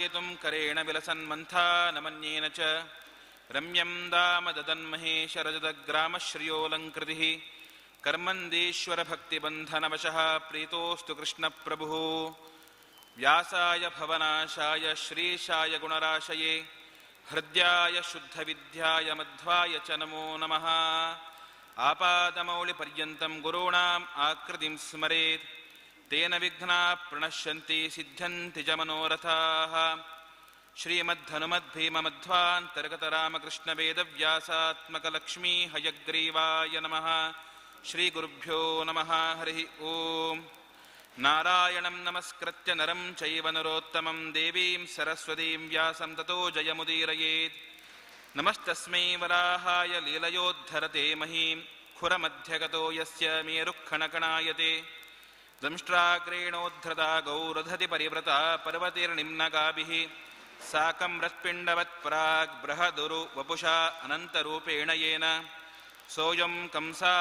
करेण विलसन्मन्थानमन्येन च रम्यं दाम ददन्महेशरजतग्रामश्रियोऽलङ्कृतिः कर्मन्दीश्वरभक्तिबन्धनवशः प्रीतोऽस्तु कृष्णप्रभुः। व्यासाय भवनाशाय श्रीशाय गुणराशये हृद्याय शुद्धविद्याय मध्वाय च नमो नमः। आपादमौलिपर्यन्तं गुरूणाम् आकृतिं स्मरेत् तेन विघ्नाः प्रणश्यन्ति सिद्ध्यन्ति च मनोरथाः। श्रीमद्धनुमद्भीममध्वान्तर्गतरामकृष्णवेदव्यासात्मकलक्ष्मी हयग्रीवाय नमः। श्रीगुरुभ्यो नमः। हरिः ओम्। नारायणं नमस्कृत्य नरं चैव नरोत्तमं देवीं सरस्वतीं व्यासं ततो जयमुदीरयेत्। नमस्तस्मै वराहाय लीलयोद्धरते महीं खुरमध्यगतो यस्य मेरुःखणकणायते। दंष्ट्राग्रेणोद्धृता गौरधति परिव्रता पर्वतीर्निम्नगाभिः साकं रत्पिण्डवत् प्राग् बृहदुरु वपुषा अनन्तरूपेण येन सोऽयं कंसा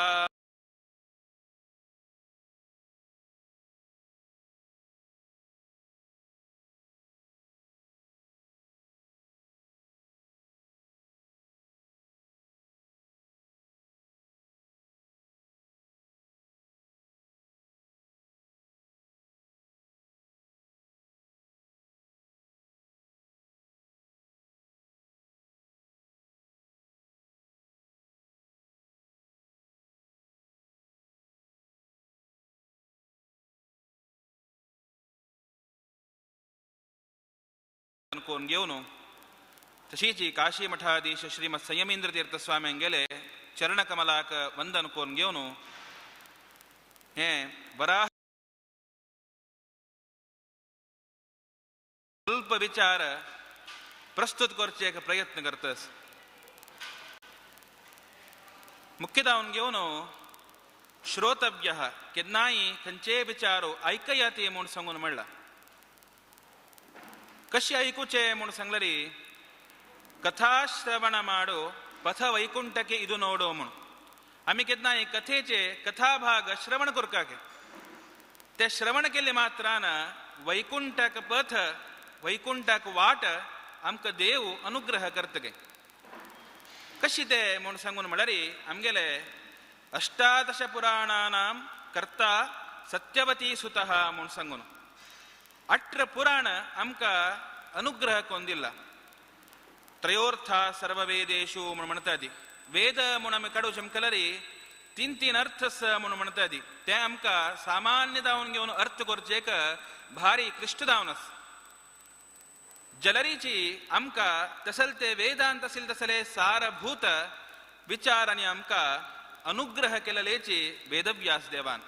कोण घेवन तशीच काशी मठाधीश श्रीमत् संयमींद्र तीर्थ स्वामी गेले चरणकमलाक वंदन कोण घेवन हे वराह स्वल्प विचार प्रस्तुत करचे एक प्रयत्न करतस। मुख्य दावन घेवन श्रोतव्य केन्नाय खंयचे विचारो आयकयात म्हूण सांगून म्हणला। कशी आयकुचे म्हूण सांगलरी कथाश्रवण माडो पथ वैकुंठके इदु नोडो म्हूण। आमी केन्नाय कथेचे कथाभाग श्रवण करकाक ते श्रवण केल्ले मात्रान वैकुंठक पथ वैकुंठक वाट आमकां देव अनुग्रह करतगे। कशी ते म्हूण सांगून म्हणल्यार आमगेले अष्टादश पुराणानां कर्ता सत्यवती सुतः म्हूण सांगून 18 पुराण आमकां अनुग्रह कोंदिಲ್ಲ। ತ್ರಯೋರ್ಥ ಸರ್ವವೇದೇಶು म्हूण म्हणटा ती वेद म्हूण आमी काडू चमकलरी तीन तीन अर्थ म्हूण म्हणटा ती ते आमकां सामान्य दावन घेवन अर्थ करचे एक भारी क्लिश्ट दावन आसा। जलरीची आमकां तसल ते वेदांत आशिल्ले तसले सारभूत विचार आनी आमकां अनुग्रह केलेलेची वेदव्यास देवान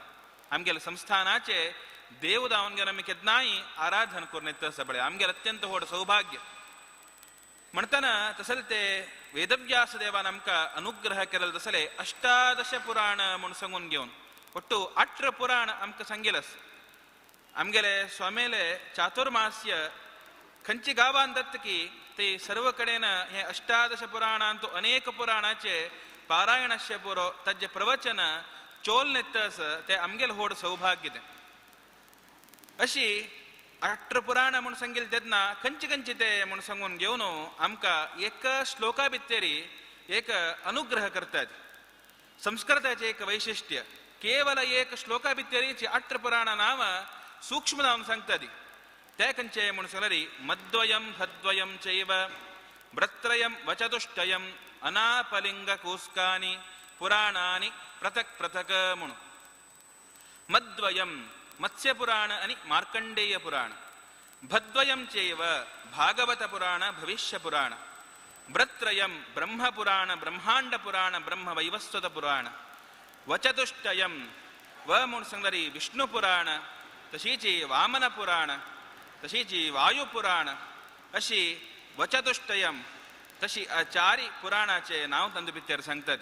आमगेले संस्थानाचे देव दावन घेवन आमी केन्नाय आराधन करून येता सगळे आमगेले अत्यंत व्हड सौभाग्य म्हणटना तसले ते वेदव्यास देवान आमकां अनुग्रह केलेले तसले 18 पुराण म्हूण सांगून घेवन ಒಟ್ಟು 18 पुराण आमकां सांगिल्लें। आमगेले स्वामेले चातुर्मास्य खंयची गांवान दत्तकी ते सर्व कडेन हे 18 पुराणांतु अनेक पुराणाचे पारायणस्य पुरो ताजे प्रवचन चोल नेतस ते आमगेले व्हड सौभाग्य तें। अशी 18 पुराण म्हूण सांगिल्लें तेन्ना खंयचे खंयचे ते म्हूण सांगून घेवन आमकां एक श्लोका भितरी एक अनुग्रह करतात। संस्कृताचें एक वैशिष्ट्य केवल एक श्लोका भितरीची 18 पुराण नांव सूक्ष्म जावन सांगतात। ते खंयचे म्हूण सांगल्यार मद्वयं हद्वयं चैव भ्रत्रयं वचतुष्टयं अनापलिंग कूस्कानि पुराणानि पृथक् पृथक् म्हूण। मद्वयं मत्स्य पुराण आणि मार्कंडेय पुराण, भद्वयं चैव भागवत पुराण भविष्य पुराण, भ्रत्रयं ब्रह्म पुराण ब्रह्मांड पुराण ब्रह्म वैवस्वत पुराण, वचतुष्टयं व म्हूण सांगल्यार विष्णु पुराण तशीच वामन पुराण तशीच वायु पुराण अशी वचतुष्टयं तशी चारी पुराणाचे नांव तांचे भितर सांगतात।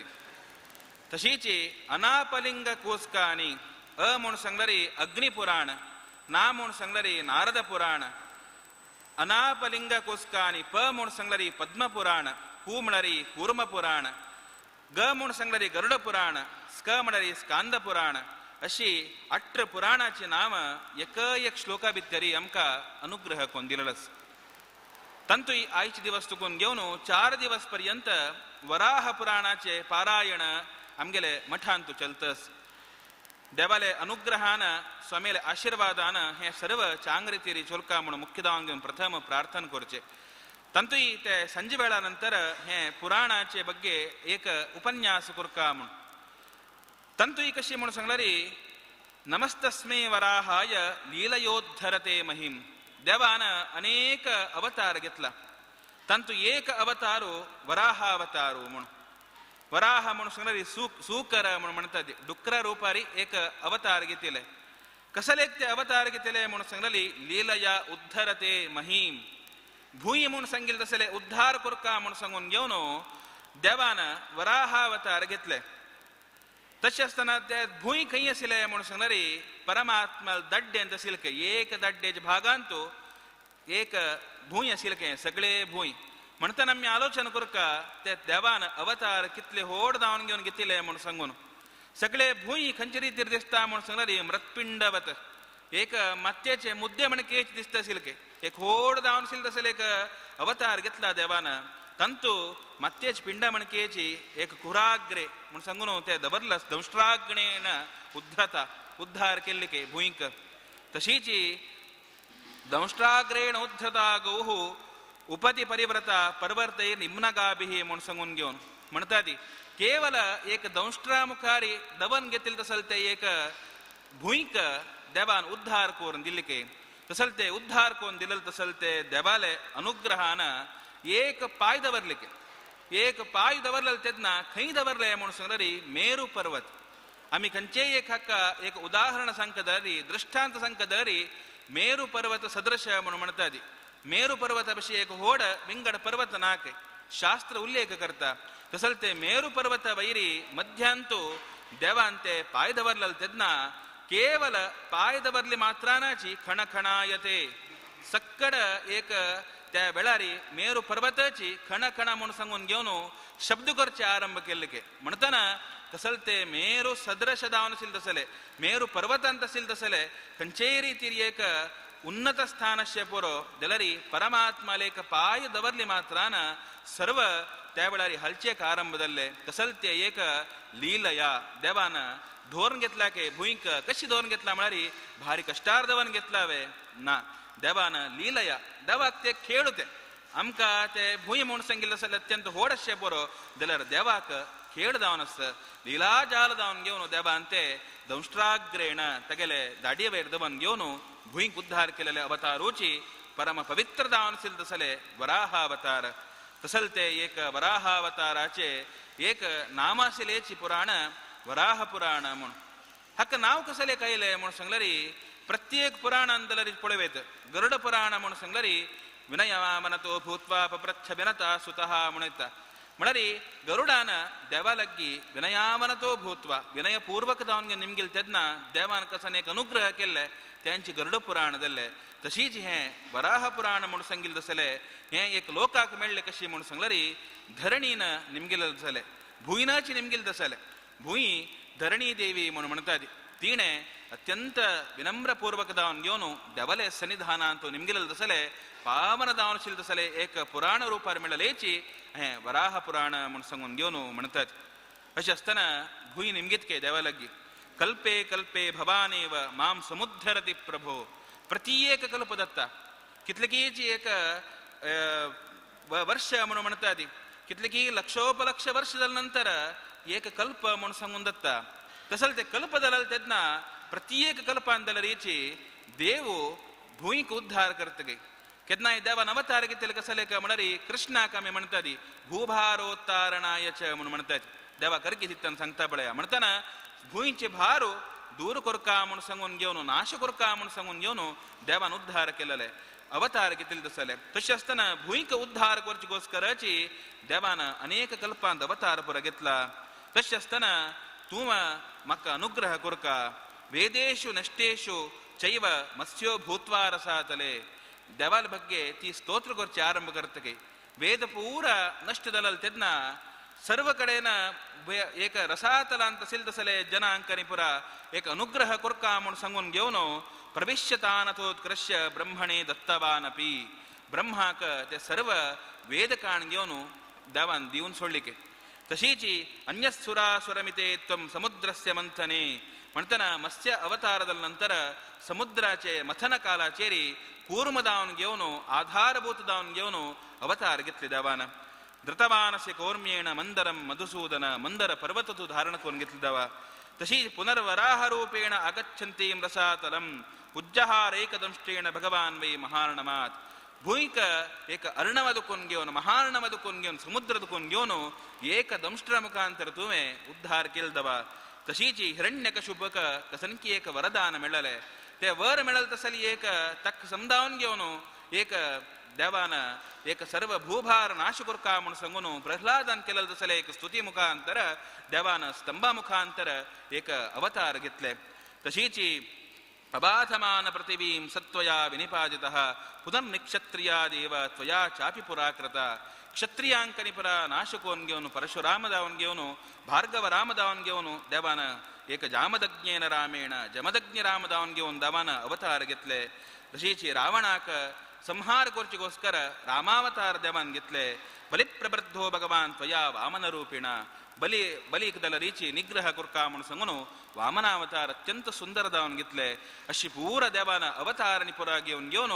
तशीच अनापलिंग कोस्कानी अ म्हूण सांगल्यार अग्निपुराण, ना म्हूण सांगल्यार नारद पुराण, अनापलिंग कोस्कानी प म्हूण सांगल्यार पद्मपुराण, कू म्हळ्यार कूर्म पुराण, ग म्हूण सांगल्यार गरुड पुराण, स्क म्हळ्यार स्कांद पुराण अशी 18 पुराणाची नांव एक एक श्लोका भितरी आमकां अनुग्रह कोण दिलेलो आसा। तांतूय आयचे दिवस तुकून घेवन 4 दिवस पर्यंत वराह पुराणाचे पारायण आमगेले मठांतू चलतस. देवाले अनुग्रहान स्वामीले आशीर्वादान हे सर्व चांगरीतिरी चोलका म्हणून मुख्यदावन घेवन प्रथम प्रार्थना करचे. तांतूय ते संजे वेळा नंतर हे पुराणाचे ಬಗ್ಗೆ एक उपन्यास करका म्हणून. तांतूय कशी म्हणून सांगलारी नमस्तस्मै वराहाय लीलयोद्धरते महिम. देवान अनेक अवतार घेतला, तांतू एक अवतारो वराह अवतारो म्हणून. वराह म्हणून सांगलारी सूकर म्हणून म्हणतात, डुकरा रूपारी एक अवतार घेतले. कसले ते अवतार घेतले म्हणून सांगली लीलया उद्धरते महिम. भूंय म्हणून सांगितलं तसले उद्धार करका म्हणून सांगून घेवन देवान वराह अवतार घेतले. तशें आसतना ते भूंय खंय आशिल्ले म्हणून सांगलारी परमात्मा दड्डेंत आशिल्ले, एक दड्डेच्या भागांत एक भूंय आशिल्ले, सगळे भूंय. म्हणटना आमी आलोचन करका ते देवान अवतार कितले होड धांवन घेवन घेतिल्ले म्हणून सांगून. सगळे भूंय खंयचे रितीर दिसता म्हणून सांगलारी मृत्पिंडवत, एक मातयेचे मुद्दे म्हणकेच दिसता आशिल्ले, एक होड धांवन आशिल्ले तसले एक अवतार घेतला देवान. तांतू मातयेचे पिंड म्हणकेची एक कुराग्रे म्हणून सांगून ते दवरला दंष्ट्राग्नेन उद्धरता, उद्धार केल्ले भूंयक. तशीची दंष्ट्राग्रेण उद्धरता गौः उपती परिव्रता पर्वर्तय निम्नगाभिः म्हणून सांगून घेवन म्हणटा ती केवल एक दंष्ट्रा मुखारी दवन घेतले तसल ते एक भूंयक देवान उद्धार करून दिल्ले. तसल ते उद्धार करून दिले तसल ते देवाले अनुग्रहान एक पाय दवरले, एक पाय दवरले तेन्ना खंय दवरले म्हणून सांगलारी मेरू पर्वत. आमी खंयचेय एक हाका एक उदाहरण सांगता जाल्यार, दृष्टांत सांगता जाल्यार मेरू पर्वत सदृश म्हणून म्हणटा ती. मेरू पर्वता भशेन एक होड विंगड पर्वत नाक शास्त्र उल्लेख करता. तसल ते मेरू पर्वत वैरी मध्यांतू देवान ते पाय दवरले तेन्ना केवल पाय दवरले मात्रानाची खणखणायते सक्कड एक त्या वेळारी मेरू पर्वताची खणखणा म्हणून सांगून घेवन शब्द करचे आरंभ केल्ले. म्हणटना तसल ते मेरू सदृश दावन आशिल्ले तसले मेरू पर्वतांत आशिल्ले तसले खंयचेय रितीर एक उन्नत स्थानस्य पुरो जाल्यार परमात्मालेक पाय दवरले मात्रान सर्व त्या वेळार हलचेक आरंभ जाल्ले. तसल ते एक लीलया देवान धोरण घेतला के भूंयक कशी धोरण घेतला म्हळ्यार भारी कश्टार दवन घेतला वे ना, देवान लीलया देवाक ते खेळ ते आमकां ते भूंय म्हणून सांगिल्लें आसल्यार अत्यंत व्हड अशें बरो जाल्यार देवाक खेळ जावन आसता लीलाजाल जावन घेवन देवान ते दंष्ट्राग्रेण तगेले दाडये वयर दवन घेवन भूंयक उद्धार केलेले अवतारूची परम पवित्र जावन आशिल्ले तसले वराह अवतार. तसल ते एक वराह अवताराचे एक नाम आशिल्लेची पुराण वराह पुराण म्हूण. हाका नांव कसलें कयलें म्हूण सांगल्यार प्रत्येक पुराणान जाल्यार पळयत गरुड पुराण म्हूण सांगल्यार विनयमानतो भूत्वा पप्रच्छ विनता सुतः म्हूण येता. म्हळ्यार गरुडान देवा लागीं विनयामनतो भूत्वा विनयपूर्वक जावन निमगेल तेन्ना देवान कसन एक अनुग्रह केल्ले तेंचे गरुड पुराण जाल्ले. तशीच हें वराह पुराण म्हूण सांगिल्लें तसलें हें एक लोकाक मेळ्ळें कशी म्हूण सांगल्यार धरणीन निमगेलें तसलें भुंयनाची निमगेलें तसलें. भूंय धरणी देवी म्हूण म्हणटा तिणें अत्यंत विनम्रपूर्वक जावन घेवन देवाले सन्निधानांत निमगेलें तसलें पावन जावन आशिल्लें तसलें एक पुराण रुपार मेळ्ळेची हें वराह पुराण म्हूण सांगून घेवन म्हणटात. अशें आसतना भूंय निमगीत देवा लागीं कल्पे कल्पे भवानेव माम समुद्धरति प्रभो. प्रत्येक कल्प दत्ता कितलेकीच एक वर्ष म्हणून म्हणटा ती कितलेकी लक्षोपलक्ष वर्ष जाल्या नंतर एक कल्प म्हणून सांगून दत्ता. तसल ते कल्प जाले तेन्ना प्रत्येक कल्पान जाल्यार देव भूंयक उद्धार करतगे. केन्नाय देवान अवतार घेतले कसले काय म्हळ्यार कृष्णाक आमी म्हणटा ती भूभारोत्तारणाय च म्हणून म्हणटात. देवा करकी दित्तान सांगता पळया म्हणटना भूंयचे भार दूर करका म्हूण सांगून घेवन नाश करका म्हूण सांगून घेवन देवान उद्धार केलेले अवतार घेतले तसले. तशें आसतना भूंयक उद्धार करची गोस्कराची देवान अनेक कल्पांत अवतार पुरो घेतला. तशें आसतना तूं म्हाका अनुग्रह करका वेदेषु नष्टेषु चैव मत्स्यो भूत्वा रसातले. देवाल ಬಗ್ಗೆ ती स्तोत्र करचे आरंभ करतगे वेद पूरा नष्ट जालें तेन्ना सर्व कडेन एक रसातलांत आशिल्ले तसले जनांकांनी पुरा एक अनुग्रह करका म्हूण सांगून घेवन प्रविश्यतानथोत्कृष्य ब्रह्मणे दत्तवानपी. ब्रह्माक ते सर्व वेदकाण घेवन देवान दिवन सोडली. तशीची अन्यसुरासुरमिते त्वं समुद्रस्य मंथने म्हणतना मत्स्य अवताರದ ನಂತರ समुद्राचे मथन कालाचेरी कूर्मदावन घेवन आधारभूत दावन घेवन अवतार घेतले देवान. धृतवानस्य कौर्म्येण मंदरम मधुसूदन मंदर पर्वत तू धारण करून घेतले देवा. तशी पुनर्वराह रूपेण आगच्छन्तीं रसातलम उज्जहारेकदंष्टेण भगवान वै महार्णमात्. भूंयक एक अर्णवदकून घेवन महार्णवदकून घेवन समुद्रदकून घेवन एक दंष्ट्र मुखांतर तुवें उद्धार केल दवा. तशीची हिरण्यकशुपक कसनकी एक वरदान मेळले ते वर मेळल तसली एक तक समजावन घेवन एक देवान एक सर्व भूभार नाश करका म्हूण सांगून प्रह्लादान केलें तसले एक स्तुती मुखांतर देवान स्तंभा मुखांतर एक अवतार घेतले. तशीची अबाधमान पृथिवीं सत्वया विनिपाजितः पुनर्निक्षत्रिया देव त्वया चापि पुराकृता. क्षत्रियांकनिपुरा नाशकोन घेवन परशुरामदावन घेवन भार्गव रामदावन घेवन देवान एक जामदज्ञेन रामेण जमदग्नि रामदावन घेवन देवान अवतार घेतले. तशीची रावणाक संहार करचेकोस्कर रामावतार देवान घेतले. बलिप्रबद्धो भगवान त्वया वामनरूपिण बली बलीक दलरीची निग्रह करका म्हूण सांगून वामनावतार अत्यंत सुंदर दावन घेतले. अशी पूरा देवान अवतार पुरा घेवन घेवन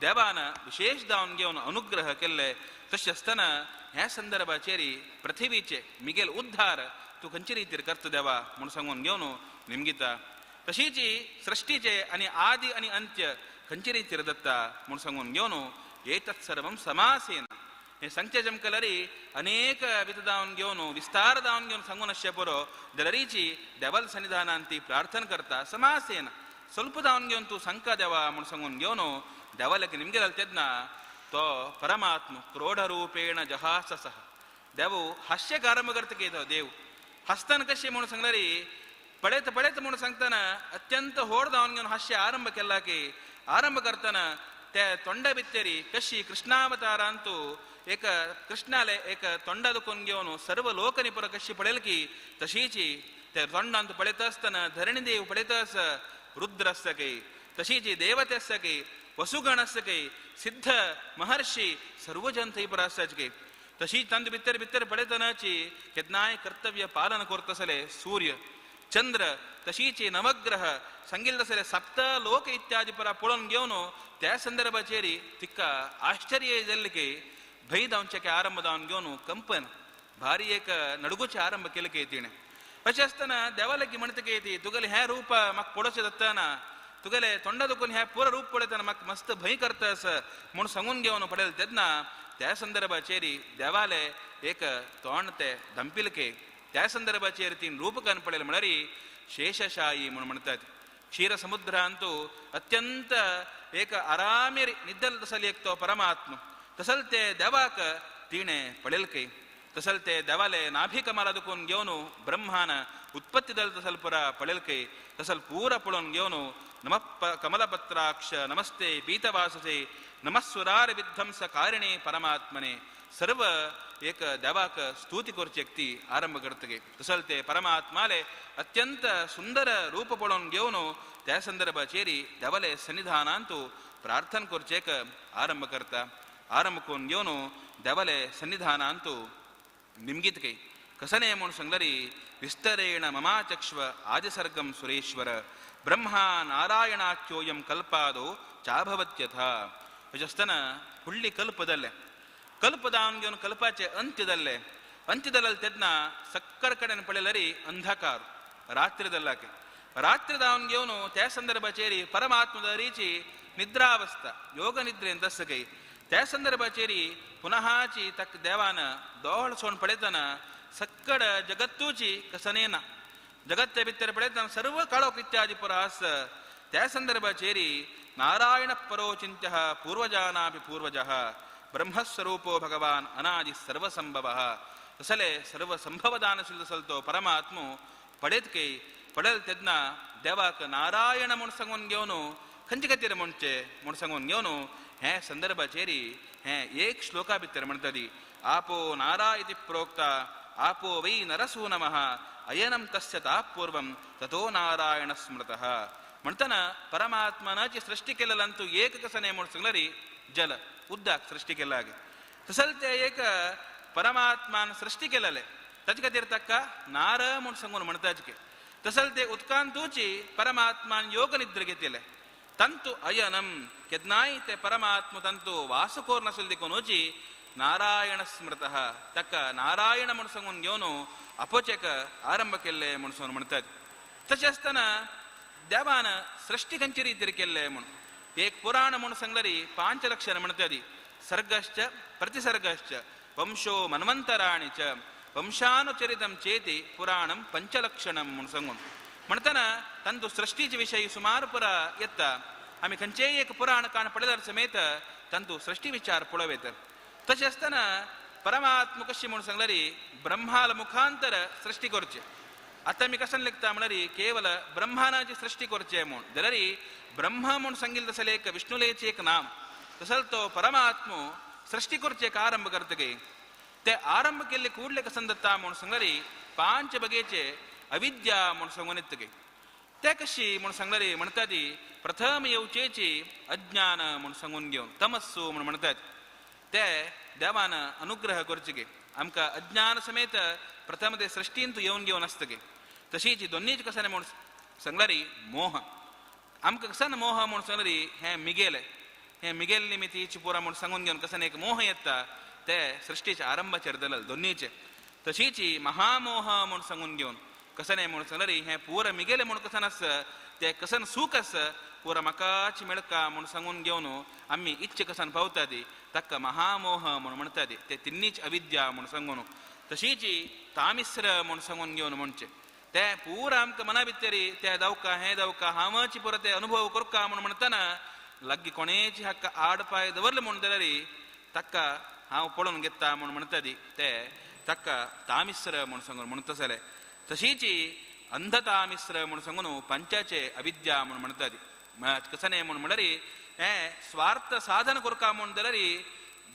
देवान विशेष दावन घेवन अनुग्रह केल्ले. तशें आसतना ह्या संदर्भाचेर पृथ्वीचे मिगेल उद्धार तूं खंयचे रितीर करता देवा म्हूण सांगून घेवन निमगिता. तशीची सृष्टीचे आनी आदी आनी अंत्य खंयचे रितीर दत्ता म्हूण सांगून घेवन एतत् सर्वं समासेन हे सांगचे जमकलरी अनेक विधदावन घेवन विस्तार दावन घेवन सांगून आसचें पुरो दलरीची देवल सन्निधानान ती प्रार्थना करता समासेन ಸ್ವಲ್ಪ दावन घेवन तूं सांगका देवा म्हूण सांगून घेवन देवालक निमगेल तेन्ना तो परमात्म क्रोढरूपेण जहाससः देव हास्यक आरंभ करता की देव हसताना कशें म्हणून सांगल्यारी पळयत पळयत म्हणून सांगतना अत्यंत होड दावन घेवन हास्य आरंभ केला की आरंभ करतना ते तोंडा भितरी कशी कृष्णावतारांतू एक कृष्णाले एक तोंडा दुखून घेवन सर्व लोकनी पुरा कशी पळयल की तशीची ते तोंडांत पळयत आसतना धरणी देव पळयत आस रुद्रस्य की तशीची देवतेस्य की वसुगणस्य की सिद्ध महर्षी सर्वजन थंय पुरा आसाच की तशी तांचे भितर भितर पळयतनाची केन्नाय कर्तव्य पालन करतसले सूर्य चंद्र तशीची नवग्रह सांगिल्ले तसले सप्त लोक इत्यादी पुरा पळोवन घेवन त्या संदर्भाचेर तिका आश्चर्य जाल्लें की भंय जावचें आरंभ जावन घेवन कंपन भारी एक नडगुचें आरंभ केलें की तिणें. अशें आसतना देवालकी म्हणटा की ती तुगेलें हें रूप म्हाका पळोवचें जातना तुगेलें तोंडा दुखून हें पुरो रूप पळयतना म्हाका मस्त भंय करता आस म्हूण सांगून घेवन पळयलें तेन्ना त्या संदर्भाचेर देवाले एक तोंड ते धंपिल की त्या संदर्भाचेर ती रूपकान पळयलें म्हळ्यार शेषशाही म्हूण म्हणटात. क्षीरसमुद्रांतू अत्यंत एक आरामेर निद्दल तसली एक तो परमात्म तसल ते देवाक तिणें पळयल की तसल ते देवाले नाभिकमला दुखून घेवन ब्रह्मान उत्पत्ती दल तसल पुरा पळयल की तसल पूरा पळोवन घेवन नमः कमलपत्राक्ष नमस्ते पीतवाससे नमस्सुरार विध्वंस कारिणे परमात्मने सर्व एक देवाक स्तुती करची ती आरंभ करतगे. तसल ते परमात्माले अत्यंत सुंदर रूप पळोवन घेवन त्या संदर्भाचेर देवाले सन्निधानांतू प्रार्थना करचेक आरंभ करता. आरंभ करून घेवन देवाले सन्निधानांतू निमगीत कई कसने म्हूण सांगलरी विस्तरेण ममाचक्ष्व आदिसर्गं सुरेश्वर ब्रह्मा नारायणाख्योयं कल्पादो चाभवत्यथा. अशें आसतना फुडली कल्प जाल्ले कल्प जावन घेवन कल्पाचे अंत्य जाल्ले अंत्य जाल्ले तेन्ना सक्कर कडेन पळयल्यारी अंधकार रात्री जाल्ला की रात्री जावन घेवन त्या संदर्भाचेर परमात्मदारीची निद्रावस्था योग निद्रेन तस कई त्या संदर्भाचेर पुनःची तक देवान दोळ सोड पळयतना सक्कड जगत्तूची कसनेना जगत्ते भितर पळयतना सर्व काळोख इत्यादी पुरा आस. त्या संदर्भाचेर नारायण परोचिंत्य पूर्वजानापि पूर्वजः ब्रह्मस्वरूपो भगवान अनादि सर्वसंभवः तसले सर्वसंभवदान तसलतो परमात्मो पळयत की पळयल तेन्ना देवाक नारायण म्हूण सांगून घेवन खंयचे खातीर म्हणचें म्हूण सांगून घेवन हे संदर्भाचेर हे एक श्लोका भितर म्हणटाली आपो नारायति प्रोक्ता आपो वै नरसूनमः अयनं तस्य तापूर्वं ततो नारायण स्मृतः. म्हणतना परमात्मनाची सृष्टी केलेलं तू एक कसं नाही म्हणून सांगलरी जल उदक सृश्टी केला तसल ते एक परमात्मान सृश्टी केलेले ताचे खातीर ताका नार म्हूण सांगून म्हणटाचे तसल ते उदकांतूची परमात्मान योग निद्र घेतिले तंतु अयनम केन्नाय ते परमात्म तंतु वास कोर नाशिल्ले देखूनची नारायण स्मृतः ताका नारायण म्हूण सांगून घेवन आपोवचेक आरंभ केल्ले म्हूण सांगून म्हणटात. तशें आसतना देवान सृश्टी खंयचे रितीर केल्ले म्हूण एक पुराण म्हूण सांगल्यार 5 लक्षण म्हणटात. सर्गश्च प्रतिसर्गश्च वंशो मन्वन्तराणि च वंशानुचरितं चेति पुराणं पंचलक्षणं म्हूण सांगून म्हणटना तांतू सृश्टीचे विशयी सुमार पुरा येता. आमी खंयचेय एक पुराण काण पळयल्यार समेत तांतू सृश्टी विचार पळोवं येता. तशें आसतना परमात्म कशी म्हूण सांगल्यार ब्रह्माल मुखांतर सृश्टी करचे. आतां आमी कशें लेखता म्हणल्यार केवल ब्रह्मानाची सृश्टी करचे म्हूण जाल्यार ब्रह्म म्हूण सांगिल्लें तसलें एक विष्णुलेचें एक नाम तसल तो परमात्मो सृश्टी करचे एक आरंभ करतकीर ते आरंभ केल्ले ಕೂಡಲೇ कसन दत्ता म्हूण सांगल्यार 5 बगेचे अविद्या म्हूण सांगून येतकीर ते कशी म्हूण सांगल्यार म्हणटा ती प्रथम येवचेची अज्ञान म्हूण सांगून घेवन तमस्सू म्हूण म्हणटात. ते देवान अनुग्रह करचे आमकां अज्ञान समेत प्रथम ते सृश्टींत येवन घेवन आसतकीर. तशीच दोन्नीच कसन म्हूण सांगल्यार मोह आमकां कसन मोह म्हूण सांगल्यार हें मिगेले हें मिगेल निमितीची पुरा म्हूण सांगून घेवन कसन एक मोह येता ते सृश्टीच्या आरंभाचेर दलल दोन्नीचे. तशीच महामोह म्हूण सांगून घेवन कसन म्हूण सांगल्यार हें पुरा मिगेले म्हूण कसन आस ते कसन सूख आस पुरा म्हाकाच मेळका म्हूण सांगून घेवन आमी इच्छे कसन पावता ती ताका महामोह म्हूण म्हणटा ती ते तिन्नीच अविद्या म्हूण सांगून. तशीच तामिस्र म्हूण सांगून घेवन म्हणचे ते पुरा आमकां मना भितरी ते दावका हें दावका हांवच पुरा ते अनुभव करका म्हूण म्हणटना लागीं कोणेची हाका आड पांय दवरले म्हूण जाल्यार ताका हांव पळोवन घेता म्हूण म्हणटा ती ते ताका तामिस्र म्हूण सांगून म्हणटा जालें. तशीच अंधतामिस्र म्हूण सांगून पंचाचे अविद्या म्हूण म्हणटा ती कशें म्हूण म्हणल्यार हें स्वार्थ साधन करका म्हूण जाल्यार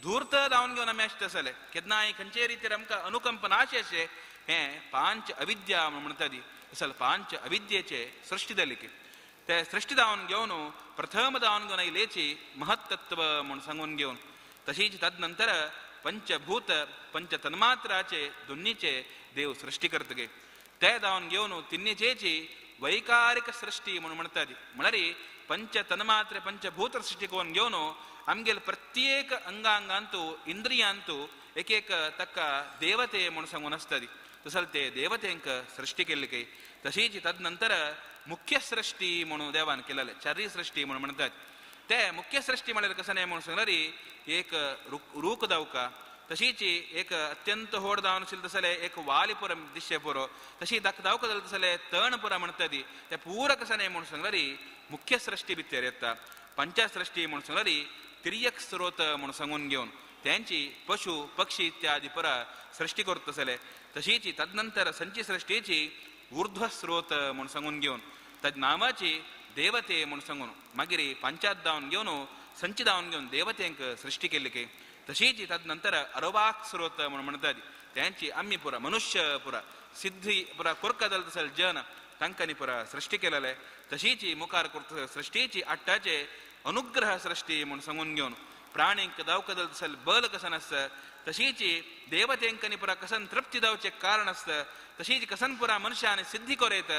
धूर्त जावन घेवन आमी आसता जालें केन्नाय खंयचे रितीर आमकां अनुकंप नाशें अशें हें 5 अविद्या म्हूण म्हणटा ती असल 5 अविद्येचे सृश्टी जाली की ते सृश्टी जावन घेवन प्रथम जावन घेवन आयलेची महत्तत्व म्हूण सांगून घेवन. तशीच तदनंतर पंचभूत पंच तन्मात्राचे दोन्नीचे देव सृश्टी करतगे ते जावन घेवन तिन्नीचेची वैकारिक सृश्टी म्हूण म्हणटा ती म्हणल्यार पंच तन्मात्रे पंचभूत सृश्टी करून घेवन आमगेले प्रत्येक अंगांगांतू इंद्रियांतू एक एक ताका देवते म्हूण सांगून आसता ती तसल ते देवतेंक सृश्टी केल्ली काय. तशीच तदनंतर मुख्य सृश्टी म्हणून देवान केलेले चारी सृश्टी म्हणून म्हणटात. ते मुख्य सृश्टी म्हणल्यार कशें न्हय म्हणून सांगल्यार एक रूख दावका तशीच एक अत्यंत होड जावन आशिल्लें तसलें एक वाली पुरा दिश्य पुरो तशी दाक दावका जालें तसलें तण पुरा म्हणटा ती ते पुरा कशें न्हय म्हणून सांगल्यार मुख्य सृश्टी भितर येता. पंचसृश्टी म्हणून सांगल्यार तिर्यक स्रोत म्हणून सांगून घेवन त्यांची पशु पक्षी इत्यादी पुरा सृश्टी करता तसले. तशीच तदनंतर संची सृश्टीची ऊर्ध्वस्रोत म्हूण सांगून घेवन तज नामाची देवते म्हूण सांगून मागीर पंचात दावन घेवन संची दावन घेवन देवतेंक सृश्टी केल्ली की. तशीच तदनंतर अरवाक स्रोत म्हूण म्हणटात त्यांची आमी पुरा मनुष्य पुरा सिद्धी पुरा कोरका जालें तसले जन तांकांनी पुरा सृश्टी केलेले. तशीच मुखार करता सृश्टीची आट्टाचे अनुग्रह सृश्टी म्हूण सांगून घेवन प्राणींक दावका जालें तसले बल कसन आसता तशीच देवतेंकांनी पुरा कसन तृप्ती जावचें कारण आसता तशीच कसन पुरा मनशान सिद्धी करयत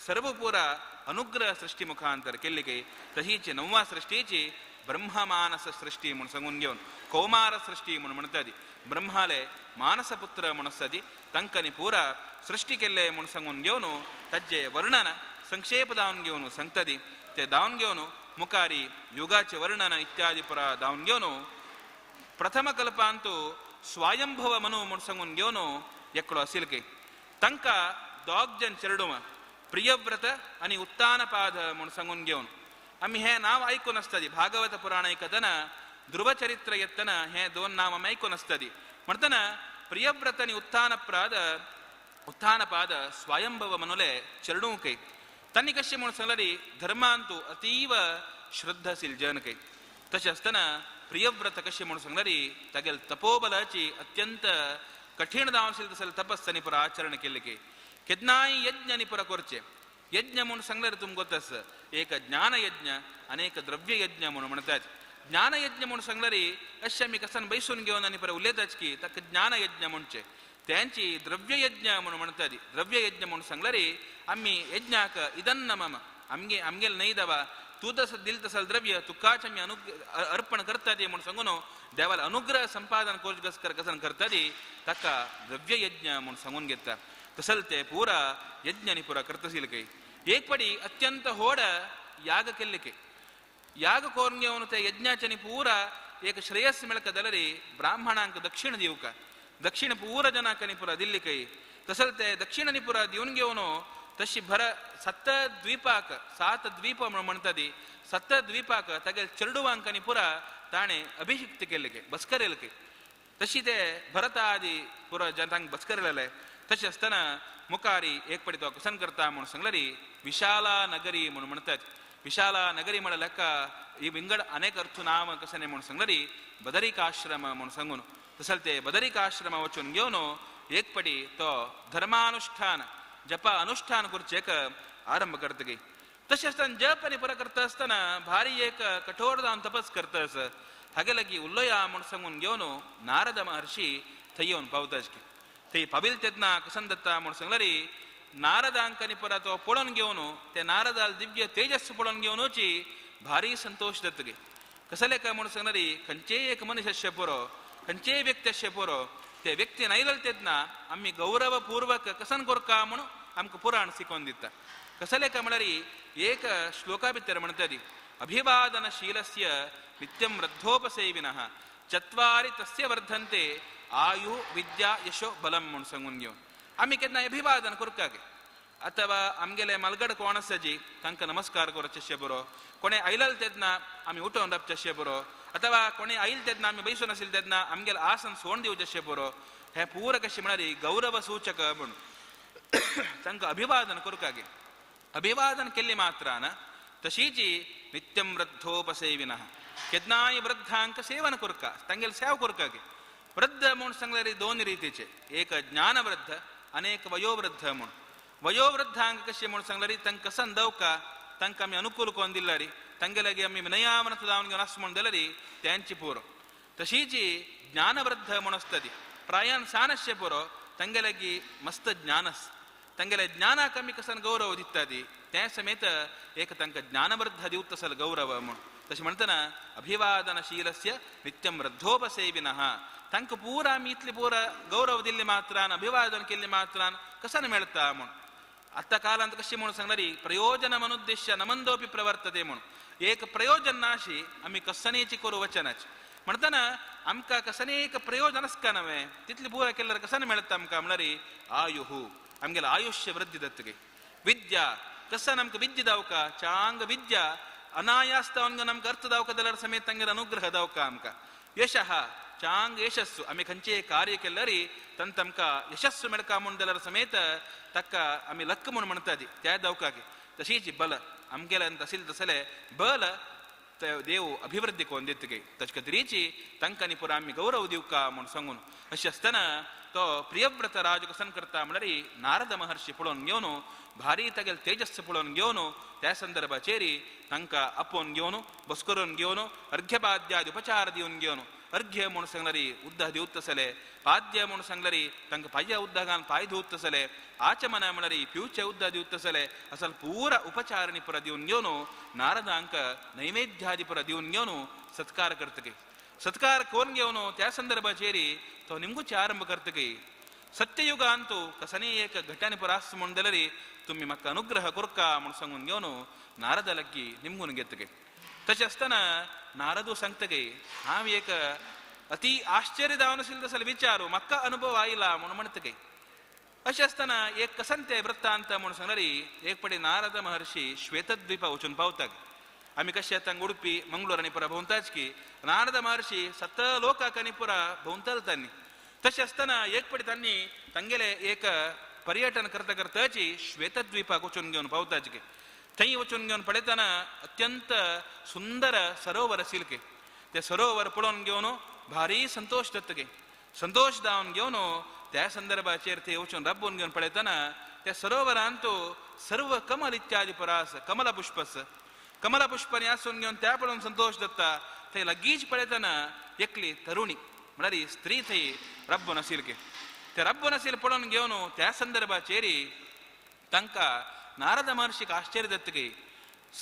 सर्व पुरा अनुग्रह सृश्टी मुखांतर केल्ली की. तशीच नव्वा सृश्टीची ब्रह्ममानस सृश्टी म्हूण सांगून घेवन कौमार सृश्टी म्हूण म्हणटा ती ब्रह्माले मानसपुत्र म्हूण आसता ती तांकांनी पुरा सृश्टी केल्ले म्हूण सांगून घेवन ताजें वर्णन संक्षेप दावन घेवन सांगता ती ते दावन घेवन मुखारी युगाचे वर्णन इत्यादी पुरा दावन घेवन प्रथम कल्पांतू स्वयंभव मनु म्हूण सांगून घेवन एकलो आशिल्ले की तांकां दोग जन चेरडुमा प्रियव्रत आनी उत्तानपाद म्हूण सांगून घेवन आमी हें नांव आयकून आसता. भागवत पुराण आयकतना ध्रुवचरित्र येतना हें दोन नांव आमी आयकून आसता. म्हणटना प्रियव्रत आनी उत्तानपाद स्वयंभव मनुले चेरडूंक तांणी कशें म्हूण सांगल्यार धर्मांतू अतीव श्रद्धाशील जन कै. तशें आसतना प्रियव्रत कशें म्हूण सांगल्यार तागेले तपोबलाची अत्यंत कठीण जावन आशिल्लें तसलें तपस तांणी पुरा आचरण केल्लें की केन्नाय यज्ञ आनी पुरा करचें. यज्ञ म्हूण सांगल्यार तुमकां गोत आसा एक ज्ञान यज्ञ आनी एक द्रव्य यज्ञ म्हणून म्हणटात. ज्ञानयज्ञ म्हूण सांगल्यारी अशें आमी कसान बैसून घेवन आनी पळय उलयताच की ताका ज्ञानयज्ञ म्हणचे त्यांची द्रव्ययज्ञ म्हणून म्हणटात. द्रव्ययज्ञ म्हणून सांगल्यारी आमी यज्ञाक इदन्न मम आमगे आमगेल न्हय दवा तूं तसं दिल तसल द्रव्य तुकाच आमी अर्पण करता ती म्हणून सांगून देवाला अनुग्रह संपादन कोश कसन करता ती ताका द्रव्ययज्ञ म्हणून सांगून घेता. तसल ते पुरा यज्ञानी पुरा करतसील काही एक पडी अत्यंत होड याग केल्लिके याग कोरून घेवन ते यज्ञाच्यानी पुरा एक श्रेयस मेळकदलरी ब्राह्मणांक दक्षिण दिवका दक्षिण पूरा जनाकनी पुरा दिल्ली काही तसल ते दक्षिणनी पुरा दिवन घेवन तशी भर सप्त द्वीपाक सात द्वीप म्हणून म्हणटा ती सप्त द्वीपाक तागेल चेडुवांकांनी पुरा ताणें अभिषिक्त केल्ले बसकरेलके तशी ते भरतादी पुरा जनांक बसकरलेले. तशें आसतना मुखारी एक पडी तो कसन करता म्हणून सांगलेरी विशाला नगरी म्हणून म्हणतात. विशाला नगरी म्हणल्यार ही विंगड अनेक अर्थ नाम कशें म्हणून सांगलेरी बदरिकाश्रम म्हणून सांगून तसल ते बदरिकाश्रम वचून घेवन एक पडी तो धर्मानुष्ठान जप अनुष्ठान करचेक आरंभ करतगी. तशें आसतना जप आनी पुरा करता आसतना भारी एक कठोर जावन तपस करता आस हागे लागीं उलोया म्हूण सांगून घेवन नारद महर्षी थंय येवन पावता. थंय पाविल तेन्ना कसन दत्ता म्हूण सांगल्यारी नारदांकांनी पुरा तो पळोवन घेवन ते नारदाल दिव्य तेजस पळोवन घेवनूची भारी संतोश दत्तगे. कसले काय म्हूण सांगल्यारी खंयचेय एक मनीस आसचे पुरो खंयचेय व्यक्ती आसचे पुरो ते व्यक्ती नायलल तेन्ना आमी गौरवपूर्वक कसन कोरका म्हणून आमकां पुराण शिकोवन दिता. कसले काय म्हळ्यार एक श्लोका भितर म्हणटा ती अभिवादनशीलस्य नित्यं वृद्धोपसेविनः चत्वारि तस्य वर्धन्ते आयु विद्या यशो बलम म्हूण सांगून घेवन आमी केन्ना अभिवादन करकागे अथवा आमगेले मलगड कोण आसा जी तांकां नमस्कार करचेशे बरो कोणे आयलल तेन्ना आमी उठोवन रावचेशे बरो अथवा कोणे आयल तेन्ना आमी बैसून आशिल्ले तेन्ना आमगेले आसन सोडून दिवचेशे बरो हे पूरा कशें म्हळ्यार गौरव सूचक म्हणून तांकां अभिवादन करकागे. अभिवादन केल्ले मात्रान तशीच नित्यं वृद्धोपसेविनः केन्नाय वृद्धांक सेवन करका तांगेले सेवा करकागे. वृद्ध म्हूण सांगल्यार दोन रितीचे एक ज्ञानवृद्ध आनी एक वयोवृद्ध म्हूण. वयोवृद्धांक कशें म्हूण सांगल्यार तांकां कसन दवका तांकां आमी अनुकूल कोन्न दिल्यारी तांगे लागीं आमी विनयामनत जावन घेवन आस म्हूण दिल्यारी त्यांची पुरो. तशीच ज्ञानवृद्ध म्हूण आसता ती प्रायान सान आसचें पुरो तांगे लागीं मस्त ज्ञान आस तांगेले ज्ञानाक आमी कसन गौरव दिता ती त्या समेत एक तांकां ज्ञानवृद्ध दिवता असल गौरव म्हूण. तशें म्हणटना अभिवादनशीलस्य नित्यं वृद्धोपसेविनः तांकां पुरा आमी इतली पुरा गौरव दिल्ले मात्रान अभिवादन केल्ले मात्रान कसन मेळटा म्हूण. आतां कालांत कशें म्हणून सांगल्यारी प्रयोजनमनुद्दिश्य नमंदोपी प्रवर्तते म्हूण एक प्रयोजन नाशी आमी कसनेची करू वचनाची म्हणटना आमकां कसने एक प्रयोजन आसका नवें तितली पुरा केल्यार कसन मेळटा आमकां म्हणल्यार आयुः आमगेलें आयुश्य वृद्धी दत्तगे. विद्या कसन आमकां विद्या दावका चांग विद्या अनायास जावन आमकां अर्थ दावका जाल्यार समेत तांगेर अनुग्रह दावका आमकां. यशः चांग यशस्सु आमी खंयचेय कार्य केल्यारी तंत आमकां यशस्सु मेळका म्हूण जाल्यार समेत ताका आमी लक्क म्हूण म्हणटा ती त्या दावकाक. तशीच बल आमगेले तसील तसले बल देव अभिवृद्धी कोण दितगे ताचे खातीरची तांकां पुरा आमी गौरव दिवका म्हूण सांगून. अशें आसतना तो प्रियव्रत राज कसन करता म्हणल्यार नारद महर्षी पळोवन घेवन भारी तागेले तेजस पळोवन घेवन त्या संदर्भाचेर तांकां आपोवन घेवन बसकरून घेवन अर्घ्यपाद्यादी उपचार दिवन घेवन अर्घ्य म्हूण सांगल्यारी उद्दा दिवतसले पाद्य म्हूण सांगल्यारी तांकां पांया उद्दागान पांय धुवतसले आचमना म्हणल्यार पिवचे उद्दा दिवतसले असल पुरा उपचारणी पुरा दिवन घेवन नारदांक नैवेद्यादी पुरा दिवन घेवन सत्कार करतगे. सत्कार कोण घेवन त्या संदर्भाचेर तो निमगुचे आरंभ करतगे. सत्ययुगांतु कसने एक घटने पुरास म्हूण जाल्यार तुमी म्हाका अनुग्रह करका म्हूण सांगून घेवन नारदा लागीं निमगून घेतगे. तशें आसतना नारदू सांगतगे हांव एक अति आश्चर्य जावन आशिल्लो तसो विचारू म्हाका अनुभव आयला म्हूण म्हणतगे. अशें आसतना एक कसन ते वृत्तांत म्हूण सांगल्यार एक पडी नारद महर्षी श्वेतद्वीपा वचून पावता. आमी कशें आतां उडपी मंगळूर आनी पुरा भोंवताच की नारद महर्षी सत लोकाक आनी पुरा भोंवतल तांणी. तशें आसतना एक पडी तांणी तांगेले एक पर्यटन करता करताची श्वेतद्वीपाक वचून घेवन पावताच की थंय वचून घेवन पळयतना अत्यंत सुंदर सरोवर आशिल्ले ते सरोवर पळोवन घेवन भारी संतोश जातगे. संतोश जावन घेवन त्या संदर्भाचेर ते वचून राबून घेवन पळयतना त्या सरोवरांत सर्व कमल इत्यादी परास कमल पुष्पस कमल पुष्पांनी आसून घेवन त्या पळोवन संतोश जाता. थंय लगीच पळयतना एकली तरुणी म्हळ्यार स्त्री थंय रब्बो नाशिल्ली ते रब्बो नाशिल्ले पळोवन घेवन त्या संदर्भाचेर तांकां नारद महर्षीक आश्चर्य जातकी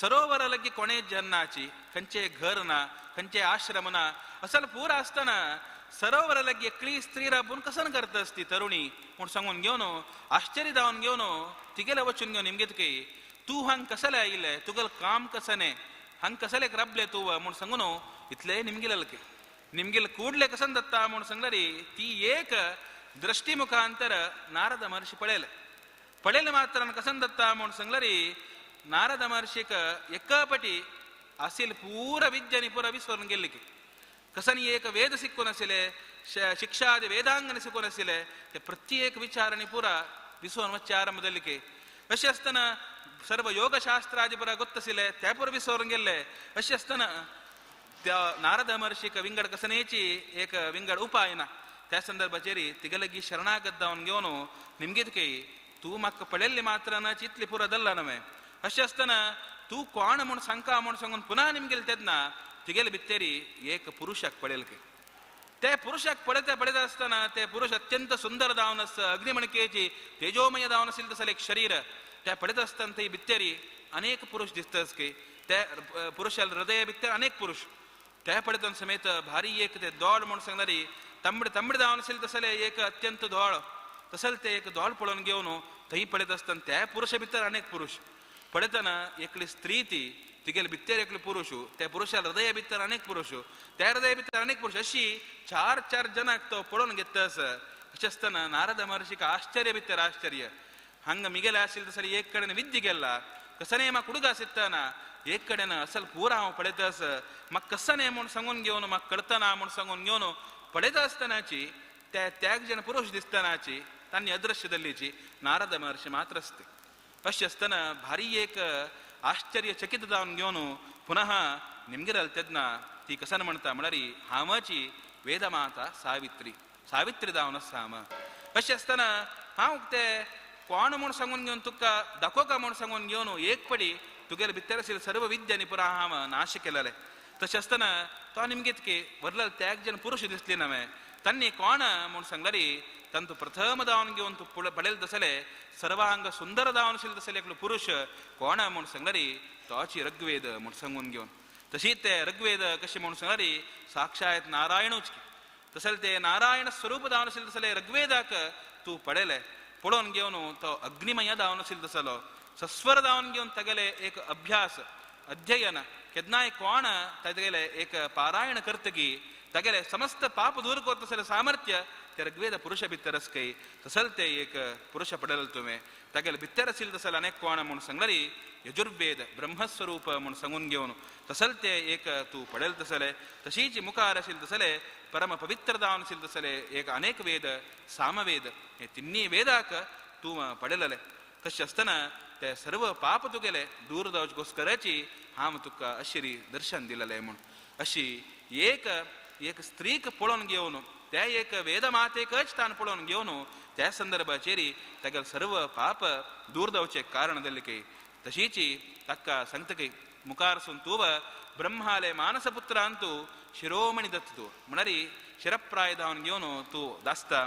सरोवर लगी कोणे जन्नाची खंयचे घर ना खंयचे आश्रम ना असल पूर आसतना सरोवर लगी एकली स्त्री राबून कसन करता ती तरुणी म्हूण सांगून घेवन आश्चर्य जावन घेवन तिगेले वचून घेवन निमगेतकी तूं हांग कसले आयिल्ले तुगेले काम कसने हांग कसले राबले तूं म्हूण सांगून इतले निमगिलके निमगिल ಕೂಡ್ಲೆ कसन दत्ता म्हूण सांगल्यार ती एक दृष्टी मुखांतर नारद महर्षी पळयले पळयले मात्र कसन दत्ता म्हूण सांगल्यार नारद महर्षीक एकापटी असील पूरा विद्यानी पूरा विसरून गेल्ली की कसन एक वेद सिक्को नाशिल्ले शिक्षादी वेदांगने सिक्को नाशिल्ले ते प्रत्येक विचारांनी पुरा विसरून वच्चे आरंभ जाल्ली की अशें आसतना सर्व योगशास्त्रादी पुरा ಗೊತ್ತಾಸಿಲ್ಲೆ ते पुरा विसरून गेल्ले अशें आसतना त्या नारद महर्षीक विंगड कसनेची एक विंगड उपाय ना त्या संदर्भाचेर तिगलगी शरणागत जावन घेवन निमगीत तूं म्हाका पळयल्ली मात्र ना चितली पुरा दल्ला नव्हे अशें आसतना तूं कोण म्हूण सांगका म्हूण सांगून पुन्हा निमगेल तेन्ना तिगेले भित्तेरी एक पुरुषाक पळयल की ते पुरुषाक पळयता पळयता आसतना ते पुरुष अत्यंत सुंदर जावन आसा अग्निमणकेची तेजोमय जावन आशिल्लें तसलें एक शरीर त्या पळयता आसतना थंय भित्तेरी अनेक पुरुष दिसतात की त्या पुरुषाल हृदय भित्तेर अनेक पुरुष त्या पळयतना समेत भारी एक ते दोळ म्हूण सांगणारी तांबडे तांबडे जावन आशिल्लें तसलें एक अत्यंत दोळ तसलें ते एक दोळ पळोवन घेवन थंय पळयता आसतना त्या पुरुषा भितर अनेक पुरुष पळयतना एकली स्त्री ती तिगेले भित्तेर एकले पुरुष त्या पुरुषा हृदय भितर अनेक पुरुष त्या हृदय भितर अनेक पुरुष अशी चार चार जनाक तो पळोवन घेता आसा अशें आसतना नारद महर्षीक आश्चर्य भितर आश्चर्य हांगा मिगेले आशिल्लें तसलें एक कडेन विद्य गेला कसने म्हाका उडगा आशित्ताना एक कडेन असल पूरा हांव पळयता आसा म्हाका कसने म्हूण सांगून घेवन म्हाका कळतना म्हूण सांगून घेवन पळयता आसतनाची त्या त्याग जण पुरुष दिसतनाची तांणी अदृश्य दल्लीची नारद महर्षी मात्र आसते अशें आसतना भारी एक आश्चर्यचकित जावन घेवन पुनः निमगिरल तेन्ना ती कसन म्हणटा म्हळ्यार हांवाची वेदमाता सावित्री सावित्री जावन आसा हांव अशें आसतना हांव ते कोण म्हूण सांगून घेवन तुका दाखोवका म्हूण सांगून घेवन एक पडी तुगेले भितर आशिल्ले सर्व विद्यानी पुरा हांव नाश केलेले तशें आसतना तो निमगीत की वरलेले त्याग जण पुरुष दिसली नव्हे तांणी कोण म्हूण सांगल्यार तांतू प्रथम जावन घेवन तूं पळयले तसले सर्वांग सुंदर जावन आशिल्ले तसले एकलो पुरुष कोण म्हूण सांगल्यार तोची ऋग्वेद म्हूण सांगून घेवन तशी ते ऋग्वेद कशें म्हूण सांगल्यार साक्षात नारायणूच तसले ते नारायण स्वरूप जावन आशिल्ले तसले ऋग्वेदाक तूं पळयले पळोवन घेवन तो अग्निमय जावन आशिल्लो तसलो सस्वर जावन घेवन तागेले एक अभ्यास अध्ययन केन्नाय कोण तागेले एक पारायण करतकी तागेले समस्त पाप दूर करता तसलें सामर्थ्य ते ऋग्वेद पुरुष भितर आसकय तसल ते एक पुरुष पडले तुवें तागेले भितर आशिल्ले तसले अनेक कोण म्हूण सांगल्यार यजुर्वेद ब्रह्मस्वरूप म्हूण सांगून घेवन तसल ते एक तूं पडले तसले तशीच मुखार आशिल्ले तसले परम पवित्र जावन आशिल्ले तसले एक अनेक वेद सामवेद हे तिन्ही वेदाक तूं पडलेले तशें आसतना ते सर्व पाप तुगेले दूर जावचेगोस्कराची हांव तुका अशी दर्शन दिलेलें म्हूण अशी एक एक स्त्रीक पळोवन घेवन त्या एक वेदमातेकच ताण पळोवन घेवन त्या संदर्भाचेर तागेले सर्व पाप दूर जावचें कारण जालें की तशीची ताका सांगता की मुखार सून तूं ब्रह्माले मानसपुत्रान तूं शिरोमणी दत्त तूं म्हळ्यार शिरप्राय जावन घेवन तूं दासता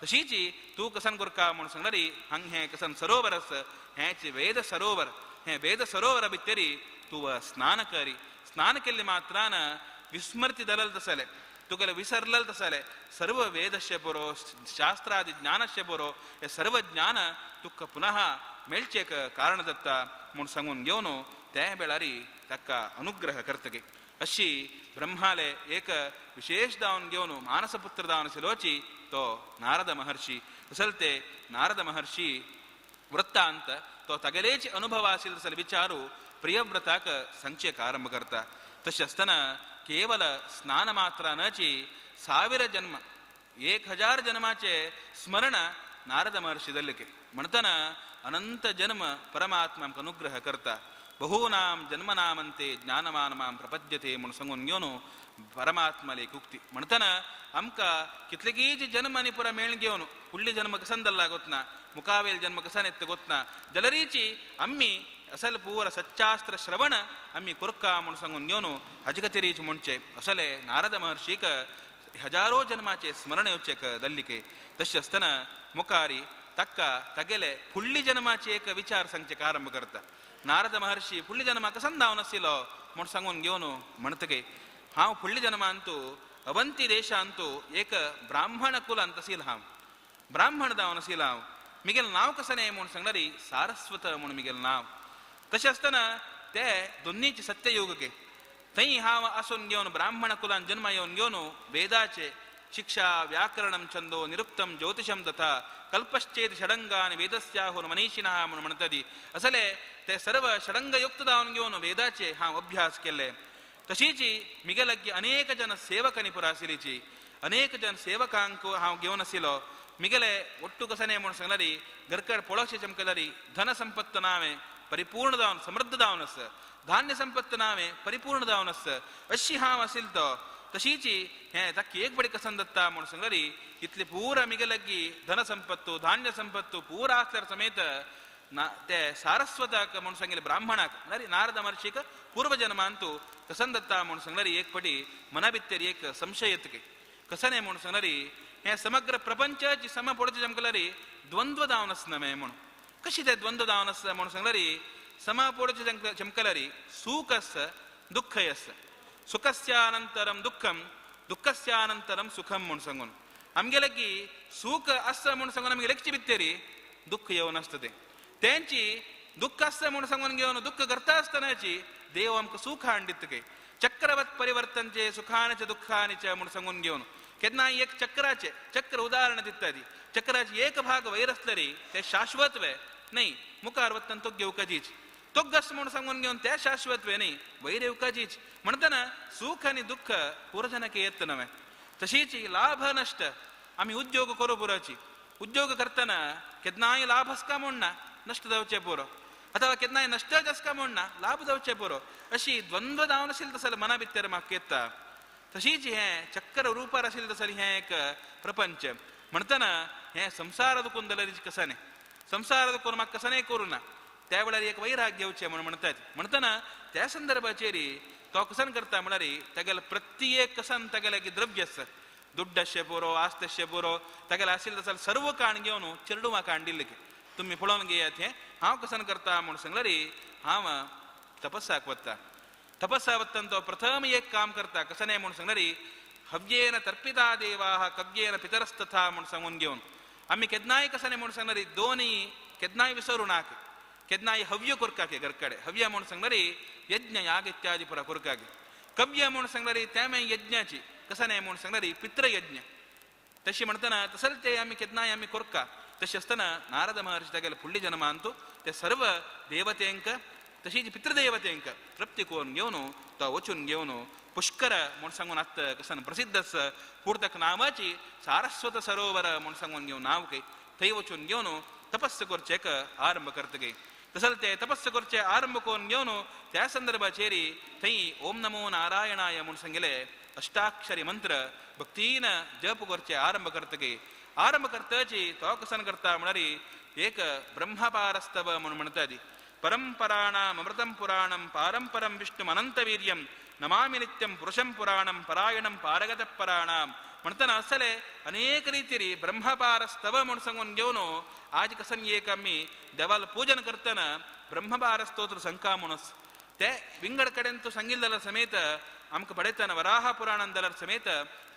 तशीची तूं कसन करका म्हूण सांगल्यार हांग हें कसन सरोवर आसा हेंच वेद सरोवर हें वेद सरोवर भितरी तूं स्नान करी स्नान केल्ले मात्रान विस्मृती दलल तसले तुगेले विसरलल तसले सर्व वेदस्य पुरो शास्त्रादि ज्ञानस्य पुरो हे सर्व ज्ञान तुका पुनः मेळचें कारण जाता म्हूण सांगून घेवन त्या वेळार ताका अनुग्रह करतगे अशी ब्रह्माले एक विशेष जावन घेवन मानसपुत्र जावन आशिल्लोची तो नारद महर्षी तसले ते नारद महर्षी वृत्तांत तो तागेलेच अनुभव आशिल्लो तसले विचारू प्रियव्रताक सांगचेक आरंभ करता तशें आसतना केवल स्नान मात्रानची 1000 जन्म 1000 जन्माचे स्मरण नारद महर्षी जाल्ले म्हणतना अनंत जन्म परमात्मा आमकां अनुग्रह करता बहूनां जन्मनामन्ते ज्ञानमान मां प्रपद्यते म्हूण सांगून घेवन परमात्माले एक उक्ती म्हणतना आमकां कितलेकीच जन्म आनी पुरा मेळ घेवन फुडले जन्म कसन दल्ला गोतना मुखावेल जन्म कसन येता गोतना जाल्यारीची आमी असल पूर सच्चास्त्र श्रवण आमी कोरका म्हूण सांगून घेवन हाजे खातीर म्हणचे असले नारद महर्षीक हजारो जन्माचे स्मरण येवचेक दल्लिके. तशें आसतना मुखारी ताका तागेले फुडली जन्माचे एक विचार सांगचे आरंभ करता. नारद महर्षी फुडली जन्माक संदावन आशिल्लो म्हूण सांगून घेवन म्हणटके हांव फुडली जन्मांतू अवंती देशांतू एक ब्राह्मण कुलांत आशिल हांव, ब्राह्मण जावन आशिल हांव. मिगेल नांव कसं म्हूण सांगणारी सारस्वत म्हूण मिगेल नांव. तशें आसतना ते दोन्नीचे सत्ययुग गे थंय हांव आसून घेवन ब्राह्मण कुलान जन्मा येवन घेवन वेदाचे शिक्षा व्याकरणम छंदो निरुक्तम ज्योतिषम तथा कल्पश्चेत षडंगान वेदस्याहुन मनीषिणः म्हूण म्हणटली असले ते सर्व षडंगयुक्त जावन घेवन वेदाचे हांव अभ्यास केले. तशीच मिगेलगी अनेक जन सेवकांनी पुरा आशिल्लीची अनेक जन सेवकांक हांव घेवन आशिल्लो. मिगेले ಒಟ್ಟು ಕಸನೆ म्हूण सांगलारी घरकड पळोवचे चमकलारी धन संपत्त नावे परिपूर्ण जावन समृद्ध जावन आस, धान्य संपत्त नावे परिपूर्ण जावन आस अशी हांव आशिल्लो तो. तशीच हें ताका एक बडी कसन दत्ता म्हूण सांगलारी इतले पुरा मिगेलगी धन संपत्तू धान्य संपत्तू पुरा आसल्यार समेत ना ते सारस्वताक म्हूण सांगिल्ले ब्राह्मणाक म्हळ्यार नारद महर्षीक पूर्वजन्मांतू कसन दत्ता म्हूण सांगलारी एक पटी मना भितर एक संशय येतके कसने म्हूण सांगलारी हें समग्र प्रपंचाची सम पडचे चमकलारी द्वंद्व जावन आसना मे म्हूण. कशी ते द्वंद्व जावन आसता म्हूण सांगलारी सम पडचे चमकलारी सूख आसा दुःखय आसा, सुखस्यानंतरम दुःखम दुःखस्यानंतरम सुखम म्हूण सांगून आमगेले की सुख आसा म्हूण सांगून आमगे लेगचे भितर दुःख येवन आसता तें तेंची दुःख आसता म्हूण सांगून घेवन दुःख करता आसतनाची देव आमकां सुख हाडून दिता काय चक्रवत परिवर्तनचे सुखानचे दुःखानीचे म्हूण सांगून घेवन केन्नाय एक चक्राचे चक्र उदाहरण दिता ती चक्राचे एक भाग वयर आसतरी ते शाश्वत वे न्हय मुखार वतना तो घेवकाचीच तोग्गस म्हूण सांगून घेवन ते शाश्वत वे न्हय वयर येवकाचीच म्हणटना सुख आनी दुःख पुरजनक येत नवें. तशीच लाभ नश्ट आमी उद्योग करूं पुरोची उद्योग करतना केन्नाय लाभ आसका म्हूण ना नश्ट जावचें पुरो अथवा केन्नाय नश्टच आसका म्हूण ना लाभ जावचें पुरो अशी द्वंद्व जावन आशिल्लें तसलें मना भितर म्हाका येता. तशीच हें चक्र रुपार आशिल्लें तसलें हें एक प्रपंच म्हणटना हें संवसार दुखून जाल्यार कसने संवसार दुखून म्हाका कसने करूं ना त्या वेळार एक वैराग घेवचें म्हूण म्हणटात. म्हणटना त्या संदर्भाचेर तो कसन करता म्हळ्यार तागेले प्रत्येक कसन तागेले द्रव्य आसा दुड्ड आसचें पुरो आस्त आसचें पुरो तागेले आशिल्लें तसलें सर्व काण घेवन चेरडुवां काण दिल्लें तुमी पळोवन घेयात हें हांव कसन करता म्हूण सांगल्यार हांव तपस्याक वता. तपस्या वतना तो प्रथम एक काम करता कसने म्हूण सांगल्यार हव्येन तर्पिता देवाः कव्येन पितरस्तथा म्हूण सांगून घेवन आमी केन्नाय कसने म्हूण सांगल्यार दोनूय केन्नाय विसरूं नाका केन्नाय हव्य कोरकाके घरकडे हव्य म्हूण सांगल्यार यज्ञ याग इत्यादी पुरा कोरकाके कव्य म्हूण सांगल्यार तें यज्ञाची कसने म्हूण सांगल्यार पितृयज्ञ तशी म्हणटना तसले ते आमी केन्नाय आमी कोरका. तशें आसतना नारद महर्षी तागेले फुडले जन्मांतू ते सर्व देवतेंक तशीच पितृदेवतेंक तृप्ती करून घेवन तो वचून घेवन पुष्कर म्हूण सांगून आत्ता कसन प्रसिद्ध आसा पूर्तक नांवाची सारस्वत सरोवर म्हूण सांगून घेवन नांव काय थंय वचून घेवन तपस्या करचेक आरंभ करतगे. तसले ते तपस्या करचे आरंभ करून घेवन त्या संदर्भाचेर थंय ओम नमो नारायणाय म्हूण सांगिल्ले अष्टाक्षरी मंत्र भक्तीन जप करचे आरंभ करतगे. आरंभ करताची तो कसन करता म्हळ्यार एक ब्रह्मपारस्तव म्हूण म्हणटा ती परंपराणाम अमृतम पुराणम पारंपरम विष्णुम अनंतवीर्यम नमामि नित्यम पुरुषम पुराणम परायणम पारगत पराणाम म्हणटना असले अनेक रीतीरी ब्रह्मपारस्तव म्हूण सांगून घेवन आज कसन एक आमी देवाल पूजन करतना ब्रह्मपारस्तोत्र संका म्हणून ते विंगड कडेन तो सांगिल्लें जाल्यार समेत आमकां पळयतना वराह पुराणान जाल्यार समेत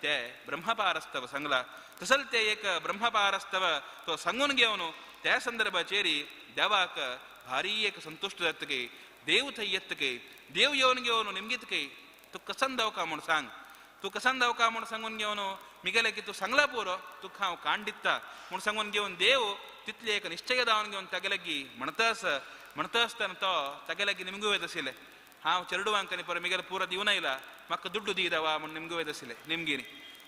ते ब्रह्मपारस्तव सांगला. तसले ते एक ब्रह्मपारस्तव तो सांगून घेवन त्या संदर्भाचेर देवाक भारी एक संतुश्ट जातके देव थंय येतके देव येवन घेवन निमगीतके तूं कसन दावका म्हूण सांग तूं कसन दावका म्हूण सांगून घेवन मिगेले की तूं सांगला पुरो तुका हांव काण दिता म्हूण सांगून घेवन देव तितले एक निश्चय जावन घेवन तागे लागीं म्हणटा आसा. म्हणटा आसतना तो तागे लागीं निमगू वयता आशिल्लें हांव चेरडुवांक आनी परत मिगेले पुरो दिवन आयला म्हाका दुड्डू दी देवा म्हूण निमगू वयता आशिल्लें निमगिनी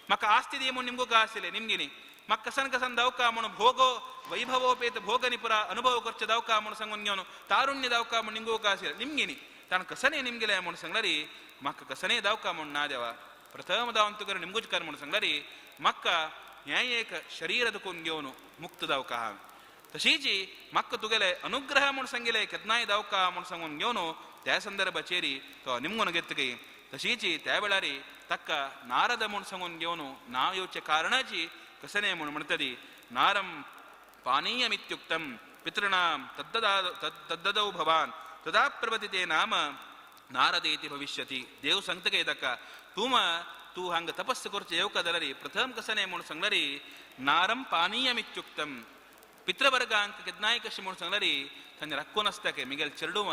म्हाका आस्ती दी म्हूण निमगू का आशिल्लें निमगिनी म्हाका कसन कसन दावका म्हूण भोगो वैभवोपेत भोगनी पुरा अनुभव करचे दावका म्हूण सांगून घेवन तारुण्य दावका म्हूण निमगू का आशिल्लें निमगिनी ताणें कसने निमगेलें म्हूण सांगल्यार म्हाका कसने दावका म्हूण ना देवा प्रथम दावन तुका निमगूच कर म्हूण सांगल्यार म्हाका हें एक शरीर दुखून घेवन मुक्त दावका हांवें. तशीच म्हाका तुगेले अनुग्रह म्हूण सांगिले केन्नाय दावका म्हूण सांगून घेवन त्या संदर्भाचेर तो निमगून घेतकी. तशीच त्या वेळार ताका नारद म्हूण सांगून घेवन नांव येवचे कारणाची कसने म्हूण म्हणटली नारम पानीयमित्युक्तं पितॄणां तद्ददौ भवान् तदा प्रभृति ते नाम नारदेति भविष्यति. देव सांगता काय ताका तूं हांगा तपस्स करचें येवका जाल्यार प्रथम कसने म्हूण सांगल्यार नारम पानीयमित्युक्तं पितृवर्गांक केन्नाय कशें म्हूण सांगल्यार थंय राखून आसता काय मिगेल चेडूं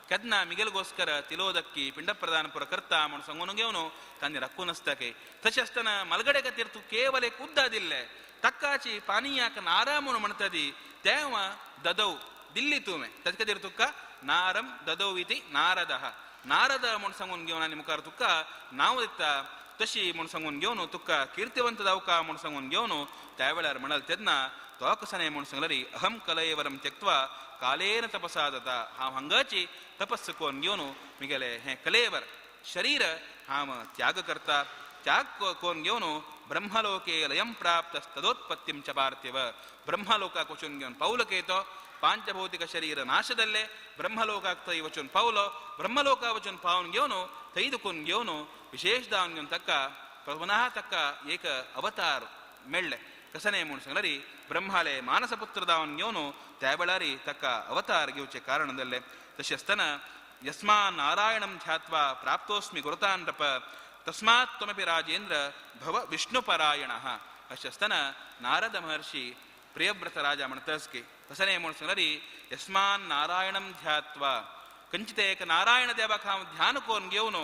केन्ना मिगेलगोस्कर तिलोदक्की पिंड प्रदान पुरो करता म्हूण सांगून घेवन तांणी राखून आसता काय. तशें आसतना मालगडे खातीर तूं केवल एक उद्दा दिल्लें ताकाची पानियाक नारा म्हूण म्हणटा ती तेवा ददौ दिल्ली तुवें ताचे खातीर तुका नारम ददौ इति नारदः नारद म्हूण सांगून घेवन आनी मुखार तुका नांव दिता. तशी म्हूण सांगून घेवन तुका कीर्तिवंत जावका म्हूण सांगून घेवन त्या वेळार म्हणाल तेन्ना तो कसने म्हूण सांगल्यार अहम कलयवरम त्यक्त्वा कालेन तपसा जाता हांव हांगाची तपस्स कोन घेवन मिगेले हें कलेवर शरीर हांव त्याग करता. त्याग कोन घेवन ब्रह्मलोके लयं प्राप्त तदोत्पत्तीं च पार्थिव ब्रह्मलोकाक वचून घेवन पावलो केतो पांचभौतिक शरीर नाशदल्ले ब्रह्मलोकाक थंय वचून पावलो. ब्रह्मलोका वचून पावन घेवन थंय दुखून घेवन विशेष दावन घेवन ताका पुनः ताका एक अवतार मेळ्ळे. कसने म्हूण सांगल्यार ब्रह्माले मानसपुत्र दावन घेवन त्या वेळार ताका अवतार घेवचें कारण जाल्लें. तशें आसतना यस्मा नारायणं ध्यात्वा प्राप्तोस्मि गुरुतान नृप तस्मात् त्वमपि राजेंद्र भव विष्णुपरायणः. अशें आसतना नारद महर्षी प्रियव्रत राजा म्हणटास की कसने म्हूण सांगल्यार यस्मान नारायणं ध्यात्वा कंचित एक नारायण देवाक हांव ध्यान कोन घेवन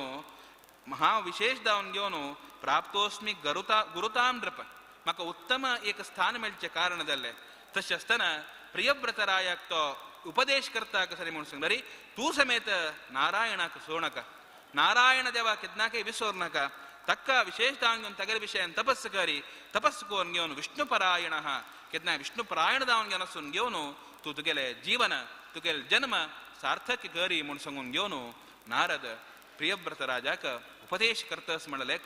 हांव विशेष दावन घेवन प्राप्तोस्मि गुरुतां नृप म्हाका उत्तम एक स्थान मेळचें कारण जाल्लें. तशें आसतना प्रियव्रतरायाक तो उपदेश करता कसने म्हूण सांगल्यार तूं समेत नारायणाक सोडनाका नारायण देवा केन्नाकय विसर नाका ताका विशेष दावन घेवन तागेले विशयान तपस्स करी तपस्स करून घेवन विष्णुपरायण केन्ना विष्णुपरायण दावन घेवन आसून घेवन तूं तुगेलें जीवन तुगेलें जन्म सार्थक करी म्हूण सांगून घेवन नारद प्रियव्रत राजाक उपदेश करतस म्हणलें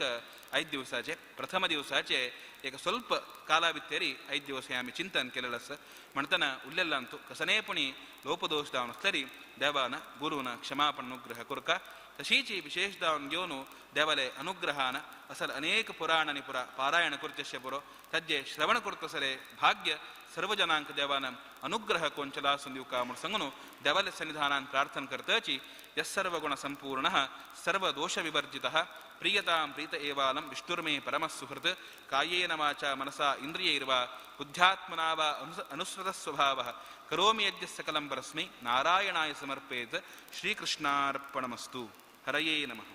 5 दिवसाचे प्रथम दिवसाचे एक ಸ್ವಲ್ಪ ಕಾಲಾವಿತ್ತೇರಿ 5 ದಿವಸ आमी चिंतन केलेलं आसा. म्हणटना उरलेल्यांतू कसनेपणी लोपदोश दावन आसतरी देवान गुरून क्षमापण अनुग्रह करका. तशीच विशेष दावन घेवन देवाले अनुग्रहान असल अनेक पुराणांनी पुरा पारायण करचेशे पुरो ताजे श्रवण करतसले भाग्य सर्वजनांक देवान अनुग्रह कोंचला आसून दिवका म्हूण सांगून देवाले सन्निधानान प्रार्थना करताची यस्सर्वगुण संपूर्णः सर्वदोषविवर्जितः प्रियतां प्रीत एवालं विष्णुर्मे परमः सुहृत् कायेन वाचा मनसा इन्द्रियैर्वा बुद्ध्यात्मना वा अनुसृतस्वभावः करोमि यद्य सकलं परस्मै नारायणाय समर्पयेत्. श्रीकृष्णार्पणमस्तु. हरये नमः.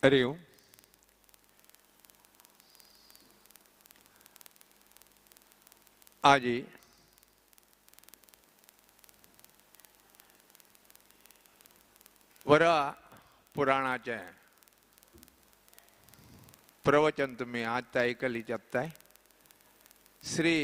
हरि ओम. आज वरा पुराणाचे प्रवचन तुम्ही आज ऐकली जाताय. श्री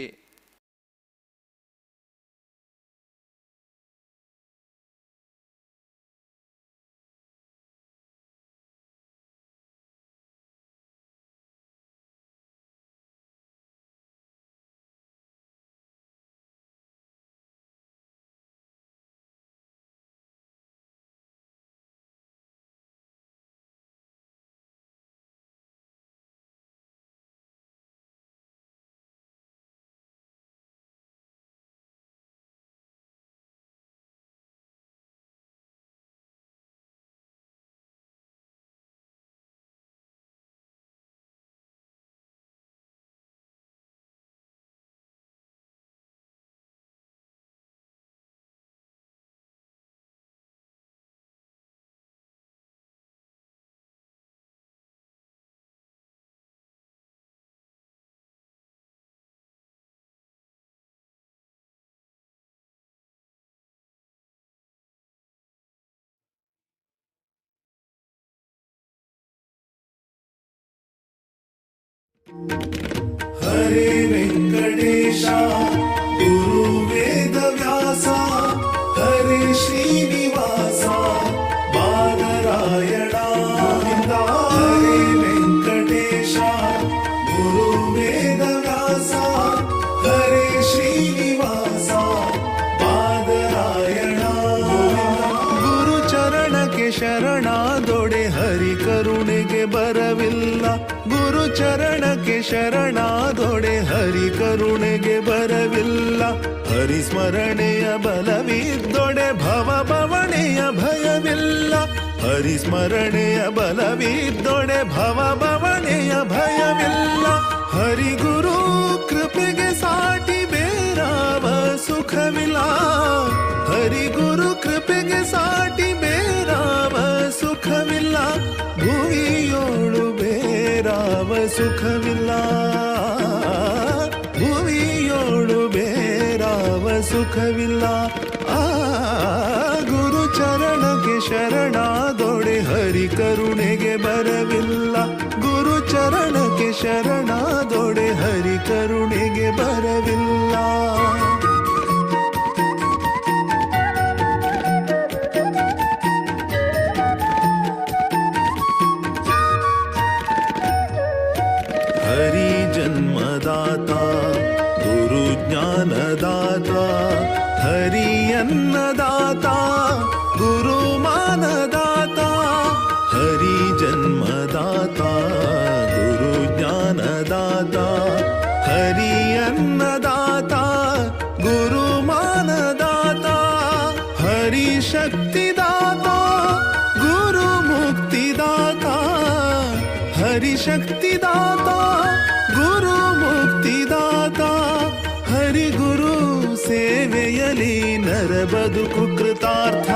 ಹರೇ ವೆಂಕಟೇಶ ಗುರು ವೇದವ್ಯಾಸ ಹರೇ ಶ್ರೀನಿವಾಸ ಬಾದರಾಯಣ ಹರೇ ವೆಂಕಟೇಶ ಗುರು ವೇದವ್ಯಾಸ ಹರೇ ಶ್ರೀನಿವಾಸ ಬಾದರಾಯಣ. ಗುರು ಚರಣಕ್ಕೆ ಶರಣಾದೊಡೆ ಹರಿ ಕರುಣೆಗೆ ಬರವಿಲ್ಲ. ಗುರು ಚರಣಕ್ಕೆ ಶರಣಾದೊಡೆ ಹರಿ ಕರುಣೆಗೆ ಬರವಿಲ್ಲ. ಹರಿ ಸ್ಮರಣೆಯ ಬಲವಿದ್ದೊಡೆ ಭವ ಭವಣೆಯ ಭಯವಿಲ್ಲ. ಹರಿ ಸ್ಮರಣೆಯ ಬಲವಿದ್ದೊಡೆ ಭವ ಭವಣೆಯ ಭಯವಿಲ್ಲ. ಹರಿಗುರು ಕೃಪೆಗೆ ಸಾಟಿ ಬೇರಾವ ಸುಖವಿಲ್ಲ. ಹರಿಗುರು ಕೃಪೆಗೆ ಸಾಟಿ ಬೇರಾವ ಸುಖವಿಲ್ಲ. ಭುವಿಯೋಳು ಬೇರಾವ ಸುಖವಿಲ್ಲ. ಭುವಿಯೋಳು ಬೇರಾವ ಸುಖವಿಲ್ಲ. ಆ ಗುರು ಚರಣಕ್ಕೆ ಶರಣಾದೊಡೆ ಹರಿ ಕರುಣೆಗೆ ಬರವಿಲ್ಲ. ಗುರು ಚರಣಕ್ಕೆ ಶರಣಾದೊಡೆ ಹರಿ ಕರುಣೆಗೆ ಬರವಿಲ್ಲ. ಹರಿ ಜನ್ಮದಾತ ಗುರು ಜ್ಞಾನದಾತ ಹರಿಯನ್ನದಾತ ಗುರು ಮಾನದಾತ. ಹರಿ ಜನ್ಮದಾತ ಗುರು ಜ್ಞಾನದಾತ ಹರಿಯನ್ನದಾತ ಗುರು ಮಾನದಾತ. ಹರಿ ಶಕ್ತಿದಾತ ಗುರು ಮುಕ್ತಿದಾತ. ಹರಿ ಶಕ್ತಿದಾತ ಗುರು ಮುಕ್ತಿದಾತ. ಹರಿಗುರು ಸೇವೆಯಲಿ ನರ ಬದುಕು ಕೃತಾರ್ಥ.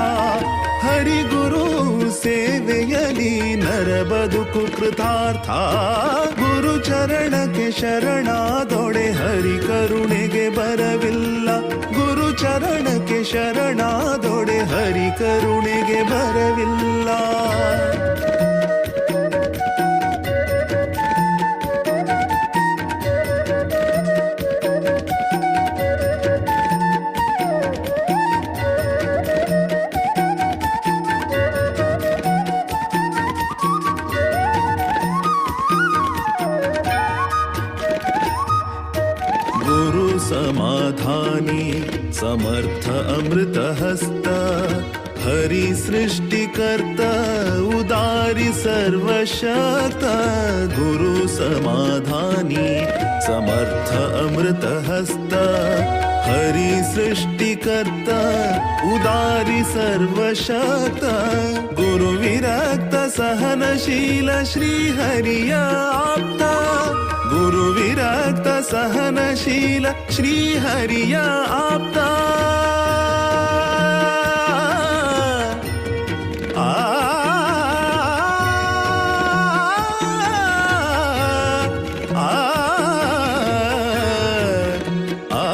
ಹರಿಗುರು ಸೇವೆಯಲಿ ನರ ಬದುಕು ಕೃತಾರ್ಥ. ಗುರು ಚರಣಕ್ಕೆ ಶರಣಾದೊಡೆ ಹರಿ ಕರುಣೆಗೆ ಬರವಿಲ್ಲ. ಗುರು ಚರಣಕ್ಕೆ ಶರಣಾದೊಡೆ ಹರಿ ಕರುಣೆಗೆ ಬರವಿಲ್ಲ. ಗುರು ಸಮಾಧಾನಿ ಸಮರ್ಥ ಅಮೃತಹಸ್ತ ಹರಿ ಸೃಷ್ಟಿಕರ್ತ ಉದಾರಿ ಸರ್ವಶಕ್ತ. ಗುರು ಸಮಾಧಾನಿ ಸಮರ್ಥ ಅಮೃತಹಸ್ತ ಹರಿ ಸೃಷ್ಟಿಕರ್ತ ಉದಾರಿ ಸರ್ವಶಕ್ತ. ಗುರು ವಿರಕ್ತ ಸಹನಶೀಲ ಶ್ರೀ ಹರಿಯ ಆಪ್ತ. ಗುರು ವಿರಕ್ತ ಸಹನಶೀಲ ಶ್ರೀ ಹರಿಯ ಆಪ್ತ. ಆ ಆ ಆ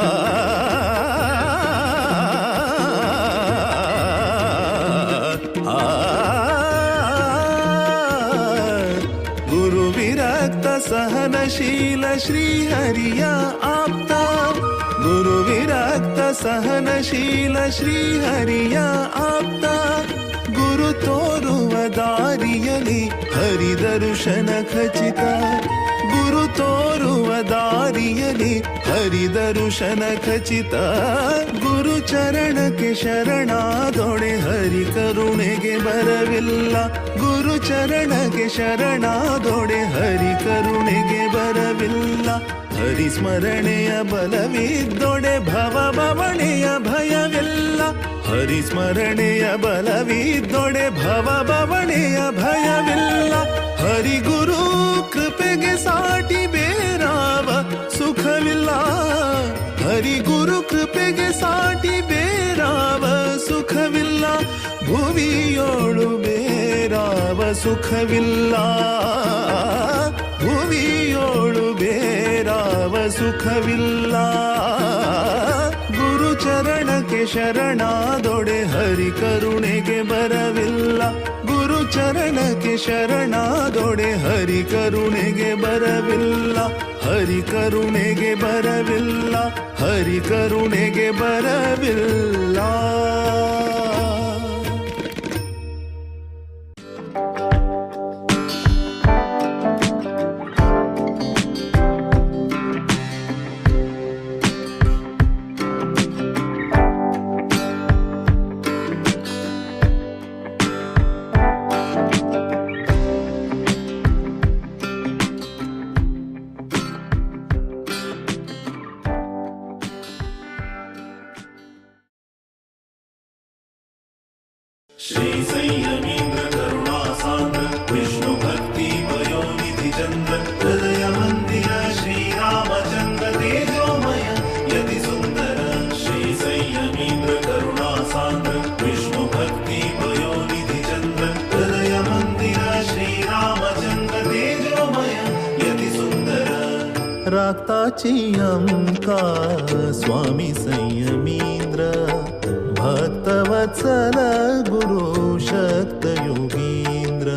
ಆ ಗುರು ವಿರಕ್ತ ಸಹನಶೀಲ ಶ್ರೀ ಹರಿಯ ಆಪ್ತ. ಗುರು ವಿರಕ್ತ ಸಹನಶೀಲ ಶ್ರೀ ಹರಿಯ ಆಪ್ತ. ಗುರು ತೋರುವ ದಾರಿಯಲಿ ಹರಿ ದರ್ಶನ ಖಚಿತ. ಗುರು ತೋರುವ ದಾರಿಯಲಿ ಹರಿ ದರ್ಶನ ಖಚಿತ. ಗುರು ಚರಣಕ್ಕೆ ಶರಣಾದೊಡೆ ಹರಿ ಕರುಣೆಗೆ ಬರವಿಲ್ಲ. ಗುರು ಚರಣಕ್ಕೆ ಶರಣಾದೊಡೆ ಹರಿ ಕರುಣೆಗೆ ಬರವಿಲ್ಲ. ಹರಿ ಸ್ಮರಣೆಯ ಬಲವಿದ್ದೊಡೆ ಭವ ಭವಣೆಯ ಭಯವಿಲ್ಲ. ಹರಿ ಸ್ಮರಣೆಯ ಬಲವಿದ್ದೊಡೆ ಭವ ಭವಣೆಯ ಭಯವಿಲ್ಲ. ಹರಿಗುರು ಕೃಪೆಗೆ ಸಾಟಿ ಬೇರಾವ ಸುಖವಿಲ್ಲ. ಹರಿಗುರು ಕೃಪೆಗೆ ಸಾಟಿ ಬೇರಾವ ಸುಖವಿಲ್ಲ. ಭುವಿಯೋಳು ಬೇರಾವ ಸುಖವಿಲ್ಲ. ಭುವಿಯೋಳು ಬೇರಾವ ಸುಖವಿಲ್ಲ. ಗುರು ಚರಣಕ್ಕೆ ಶರಣಾದೊಡೆ ಹರಿ ಕರುಣೆಗೆ ಬರವಿಲ್ಲ. ಗುರು ಚರಣಕ್ಕೆ ಶರಣಾದೊಡೆ ಹರಿ ಕರುಣೆಗೆ ಬರವಿಲ್ಲ, ಹರಿ ಕರುಣೆಗೆ ಬರವಿಲ್ಲ, ಹರಿ ಕರುಣೆಗೆ ಬರವಿಲ್ಲ. श्री संयमीन्द्र करुणा सान्द्र विष्णु भक्ति पयोनिधि चन्द्र हृदय मंदिर श्री रामचन्द्र तेजोमय यति सुन्दर। श्री संयमीन्द्र करुणा सान्द्र विष्णु भक्ति पयोनिधि चन्द्र हृदय मंदिर श्री रामचन्द्र तेजोमय यति सुन्दर। राक्ताची अमका स्वामी संयमीन्द्र भक्तवत्सल गुरु शक्त योगींद्र।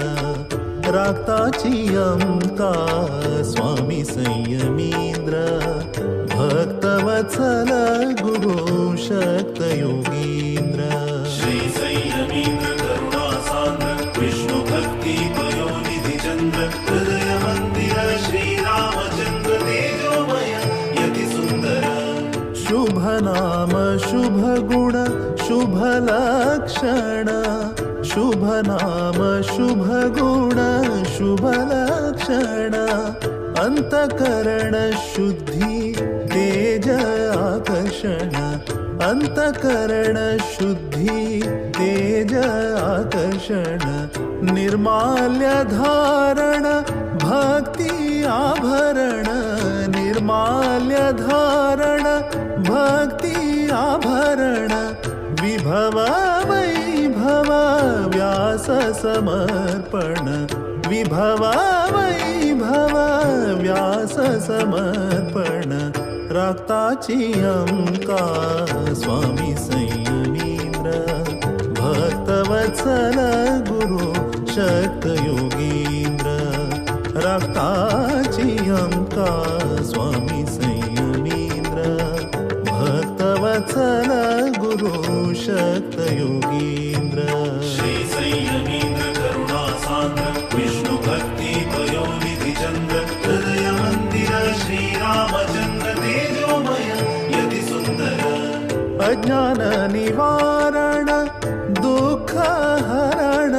राक्ताची अमका स्वामी संयमींद्र भक्तवत्सल गुरु शक्त योगींद्र। श्री संयमींद्र करुणा सान्द्र विष्णु भक्ति पयोनिधि चंद्र हृदय मंदिर श्री रामचंद्र तेजोमय यति सुंदर। शुभ नाम शुभ गुण शुभ लक्षण, शुभ नाम शुभ गुण शुभ लक्षण, अंतकरण शुद्धि तेज आकर्षण, अंतकरण शुद्धि तेज आकर्षण, निर्माल्य धारण भक्ति आभरण, निर्माल्य धारण भक्ति आभरण, विभव वैभव व्यास समर्पण, विभव वैभव व्यास समर्पण। राक्ताची अमका स्वामी संयमींद्र भक्तवत्सल गुरु शक्त योगींद्र। राक्ताची अमका स्वामी संयमींद्र भक्तवत्सल गुरु शक्त योगींद्र। श्री संयमींद्र करुणा सान्द्र विष्णु भक्ति पयोनिधि चंद्र हृदय मंदिर श्री रामचंद्र तेजोमय यति सुंदर। अज्ञान निवारण दुःख हरण,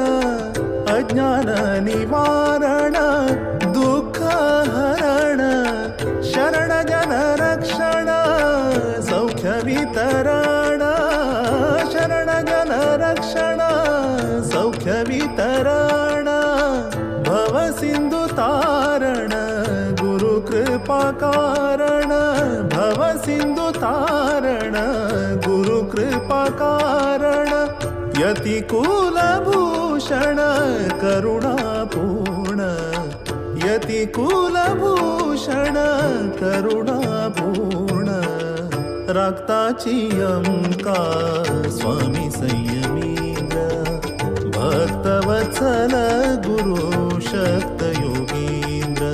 अज्ञान निवारण दुःख हरण, शरण जन रक्षण सौख्य वितरण, शरण जन रक्षण सौख्य वितरण, भव सिंधु तारण गुरु कृपा कारण, भव सिंधु तारण गुरु कृपा कारण, यति कुलभूषण करुणापूर्ण, यति कुलभूषण करुणापूर्ण। राक्ताची अमका स्वामी संयमींद्र भक्तवत्सल गुरु शक्त योगींद्र।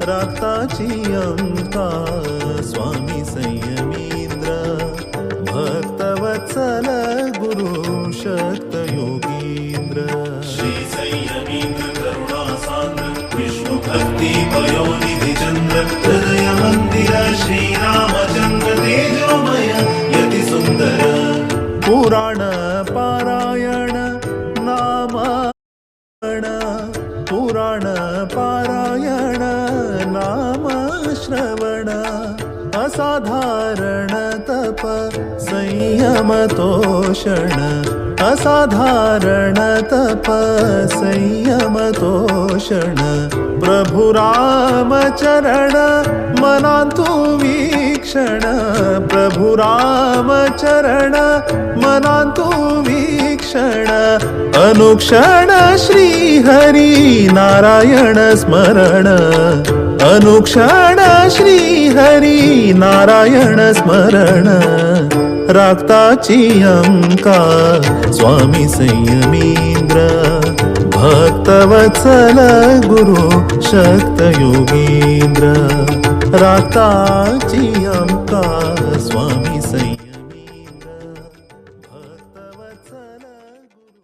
राक्ताची अमका स्वामी संयमींद्र भक्तवत्सल गुरु शक्त योगींद्र। श्री संयमींद्र करुणा सान्द्र विष्णु भक्ति पयोनिधि चंद्र हृदय मंदिर श्री रामचंद्र तेजोमय यति सुंदर। पुराण पारायण नाम, पुराण पारायण नाम श्रवण, असाधारण तप संयम तोषण, असाधारण तप संयम तोषण, प्रभु राम चरण मनांतु वीक्षण, प्रभु राम चरण मनांतु वीक्षण, अनुक्षण श्री हरि नारायण स्मरण, अनुक्षण श्री हरि नारायण स्मरण। राक्ताची अमका स्वामी संयमींद्र भक्तवत्सल गुरु शक्त योगींद्र राताची आमकां स्वामी संयमींद्र भक्तवत्सल गुरु.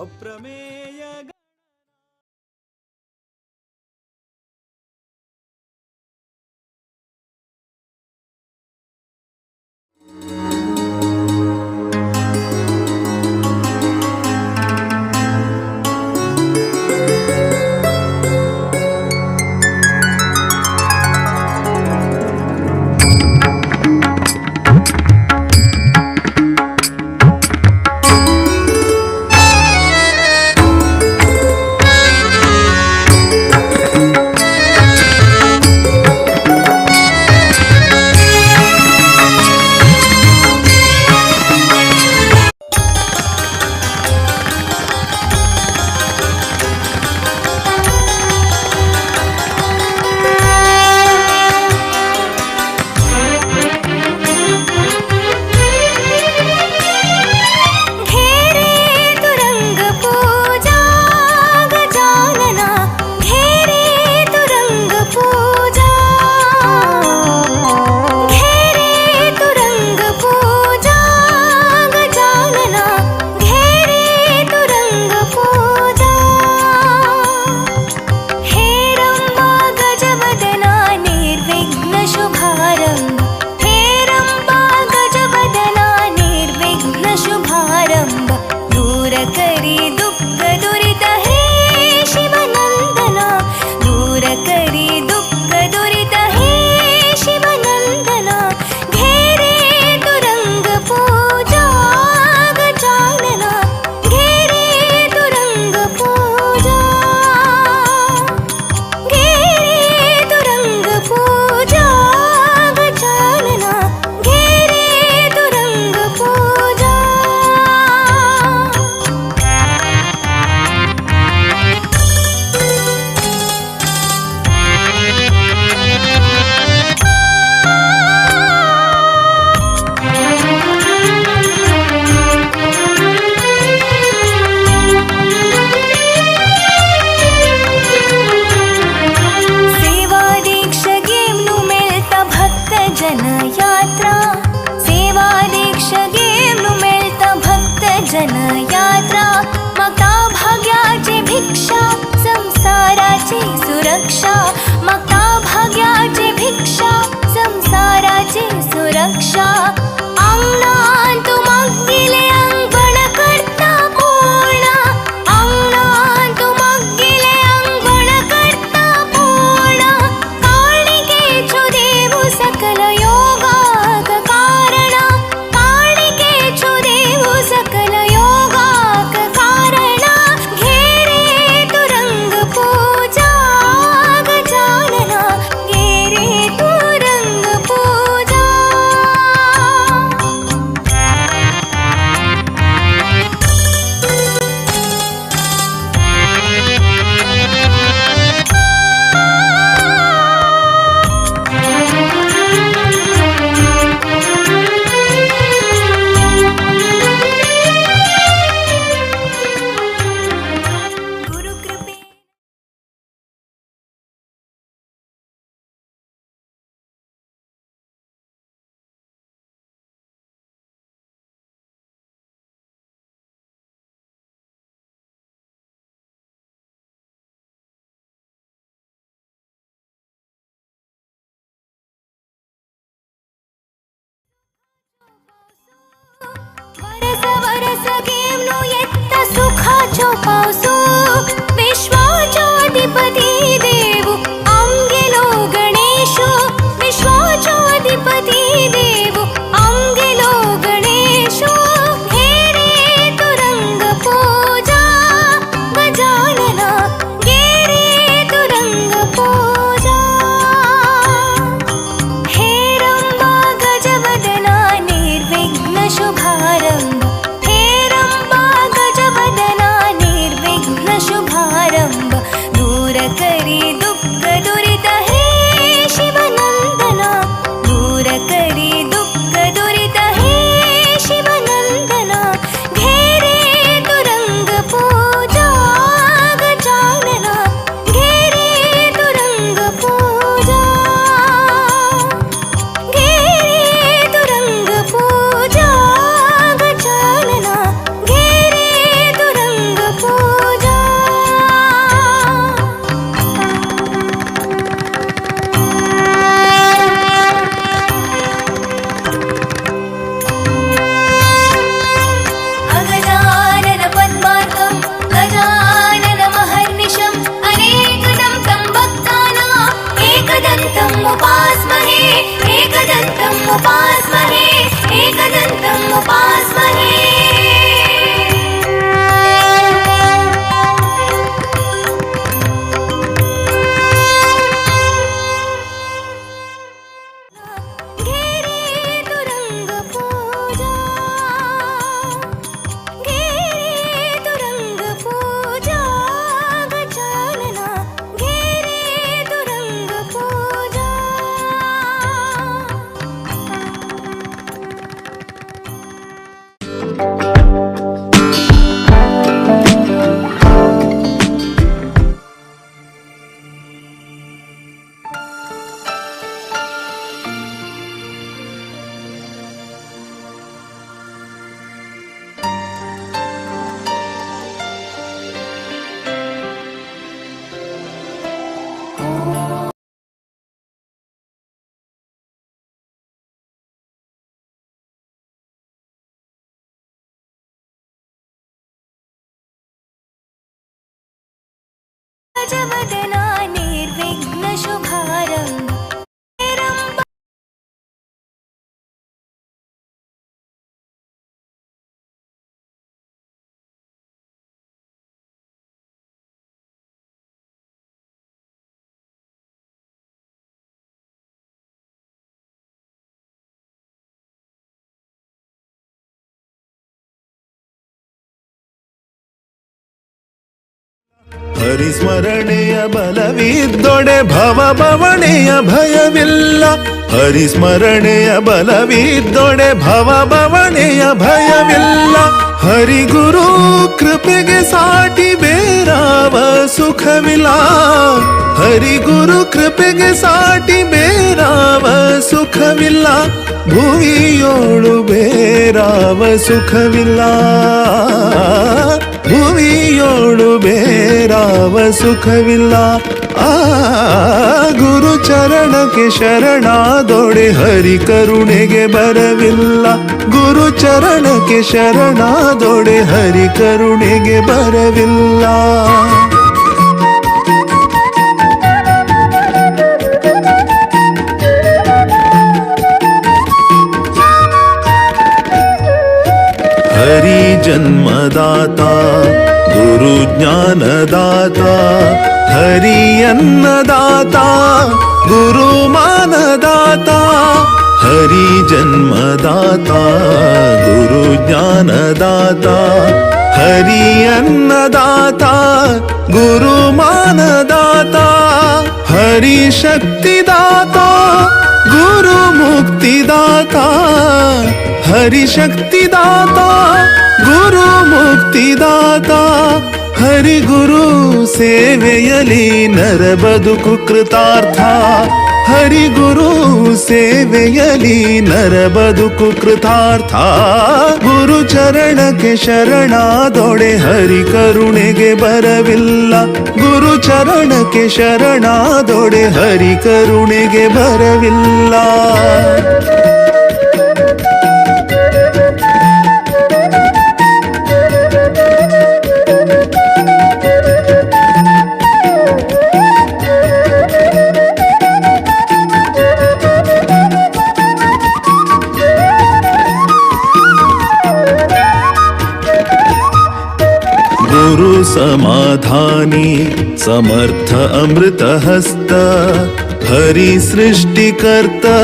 अप्रमेय सुरक्षा मागता भाग्याची भिक्षा संसाराची सुरक्षा अंगणान तू मागिले अंगण करता पूर्ण अंगणान तू मागिले अंगण करता पूर्ण कारणिकेचो देवु सकल योगाक कारण कारणिकेचो देवु सकल योगाक कारण घेरे तू रंग पूजा गजानना घेरे तू रंग पूजा। पावसाचो पावसो विश्वाचो अधिपती देव आमगेलो गणेशो विश्वाचो अधिपती देव आमगेलो गणेशो घेरे तुरंग पूजा गजानना घेरे तुरंग पूजा हे रंबा गजवदना निर्विघ्न शुभारंभ हे रंबा गजवदना निर्विघ्न शुभारंभ दूर करी दुःख दुरित हे शिवनंदना दूर करी दुःख दुरित हे शिवनंदना घेरे तुरंग पूजा गजानना घेरे तुरंग पूजा घेरे तुरंग पूजा गजानना घेरे तुरंग पूजा. अगजानन पद्मार्कं गजानन महर्निशम् अनेकदं तं भक्तानाम् एकदन्तम् उपास्महे एकदन्तम् उपास्महे एकदन्तम् उपास्महे. घेरे तुरंग पूजा घेरे तुरंग पूजा गजानना घेरे तुरंग पूजा. गजवदना निर्विघ्न शुभारंभ रंबा ಹರಿಸ್ಮರಣೆಯ ಬಲವಿದ್ದೊಡೆ ಭವ ಬವಣೆಯ ಭಯವಿಲ್ಲ. ಹರಿಸ್ಮರಣೆಯ ಬಲವಿದ್ದೊಡೆ ಭವ ಬವಣೆಯ ಭಯವಿಲ್ಲ. ಹರಿಗುರು ಕೃಪೆಗೆ ಸಾಟಿ ಬೇರಾವ ಸುಖವಿಲ್ಲ. ಹರಿಗುರು ಕೃಪೆಗೆ ಸಾಟಿ ಬೇರಾವ ಸುಖವಿಲ್ಲ. ಭುವಿಯೋಳು ಬೇರಾವ ಸುಖವಿಲ್ಲ. ಭುವಿಯೋಳು ಬೇರಾವ ಸುಖವಿಲ್ಲ. ಆ ಗುರು ಚರಣಕ್ಕೆ ಶರಣಾದೊಡೆ ಹರಿ ಕರುಣೆಗೆ ಬರವಿಲ್ಲ. ಗುರು ಚರಣಕ್ಕೆ ಶರಣಾದೊಡೆ ಹರಿ ಕರುಣೆಗೆ ಬರವಿಲ್ಲ. ಹರಿ ಜನ್ಮದಾತ ಗುರು ಜ್ಞಾನದಾತ ಹರಿ ಅನ್ನದಾತ ಗುರು ಮಾನದಾತ. ಹರಿ ಜನ್ಮದಾತ ಗುರು ಜ್ಞಾನದಾತ ಹರಿ ಅನ್ನದಾತ ಗುರು ಮಾನದಾತ. ಹರಿ ಶಕ್ತಿದಾತ ಗುರು ಮುಕ್ತಿದಾತ. ಹರಿ ಶಕ್ತಿದಾತ ಗುರು ಮುಕ್ತಿದಾತ. ಹರಿ ಗುರು ಸೇವೆಯಲಿ ನರ ಬದುಕು ಕೃತಾರ್ಥ. ಹರಿ ಗುರು ಸೇವೆಯಲಿ ನರ ಬದುಕು ಕೃತಾರ್ಥ. ಗುರು ಚರಣಕ್ಕೆ ಶರಣಾದೊಡೆ ಹರಿ ಕರುಣೆಗೆ ಬರವಿಲ್ಲ. ಗುರು ಚರಣಕ್ಕೆ ಶರಣಾದೊಡೆ ಹರಿ ಕರುಣೆಗೆ ಬರವಿಲ್ಲ. समाधानी समर्थ अमृतहस्त हरि सृष्टिकर्ता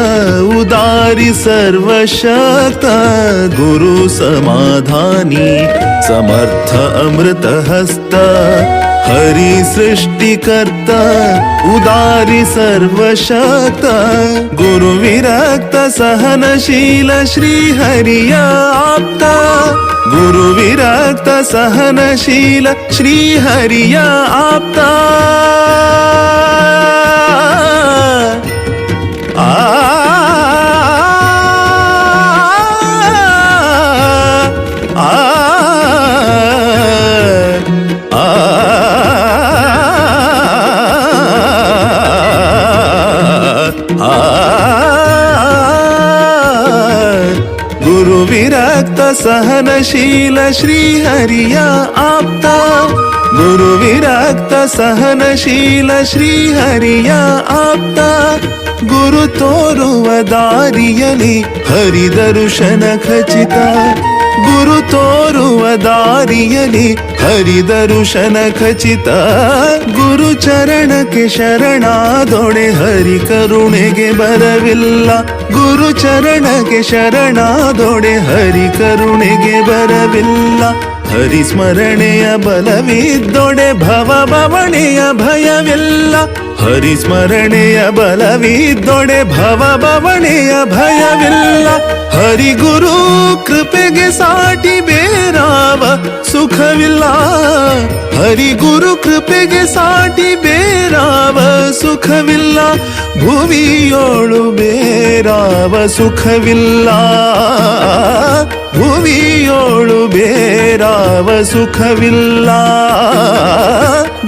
उदारी सर्वशक्त गुरु समाधानी समर्थ अमृतहस्त हरि सृष्टिकर्ता उदारी सर्वशक्त गुरु विरक्त सहनशील श्री हरिया आप्ता गुरु विरक्त सहनशील श्री हरिया आप्ता। आ आ आ आ गुरु विरक्त सहनशील श्री हरिया आप्ता गुरु विरक्त सहनशील श्री हरिया आप्ता गुरु तोರುವ ದಾರಿಯಲಿ ಹರಿ ದರ್ಶನ ಖಚಿತ ಗುರು ತೋರುವ ದಾರಿಯಲಿ ಹರಿ ದರ್ಶನ ಖಚಿತ ಗುರು ಚರಣಕ್ಕೆ ಶರಣಾದೊಡೆ ಹರಿ ಕರುಣೆಗೆ ಬರವಿಲ್ಲ ಗುರು ಚರಣಕ್ಕೆ ಶರಣಾದೊಡೆ ಹರಿ ಕರುಣೆಗೆ ಬರವಿಲ್ಲ ಹರಿ ಸ್ಮರಣೆಯ ಬಲವಿದ್ದೊಡೆ ಭವ ಬವಣೆಯ ಭಯವಿಲ್ಲ ಹರಿ ಸ್ಮರಣೆಯ ಬಲವಿದ್ದೊಡೆ ಭವ ಬವಣೆಯ ಭಯವಿಲ್ಲ ಹರಿ ಗುರು ಕೃಪೆಗೆ ಸಾಟಿ ಬೇರಾವ ಸುಖವಿಲ್ಲ ಹರಿ ಗುರು ಕೃಪೆಗೆ ಸಾಟಿ ಬೇರಾವ ಸುಖವಿಲ್ಲ ಭುವಿಯೋಳು ಬೇರಾವ ಸುಖವಿಲ್ಲ ಭುವಿಯೋಳು ಬೇರಾವ ಸುಖವಿಲ್ಲ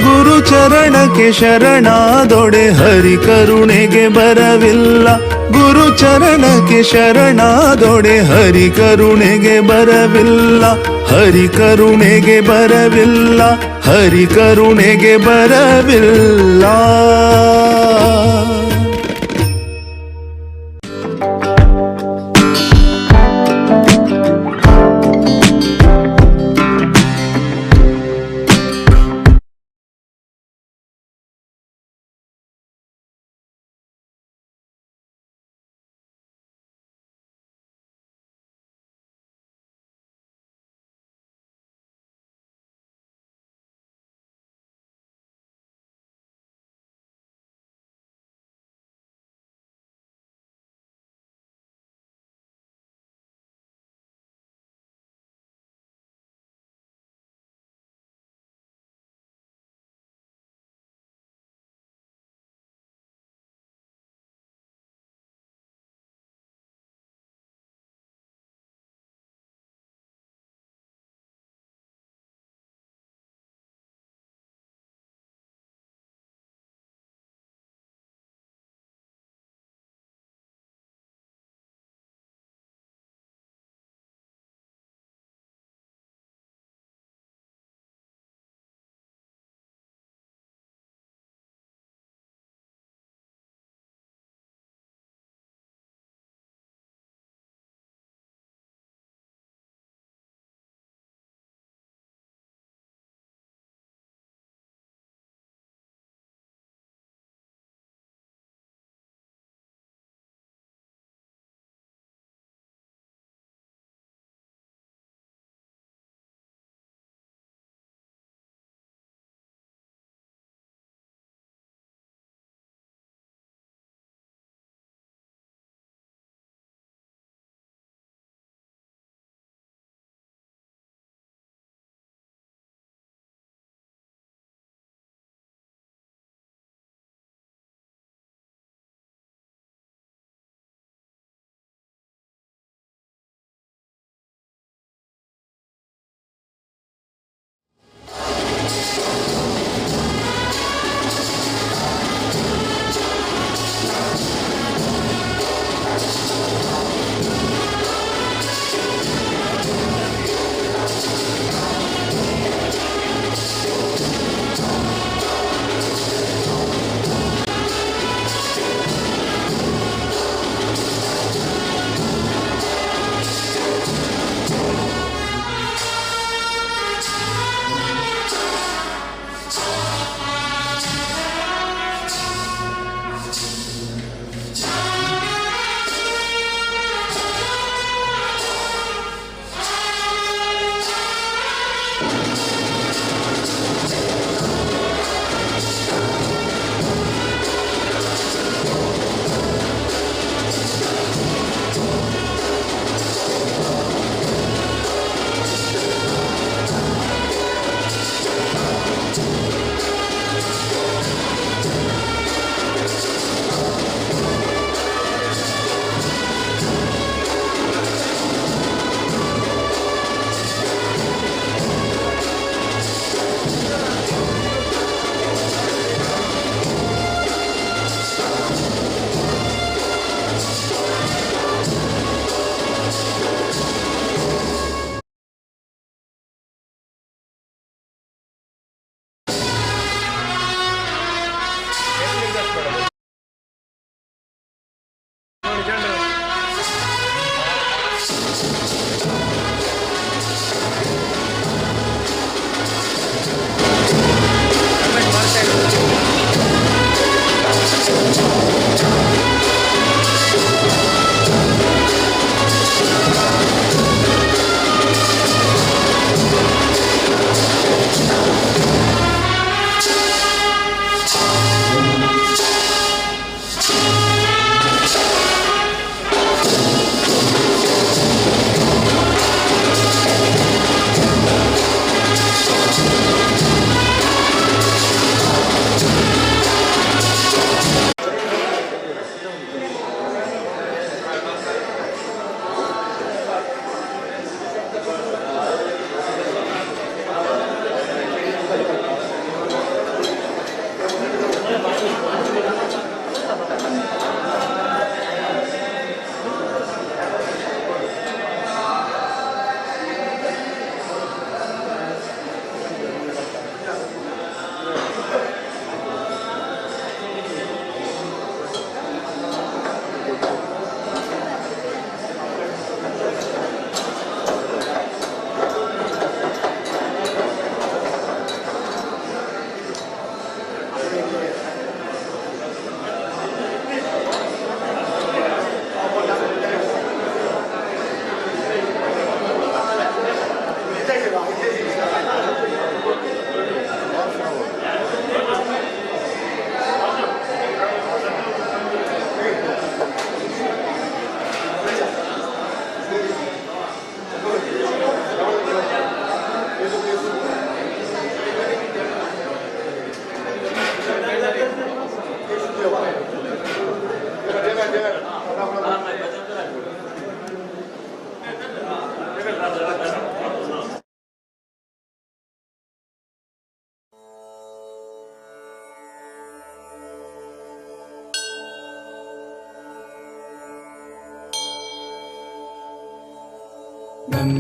ಗುರು ಚರಣಕ್ಕೆ ಶರಣಾದೊಡೆ ಹರಿ ಕರುಣೆಗೆ ಬರವಿಲ್ಲ ಗುರು ಚರಣಕ್ಕೆ ಶರಣಾದೊಡೆ ಹರಿ ಕರುಣೆಗೆ ಬರವಿಲ್ಲ ಹರಿ ಕರುಣೆಗೆ ಬರವಿಲ್ಲ ಹರಿ ಕರುಣೆಗೆ ಬರವಿಲ್ಲ.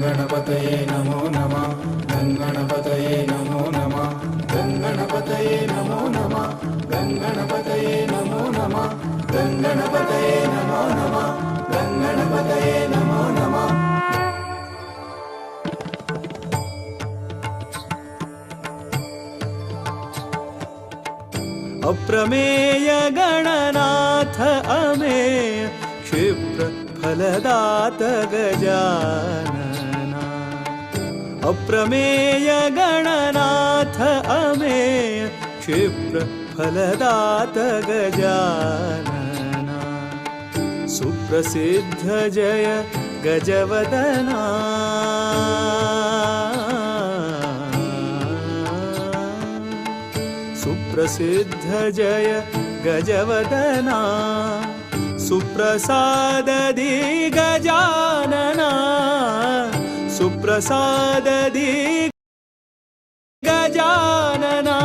गणपतये नमो नमः। गणपतये नमो नमः। गणपतये नमो नमः। गणपतये नमो नमः। गणपतये नमो नमः। गणपतये नमो नमः। अप्रमेय गणनाथ अमेय क्षिप्र फलदात गजानना। अप्रमेय गणनाथ अमेय क्षिप्र फलदात गजानना। सुप्रसिद्ध जय गजवदना। सुप्रसिद्ध जय गजवदना। सुप्रसाददि गजानना। सुप्रसाददि गजानना।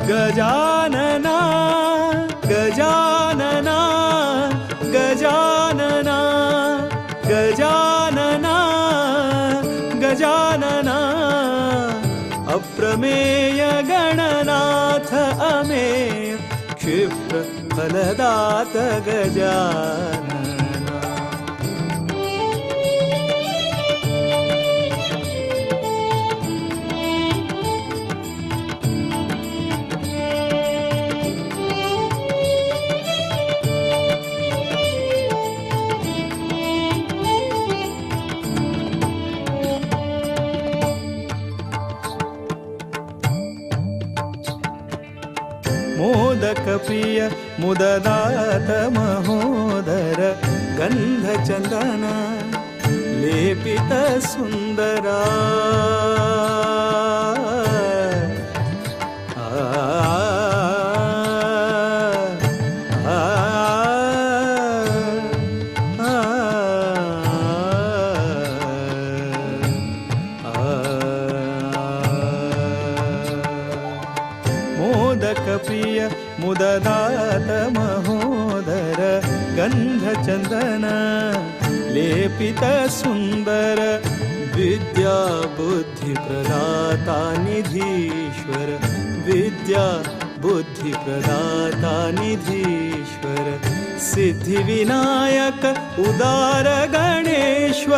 गजानना गजानना गजानना गजानना गजानना। अप्रमेय गणनाथ अमेय क्षिप्र फलदात गजानना। मोदक प्रिय मुददात महोदर गंध चंदन लेपित सुंदरा। मोदक प्रिय मुददात महोदर गंध चंदन लेपित सुंदर। विद्या बुद्धि प्रदाता निधीश्वर। विद्या बुद्धि प्रदाता निधीश्वर। सिद्धि विनायक उदार गणेश्वर।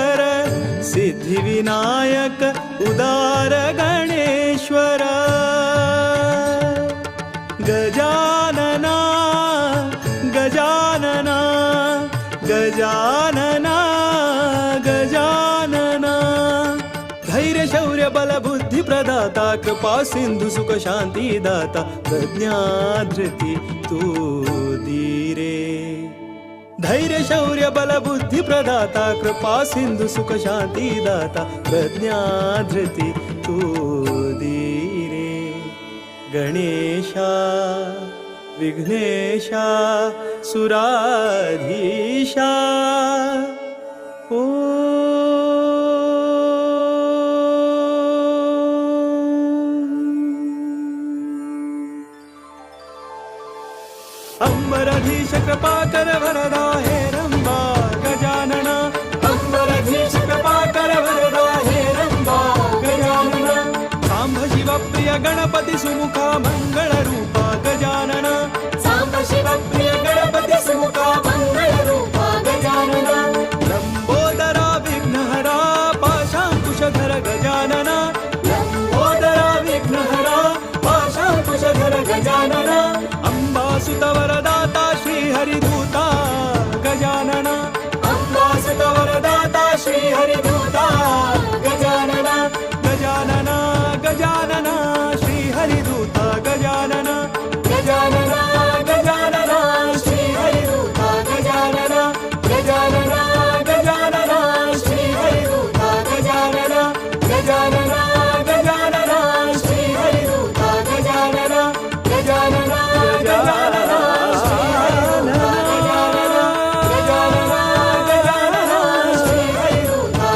सिद्धिविनायक उदार गणेश्वर। गजानना गजानना गजानना गजानना। धैर्य शौर्य बल बुद्धि प्रदाता, कृपा सिंधु सुख शांति दाता, प्रज्ञा धृति तू धीरे। धैर्य शौर्य बल बुद्धि प्रदाता, कृपा सिंधु सुख शांति दाता, प्रज्ञा धृति तू धीरे। गणेशा विघ्नेशा सुराधीशा। ओ अंबराधीश कृपाकर वरदा हे रंबा गजानना। अंबराधीश कृपाकर वरदा हे रंबा गजानना। सांब शिव प्रिय गणपति सुमुखा मंगल रूपा गजानना। सांब शिव प्रिय गणपति सुमुखा मंगल रूपा गजानना। लंबोदरा विघ्नहरा पाशांकुशधर गजानना। लंबोदरा विघ्नहरा पाशांकुशधर गजानना। अंबासुत वरदाता श्री हरिदूता गजानना। अंबासुत वरदाता श्री हरिदूता गजानना। गजानना गजानना श्री हरिदूता गजानना। गजानना गजानना श्री हरिदूता गजानना। गजानना गजानना श्री हरिदूता गजानना। गजानना गजानना श्री हरिदूता गजानना। गजानना गजानना श्री हरिदूता गजानना। गजानना गजानना श्री हरिदूता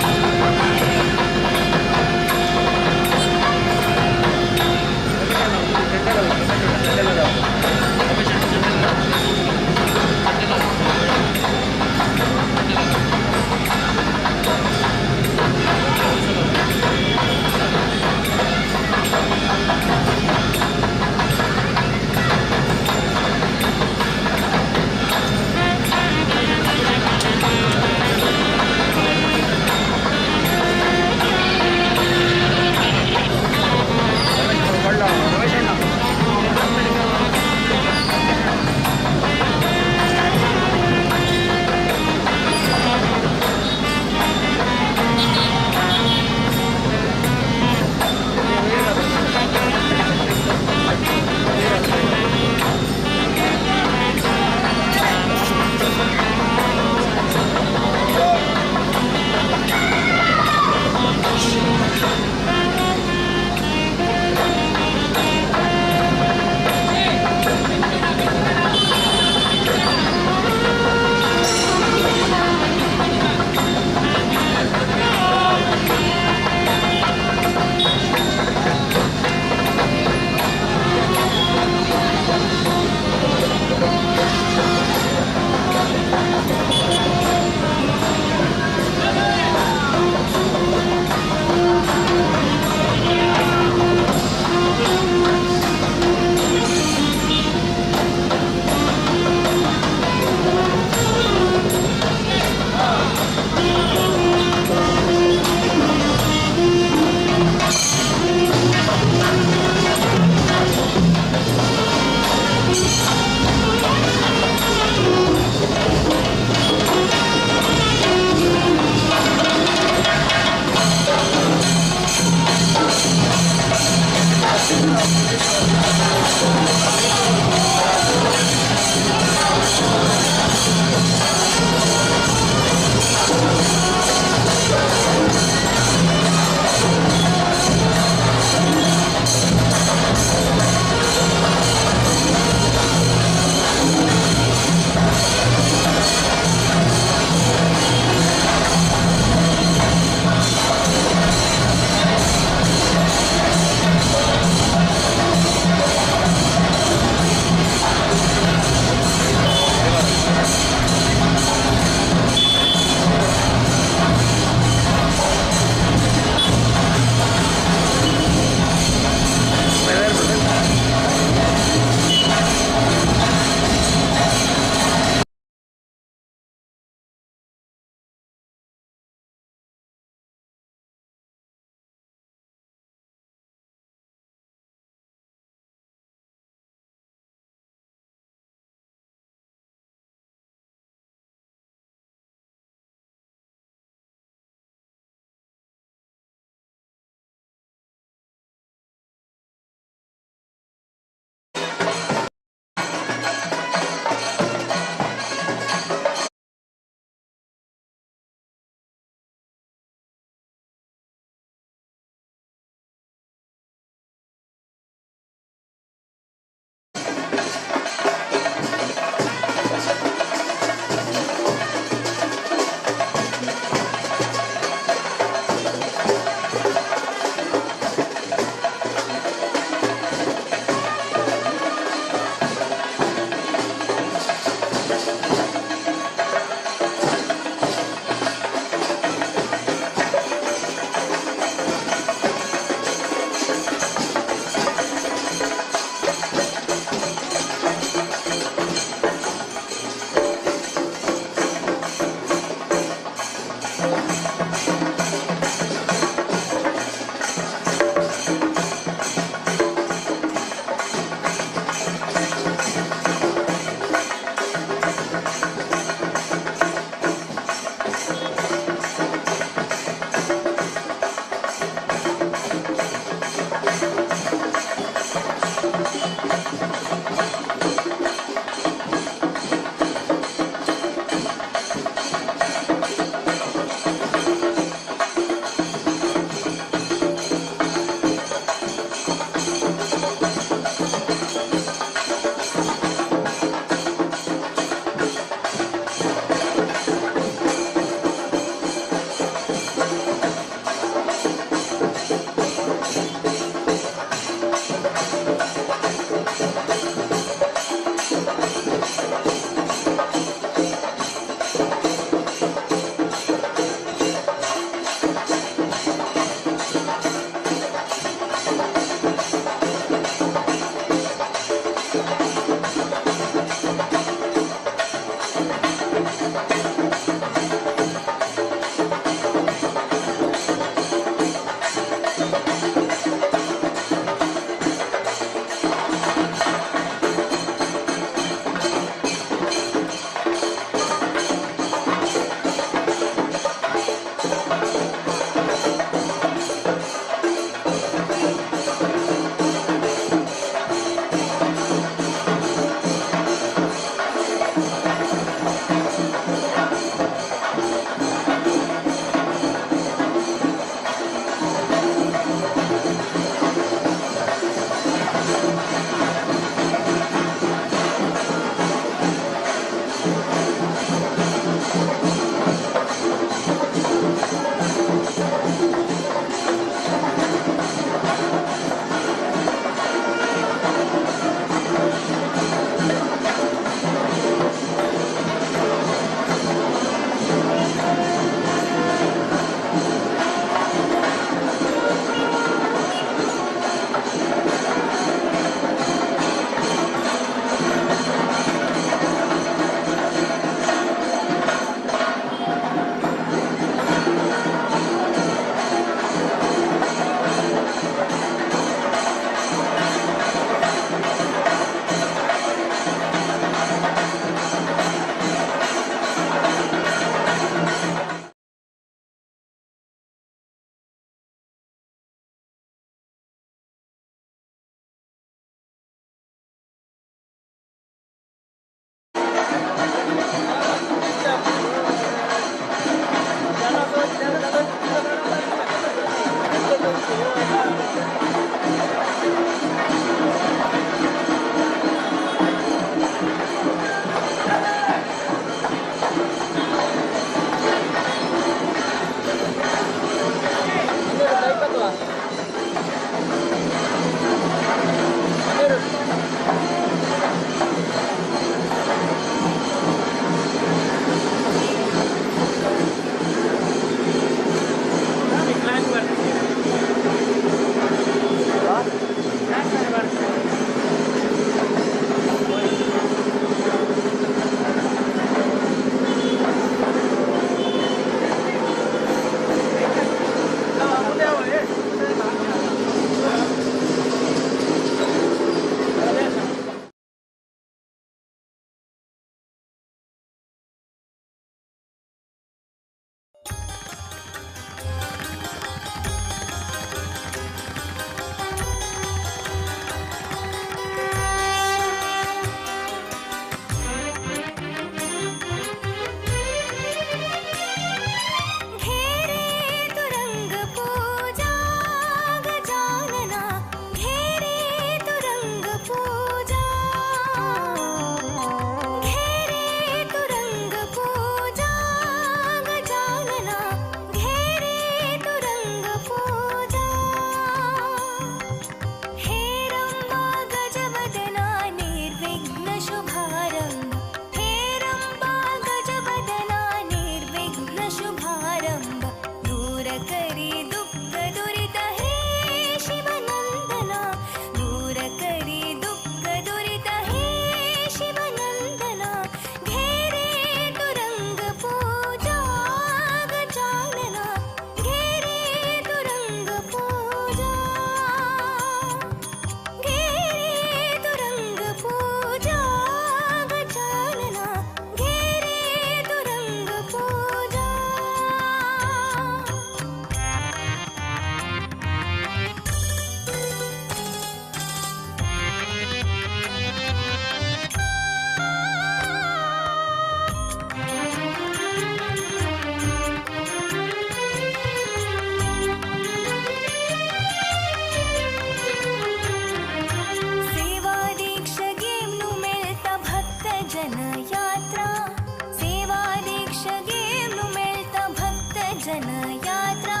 यात्रा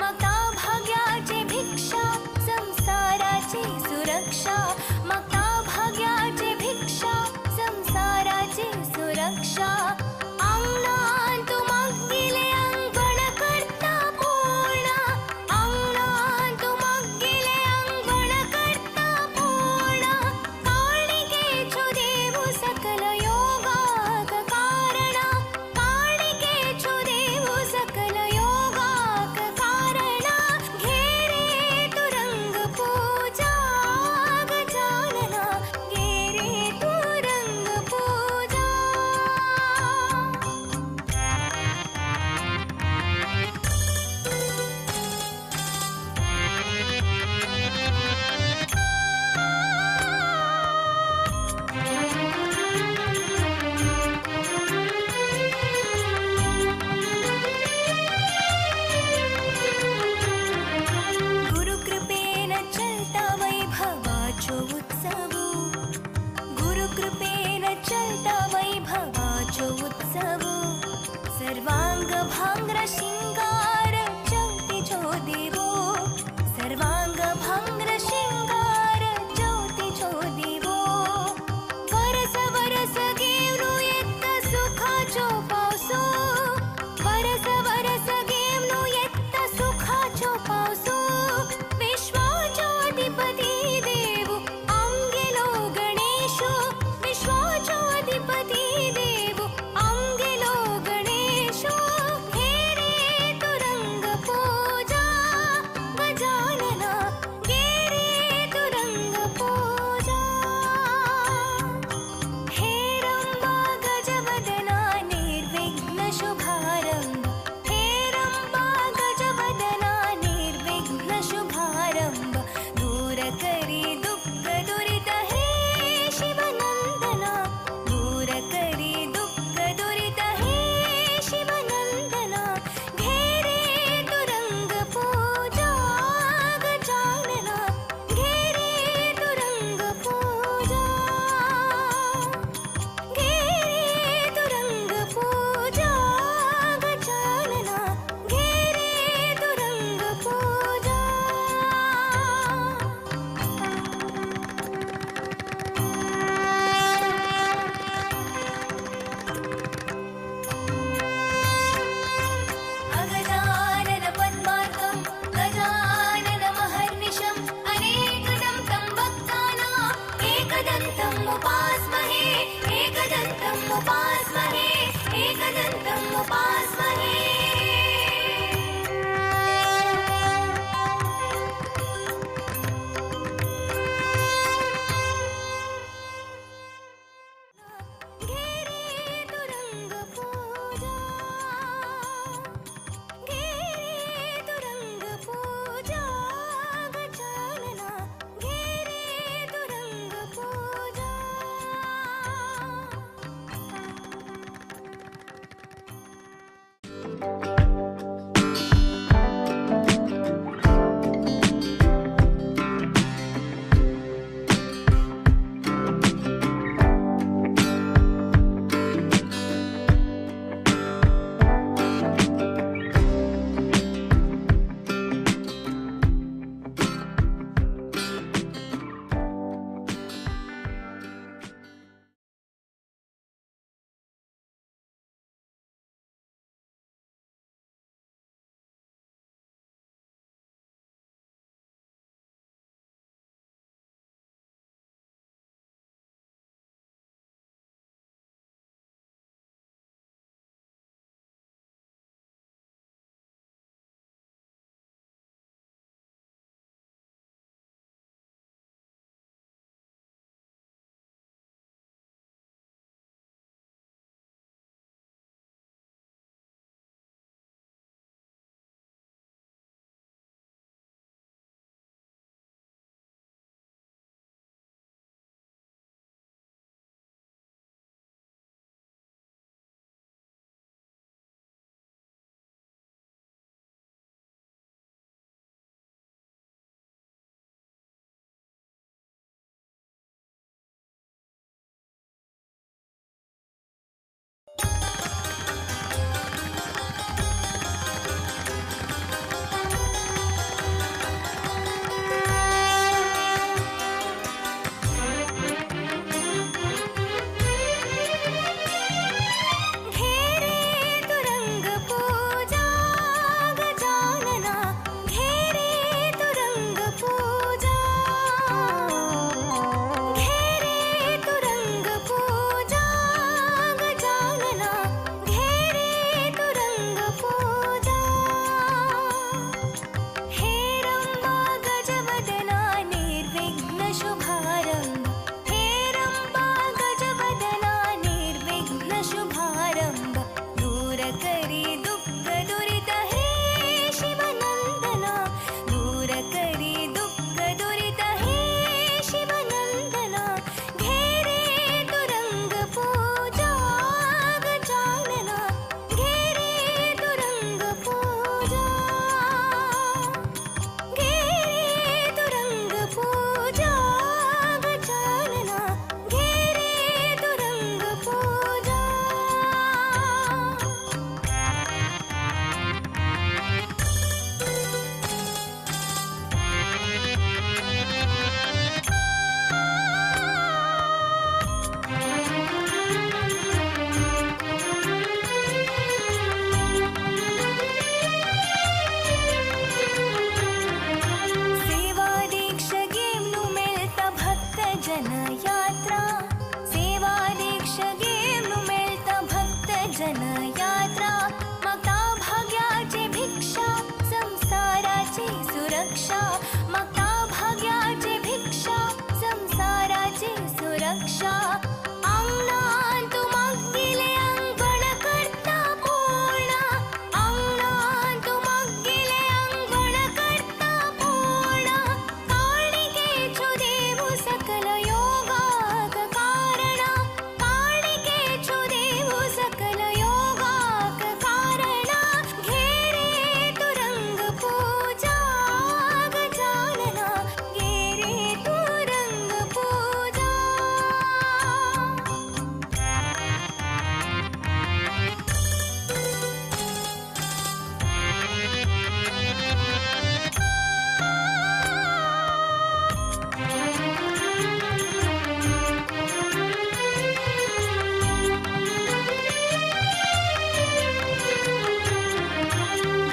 मागता भाग्याची भिक्षा संसाराची सुरक्षा मागता भाग्याची भिक्षा संसाराची सुरक्षा अंगणान तूं मागिले अंगण करता पूर्ण अंगणान तूं मागिले अंगण करता पूर्ण काणिकेचो देव सकल योगाक कारण काणिकेचो देव सकल योगाक कारण घेरे तू रंग पूजा गजानना. सुरक्षा अंगणान तूं मागगिले अंगण करता पूर्ण अंगणान तूं मागगिले अंगण करता पूर्ण काणिकेचो देव सकल योगाक कारण काणिकेचो देव सकल योगाक कारण घेरे तू रंग पूजा गजानना घेरे तू रंग पूजा.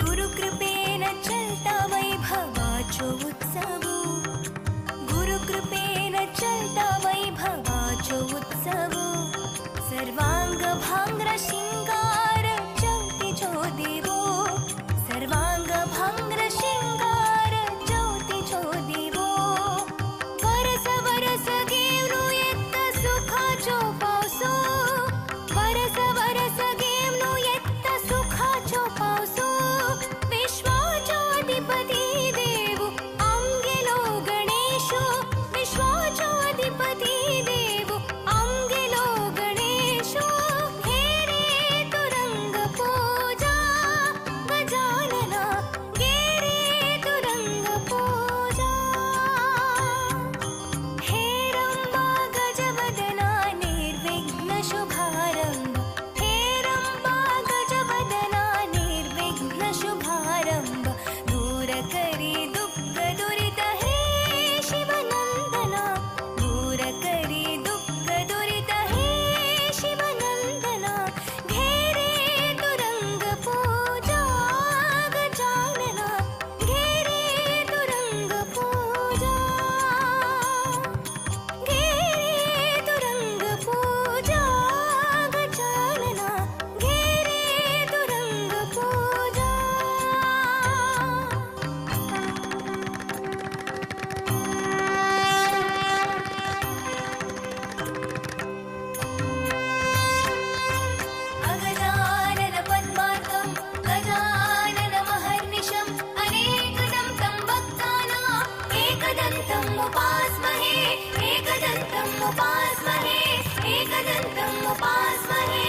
गुरुकृपेन चलता वैभवाचो उत्सव गुरुकृपेन चलता वैभवाचो उत्सव सर्वांग भांग्र शिंगार चौथीचो देवो सर्वांग भांग्र शिंगार चौथीचो देवो वरस वरस घेवनु येत सुखाचो पावसो वरस वरस घेवनु येत सुखाचो पावसो विश्वाचो अधिपती देव आमगेलो गणेशो विश्वाचो अधिपती देव आमगेलो गणेशो घेरे तू रंग पूजा गजानना घेरे तू रंग पूजा. हे रंबा गजवदना निर्विघ्न शुभारंभ हे रंबा गजवदना निर्विघ्न शुभारंभ दूर करी दुःख दुरित हे शिवनंदना दूर करी दुःख दुरित हे शिवनंदना घेरे तू रंग पूजा गजानना घेरे तू रंग पूजा घेरे तू रंग पूजा गजानना घेरे तू रंग पूजा. अगजानन पद्मार्कं गजानन महर्निशम् अनेकदं तं भक्तानाम् एकदन्तम् उपास्महे एकदन्तम् उपास्महे एकदन्तम् उपास्महे.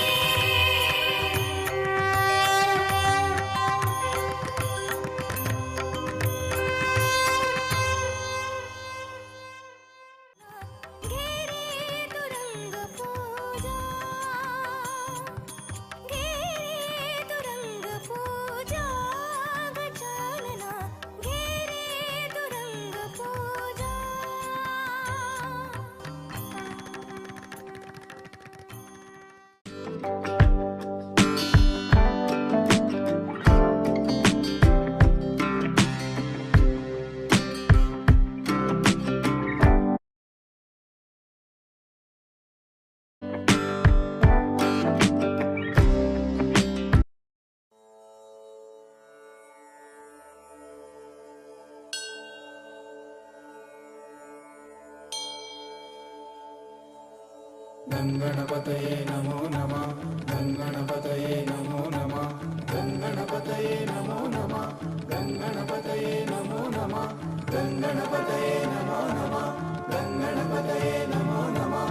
घेरे तू रंग पूजा घेरे तू रंग पूजा गजानना घेरे तू रंग पूजा. गणपतये नमो नमः गणपतये नमो नमः गणपतये नमो नमः गणपतये नमो नमः गणपतये नमो नमः गणपतये नमो नमः.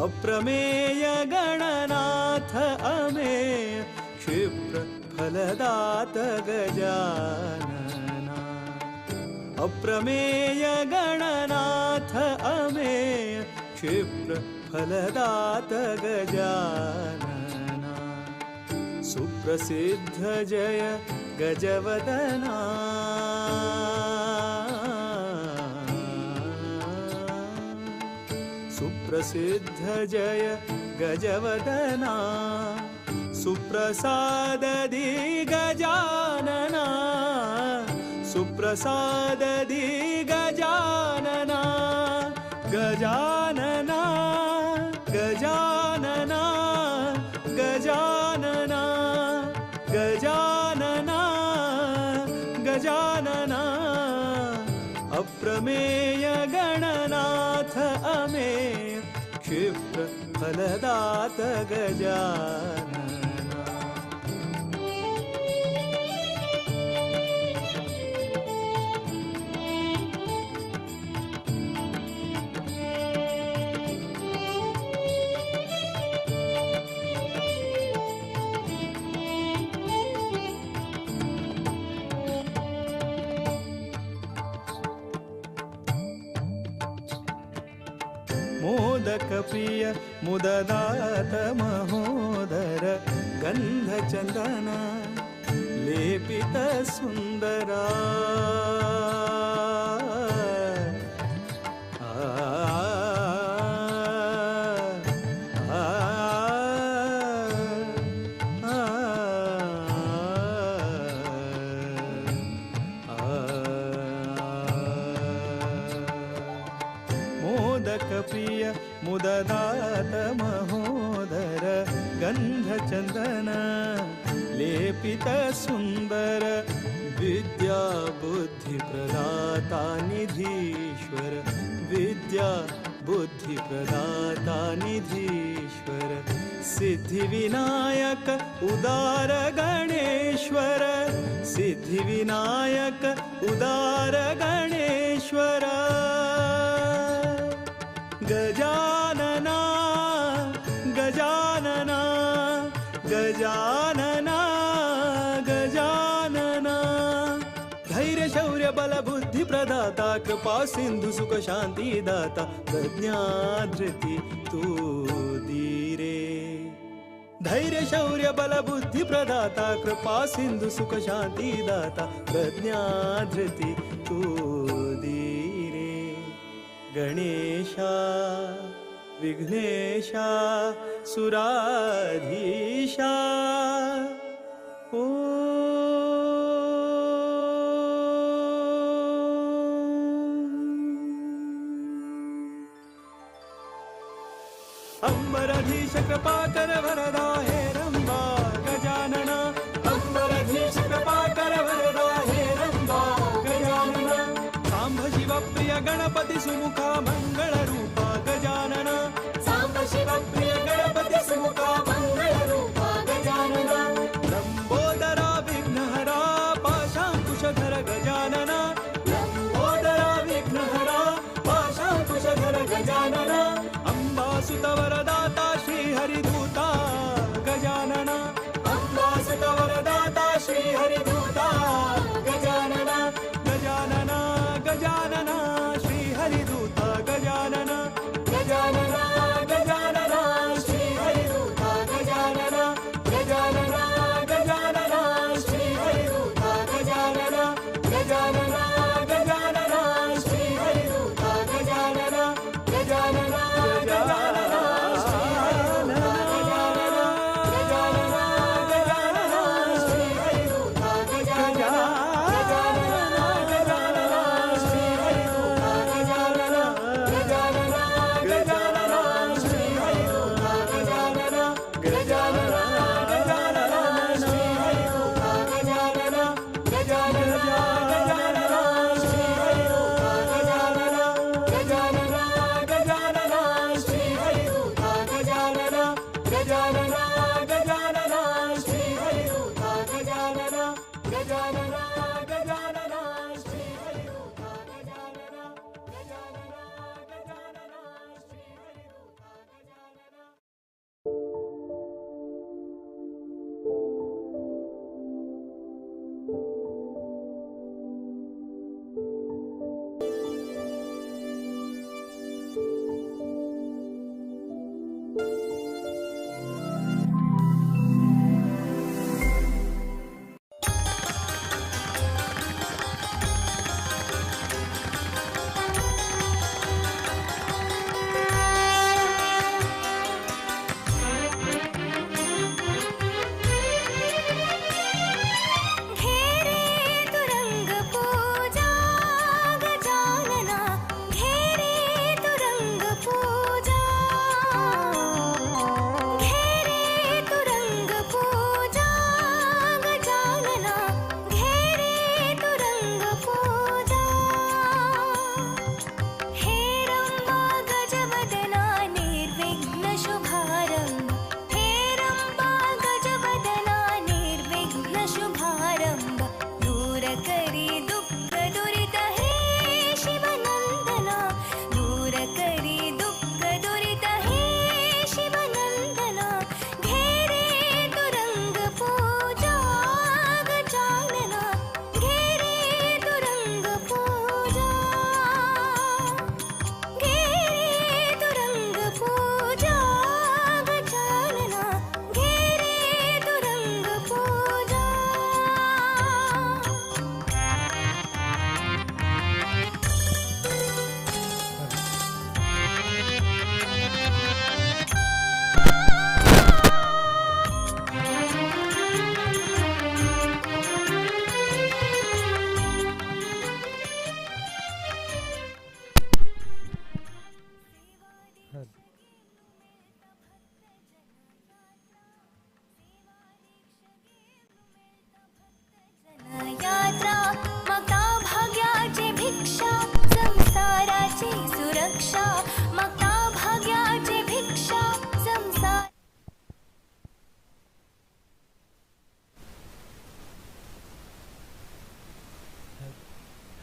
अप्रमेय गणनाथ अमेय क्षिप्र फलदात गजानना अप्रमेय गणनाथ अमेय क्षिप्र फलदात गजानना सुप्रसिद्ध जय गजवदना सुप्रसिद्ध जय गजवदना सुप्रसाददि गजानना सुप्रसाददि गजानना गजानना गजानना गजानना गजानना. पत्र फलदात गजानना। मोदक प्रिय मुददात महोदर गंध चंदन लेपित सुंदरा। आ, आ, आ, आ, मोदक प्रिय मुददात महोदर गंध चंदन लेपित सुंदर विद्या बुद्धि प्रदाता निधीश्वर विद्या बुद्धि प्रदाता निधीश्वर सिद्धि विनायक उदार गणेश्वर सिद्धि विनायक उदार गणेश्वर। गजानना गजानना गजानना गजानना धैर्य शौर्य बल बुद्धि प्रदाता कृपा सिंधु सुख शांति दाता प्रज्ञा धृति तू धीरे। धैर्य शौर्य बल बुद्धि प्रदाता कृपा सिंधु सुख शांति दाता प्रज्ञा धृति तू धीरे। गणेशा विघ्नेशा सुराधीशा ओ अंबराधीश कृपाकर वरदा हे रंबा गजानना अंबराधीश कृपाकर वरदा हे रंबा गजानना सांब शिव प्रिय गणपति सुमुखा मंगल रूपा गजानना सांब शिव प्रिय गणपति सुमुखा मंगल रूपा Gajanana Lambodara विघ्नहरा पाशांकुशधर Gajanana Lambodara विघ्नहरा पाशांकुशधर Gajanana अंबासुत वरदाता Shri हरिदूता Gajanana अंबासुत वरदाता Shri हरिदूता Gajanana Gajanana Gajanana Shri हरिदूता Gajanana Gajanana Gajanana Shri हरिदूता Gajanana Gajanana Gajanana Shri हरिदूता Gajanana Gajanana Gajanana Shri हरिदूता Gajanana Gajanana Gajanana Shri हरिदूता Gajanana.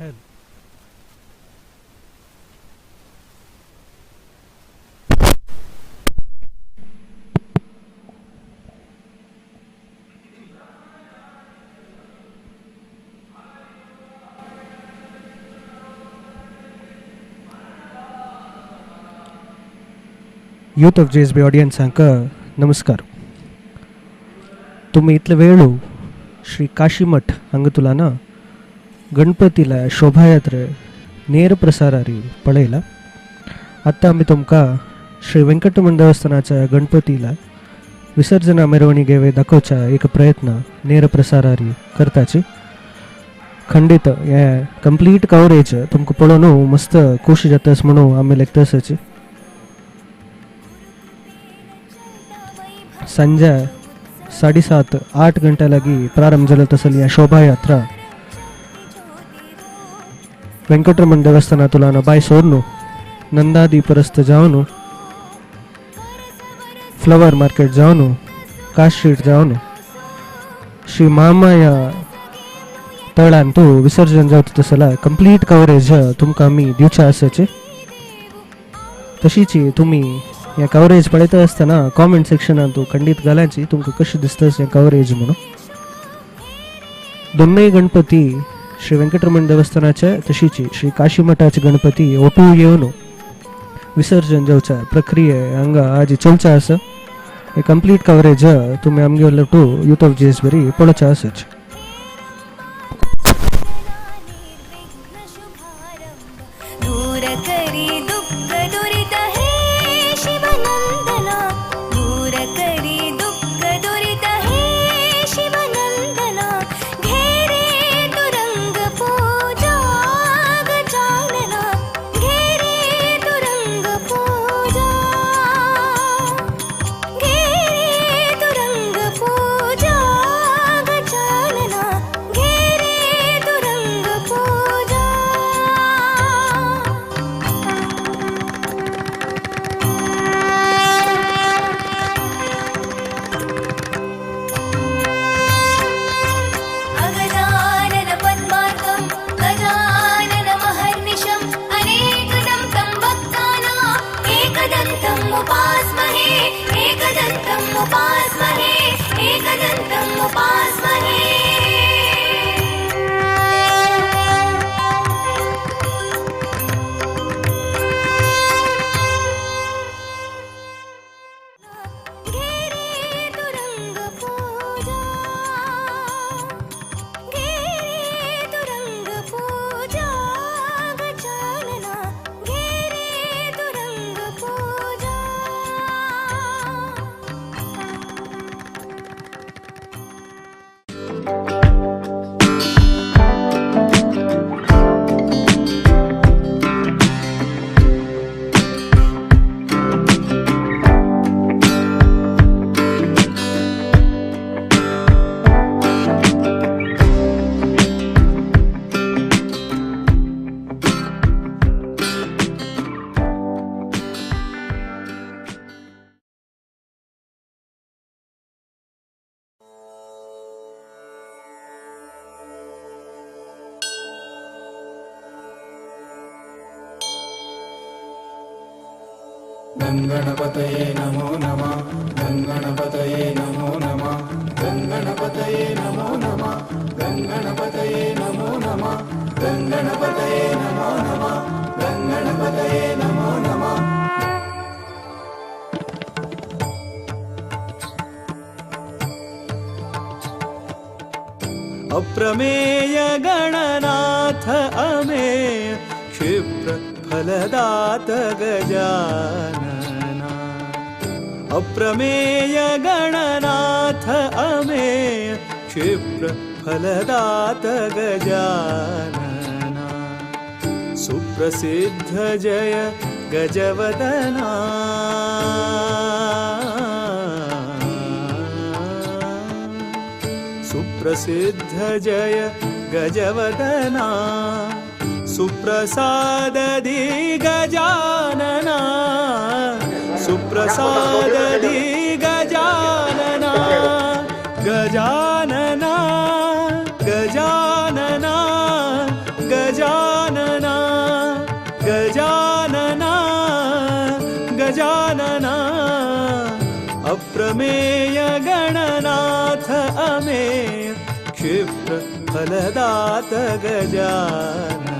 Hello. Youth of JSB ऑडियन्सांक नमस्कार. तुमी इतले वेळू श्री काशीमठ हांगा तुलाना गणपतीला शोभायात्रे नेर प्रसारारी पळयला. आत्ता आमी तुमकां श्री वेंकटरमण देवस्थानाच्या गणपतीला विसर्जना मिरवणिके दाखोवच्या एक प्रयत्न नेर प्रसारारी करताची. खंडित हे कंप्लीट कवरेज तुमकां पळोवन मस्त खोशी जाता म्हणून आमी लेखतासाची. संजय 7:30-8 घंटे लगी प्रारंभ जालो तसली ह्या शोभायात्रा वेंकटरमण देवस्थानातुलान बाय सोडनु नंदादीपरस्त जावन फ्लवर मार्केट जावन काश स्ट्रीट जावन श्री महामाया तळान तू विसर्जन जावता तसला कंप्लीट कवरेज तुमकां आमी दिवचे आसाचे. तशीच तुमी ह्या कवरेज पळयता आसतना कॉमेंट सेक्शनान तूं खंडीत घालाची तुमकां कशें दिसता हें कवरेज म्हणून. दोनूय गणपती श्री वेंकटरमण देवस्थानाचे तशीच श्री काशीमठाचे गणपती ओटू येवन विसर्जन जावच्या प्रक्रिये हांगा आज चलचे आसा. हे कंप्लीट कवरेज तुमी आमगेलो टू यूथ ऑफ जेएसबी पळोवचें आसाच. गणपतये नमो नमः गणपतये नमो नमः गणपतये नमो नमः गणपतये नमो नमः गणपतये नमो नमः गणपतये नमो नमः. अप्रमेय गणनाथ अमेय क्षिप्र फलदात गजानना. अप्रमेय गणनाथ अमेय क्षिप्र फलदात गजानना. सुप्रसिद्ध जय गजवदना. सुप्रसिद्ध जय गजवदना. सुप्रसादधि Gajanana. सुप्रसादधि Gajanana. Gajanana Gajanana Gajanana. अप्रमेय Gananath Amey क्षिप्र फलदात Gajanana.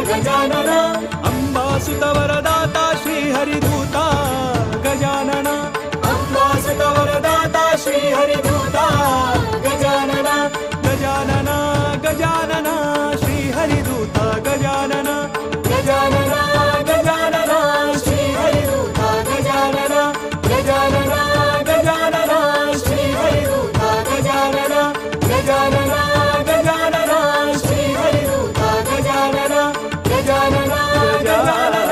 Gajanana अंबासुत वरदाता Shri हरिदूता Gajanana अंबासुत वरदाता Shri हरिदूता Gajanana Gajanana Gajanana Shri हरिदूता Gajanana Gajanana Gajanana Shri हरिदूता Gajanana Gajanana Gajanana Shri हरिदूता Gajanana Gajanana Gajanana Shri हरिदूता Gajanana Gajanana Gajanana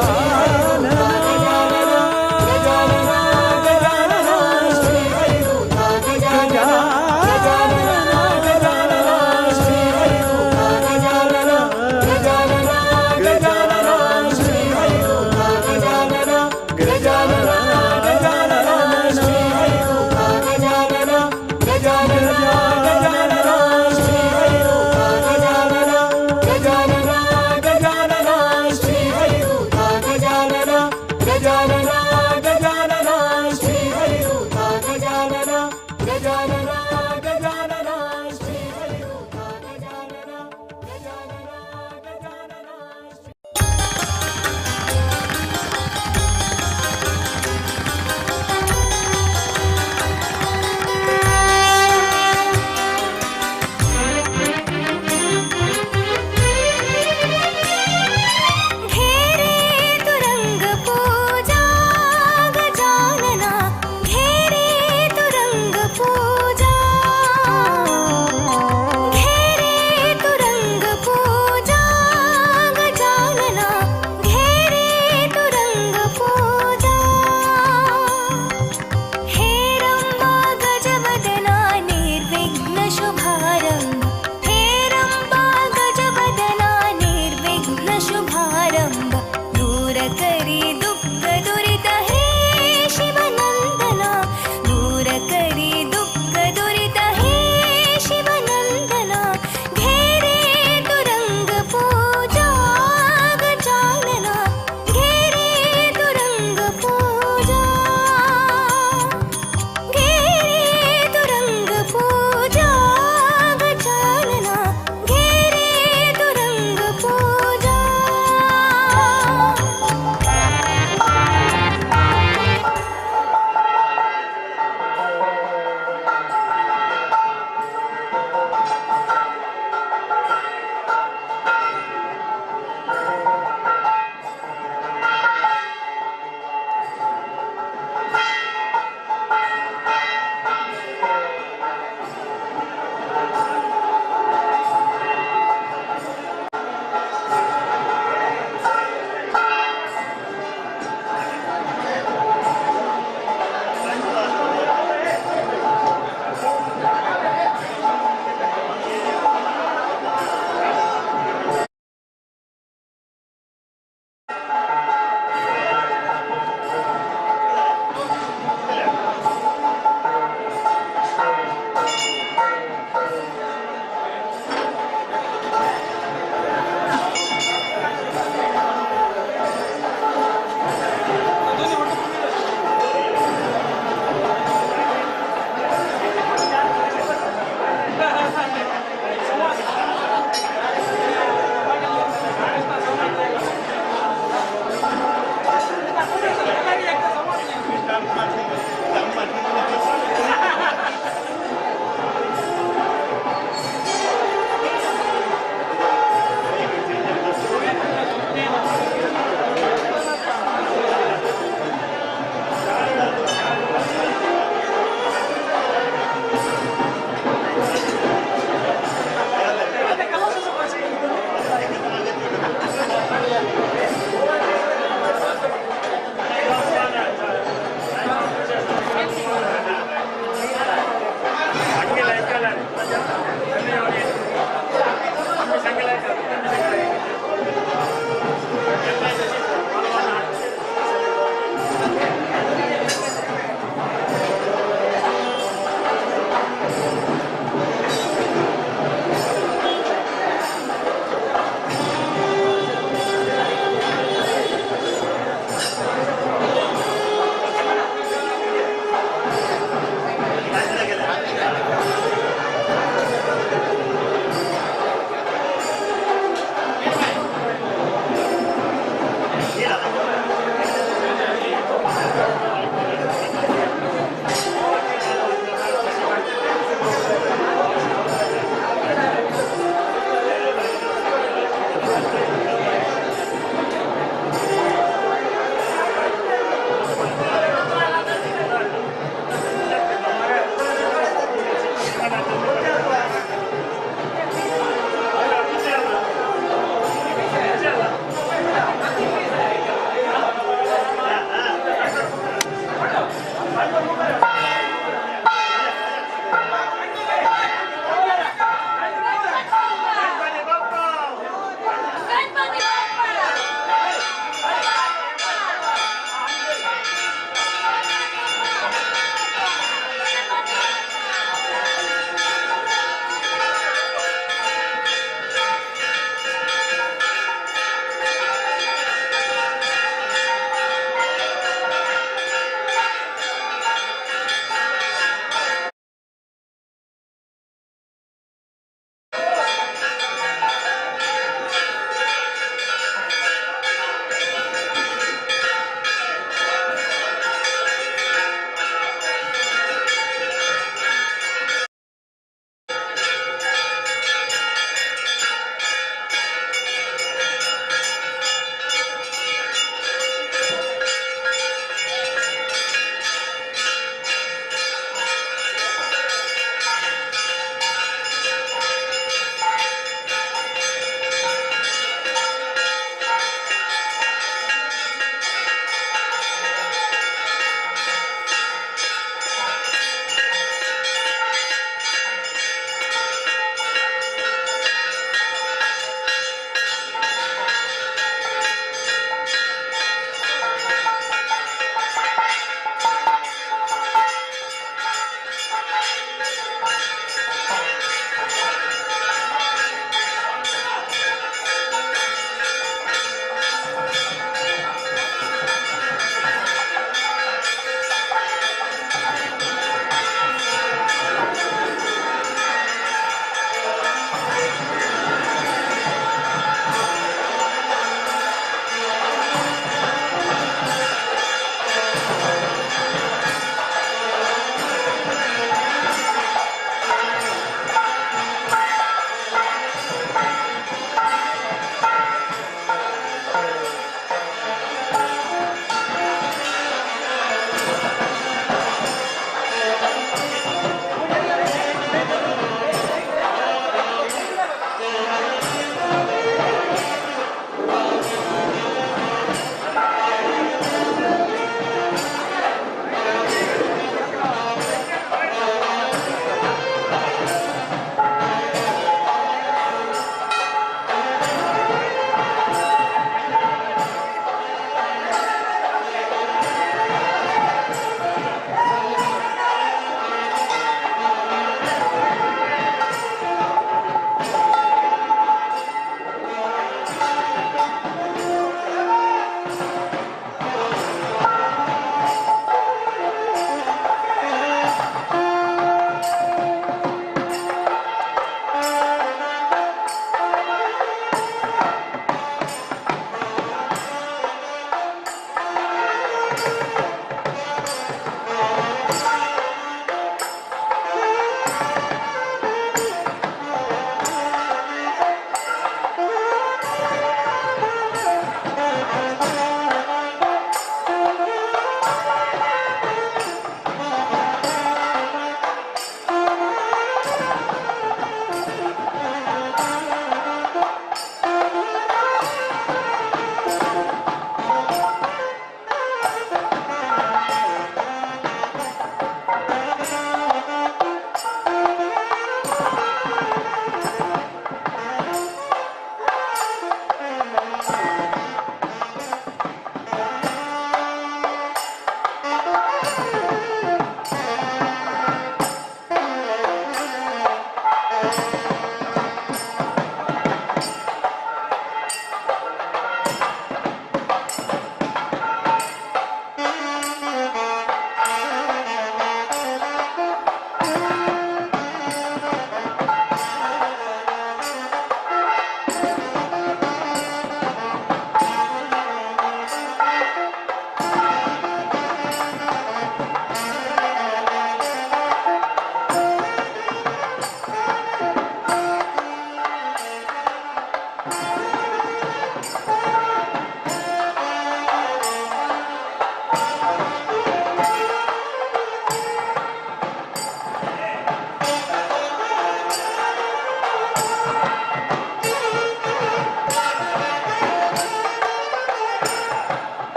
Shri हरिदूता Gajanana Gajanana Gajanana Shri हरिदूता।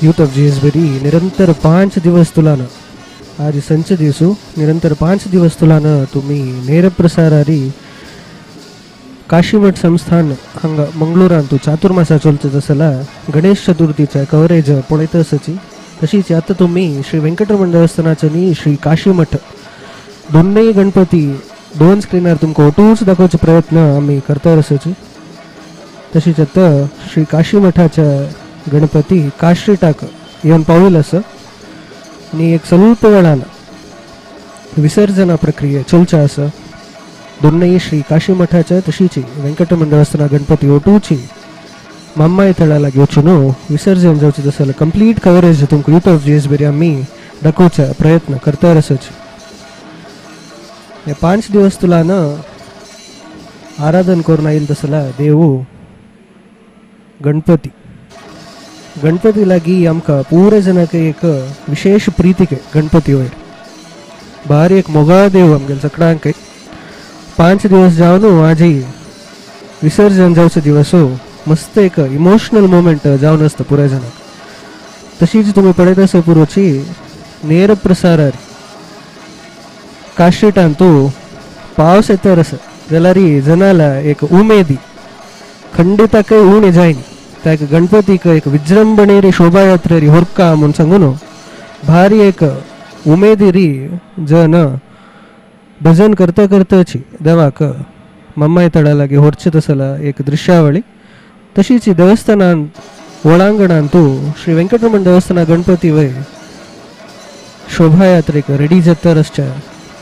Youth of GSB निरंतर 5 दिवस तुलानं आज संच दिवसू निरंतर 5 दिवस तुलानं तुम्ही ನೇರಪ್ರಸಾರಾರಿ काशीमठ संस्थान हांगा मंगळूरांतू चातुर्मासा चलता तसला गणेश चतुर्थीच्या कवरेज पळयत आसाची. तशीच आता तुम्ही श्री वेंकटरमण देवस्थानाचे नी श्री काशीमठ दोनूय गणपती दोन स्क्रीनार तुमकां ओटूच दाखोवचो प्रयत्न आमी करता आसाची. तशीच आता श्री काशीमठाच्या गणपती काश्रीटाक येवन पावल आसा आनी एक स्वल्प वेळान विसर्जना प्रक्रिया चलच्या आसा. दोनूय श्री काशीमठाच्या तशीच वेंकटरमण देवस्थाना गणपती ओटूची माम्माय थळा लागीं वचून विसर्जन जावचें तसो कंप्लीट कवरेज तुमकां यूथ ऑफ जीएसबी आमी दाखोवचा प्रयत्न करता आसाची. हे 5 दिवस तुलान आराधन करून आयिल्लो तसला देव गणपती. गणपती लागीं आमकां पुरे जनाक एक विशेष प्रीतिके गणपती वयर भारी एक मोगाळ देव आमगेले सगळ्यांक. 5 दिवस जावन आजही विसर्जन जावचो दिवस मस्त एक इमोशनल मोमेंट जावन आसता पुराय जनाक. तशीच तुमी पळयत आसा पुरोची ನೇರಪ್ರಸಾರಾರಿ काश्रीटांतू पावस येता आसा जाल्यार जनाला एक उमेदी खंडिताकय उणें जायना. त्या गणपतीक एक विजृंभणेरी शोभायात्रेरी होरका म्हूण सांगून भारी एक उमेदीरी जन भजन करता करताची देवाक मम्माय तळा लागीं होरचें तसला एक दृश्यावळी. तशीच देवस्थानान ಒಳಾಂಗಣಂತೂ ಶ್ರೀ ವೆಂಕಟರಮಣ ದೇವಸ್ಥಾನ ಗಣಪತಿ वय शोभायात्रेक रेडी जाता रस्त्या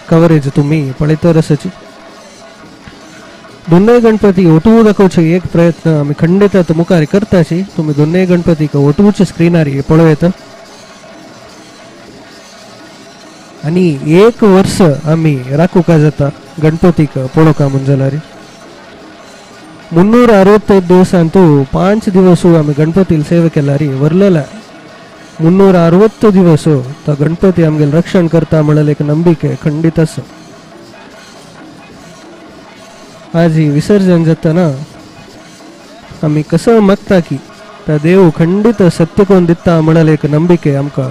कवरेज तुम्ही पळयतर आसाची. दोनूय गणपती ओटू दाखोवचे एक प्रयत्न आमी खंडित मुखार करताची. तुमी दोनूय गणपतीक ओटूचे स्क्रिनार पळोवं येता. आनी एक वर्स आमी राखूंक जाता गणपतीक पळोवंक म्हूण जाल्यार 365 दिवसांतू 5 दिवस आमी गणपतील सेवे केल्यार वरलेला 360 दिवस तो गणपती आमगेले रक्षण करता म्हणलें एक नंबिके खंडीत आसा. आज ही विसर्जन जातना आमी कसो मागता की त्या देव खंडीत सत्य कोण दिता म्हणलें एक नंबिके आमकां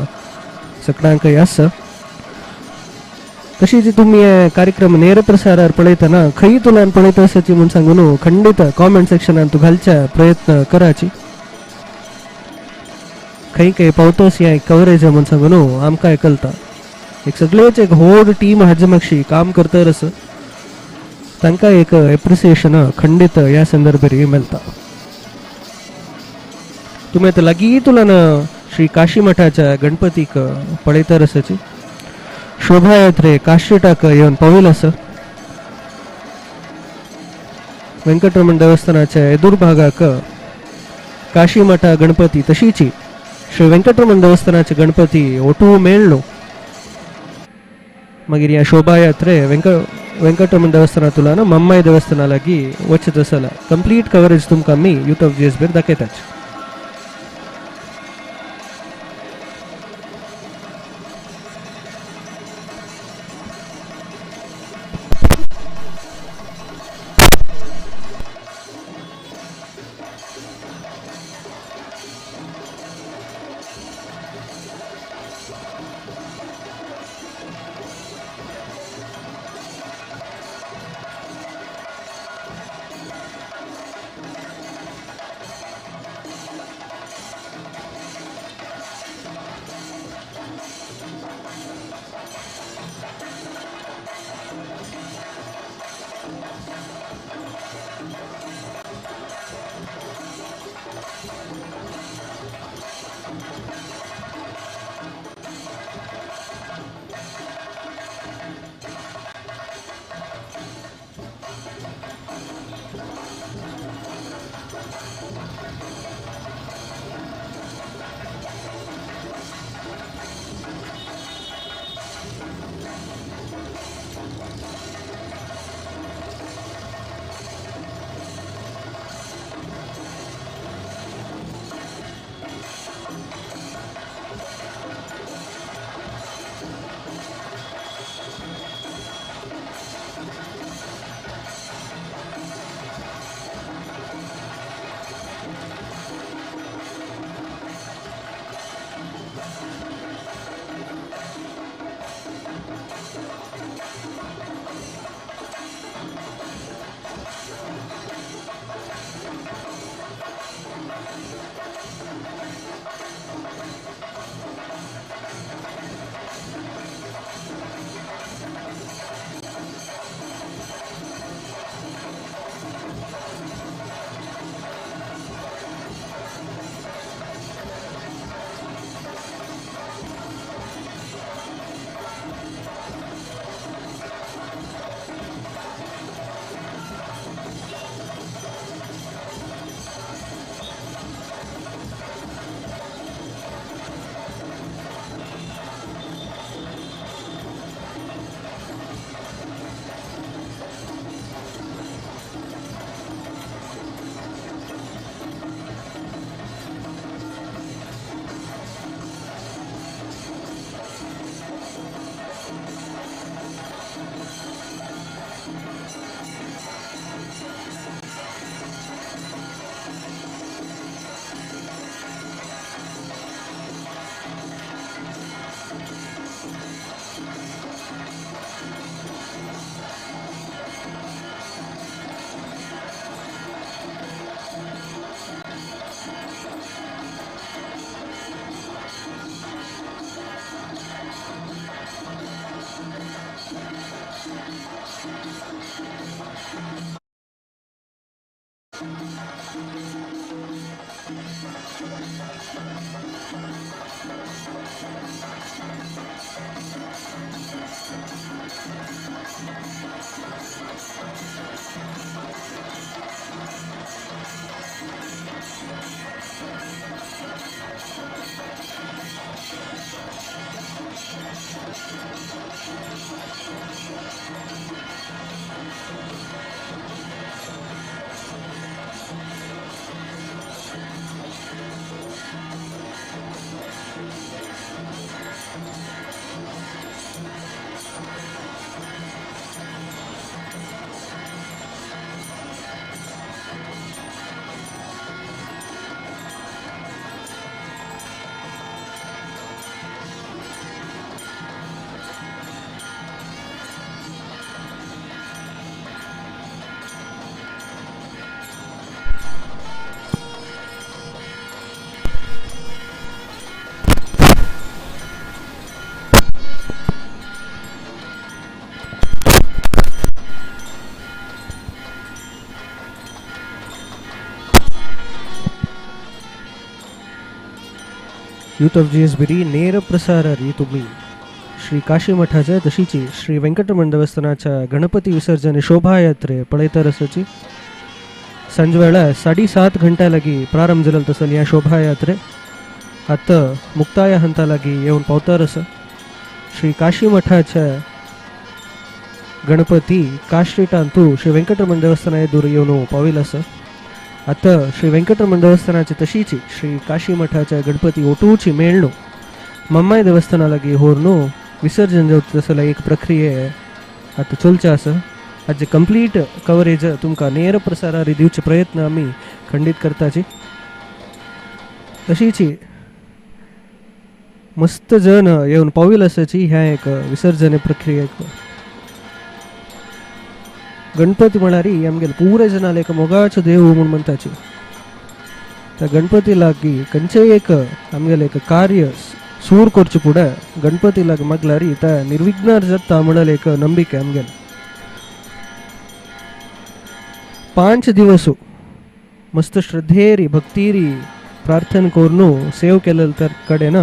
सगळ्यांकय आसा. तशीच तुमी हे कार्यक्रम ನೇರ प्रसारार पळयतना खंय तुलान पळयता आसाची म्हूण सांगून खंडीत कॉमेंट सेक्शनान तूं घालच्या प्रयत्न कराची. खंय खंय पावतस हे कवरेज म्हूण सांगून आमकां कळटा. एक सगळेच एक व्हड टीम हाजे मागशी काम करतर आसा, तांकां एक एप्रिसिएशन खंडीत ह्या संदर्भार मेळटा. तुमी आतां लागीं तुलान श्री काशी मठाच्या गणपतीक पळयतर आसाची. शोभायात्रे काशीटाक येवन पाविल आसा. वेंकटरमण देवस्थानाच्या एदूर भागाक काशी मठा गणपती तशीची श्री वेंकटरमण देवस्थानाचे गणपती ओटू मेळ्ळो. मागीर ह्या शोभायात्रे वेंकटरमण देवस्थानांतल्यान मम्माय देवस्थाना लागीं वचत आसला. कंप्लीट कवरेज तुमकां आमी यूथ ऑफ जीएसबीर दाखयतात. यूथ ऑफ जीएसबी ನೇರ ಪ್ರಸಾರ ರೀ तुम्ही श्री काशी मठाच्या तशीची श्री व्यंकटरमण देवस्थानाच्या गणपती विसर्जन शोभायात्रे पळयतर आसाची सांजवेळा 7:30 घंटा लागी प्रारंभ जालेलो तसल ह्या शोभायात्रे आतां मुक्ताय हंता लागी येवन पावतार आसा. श्री काशी मठाच्या गणपती काश्रीटांतू श्री व्यंकटरमण देवस्थाना दूर येवन पाविल आसा. आतां श्री व्यंकटरमण देवस्थानाची तशीची श्री काशी मठाच्या गणपती ओटूची मेळणू मम्माय देवस्थाना लागी होरनू विसर्जन जावता तसला एक प्रक्रिये आतां चलचें आसा. हाजे कंप्लीट कवरेज तुमकां नेर प्रसारार दिवचे प्रयत्न आमी खंडीत करताची. तशीची मस्त जन येवन पाविल आसाची ह्या एक विसर्जन प्रक्रियेक. गणपती म्हळ्यार आमगेले पुरे जनाले एक मोगाचो देव म्हूण म्हणटाची. त्या गणपती लागीं खंयचेय एक आमगेलें एक कार्य सूर करचे फुडें गणपती लागी मागल्यार त्या निर्विघ्नार जाता म्हणल्यार एक नंबिके आमगेले. 5 दिवस मस्त श्रद्धेरी भक्तीरी प्रार्थना करून सेव केलेल तर कडेन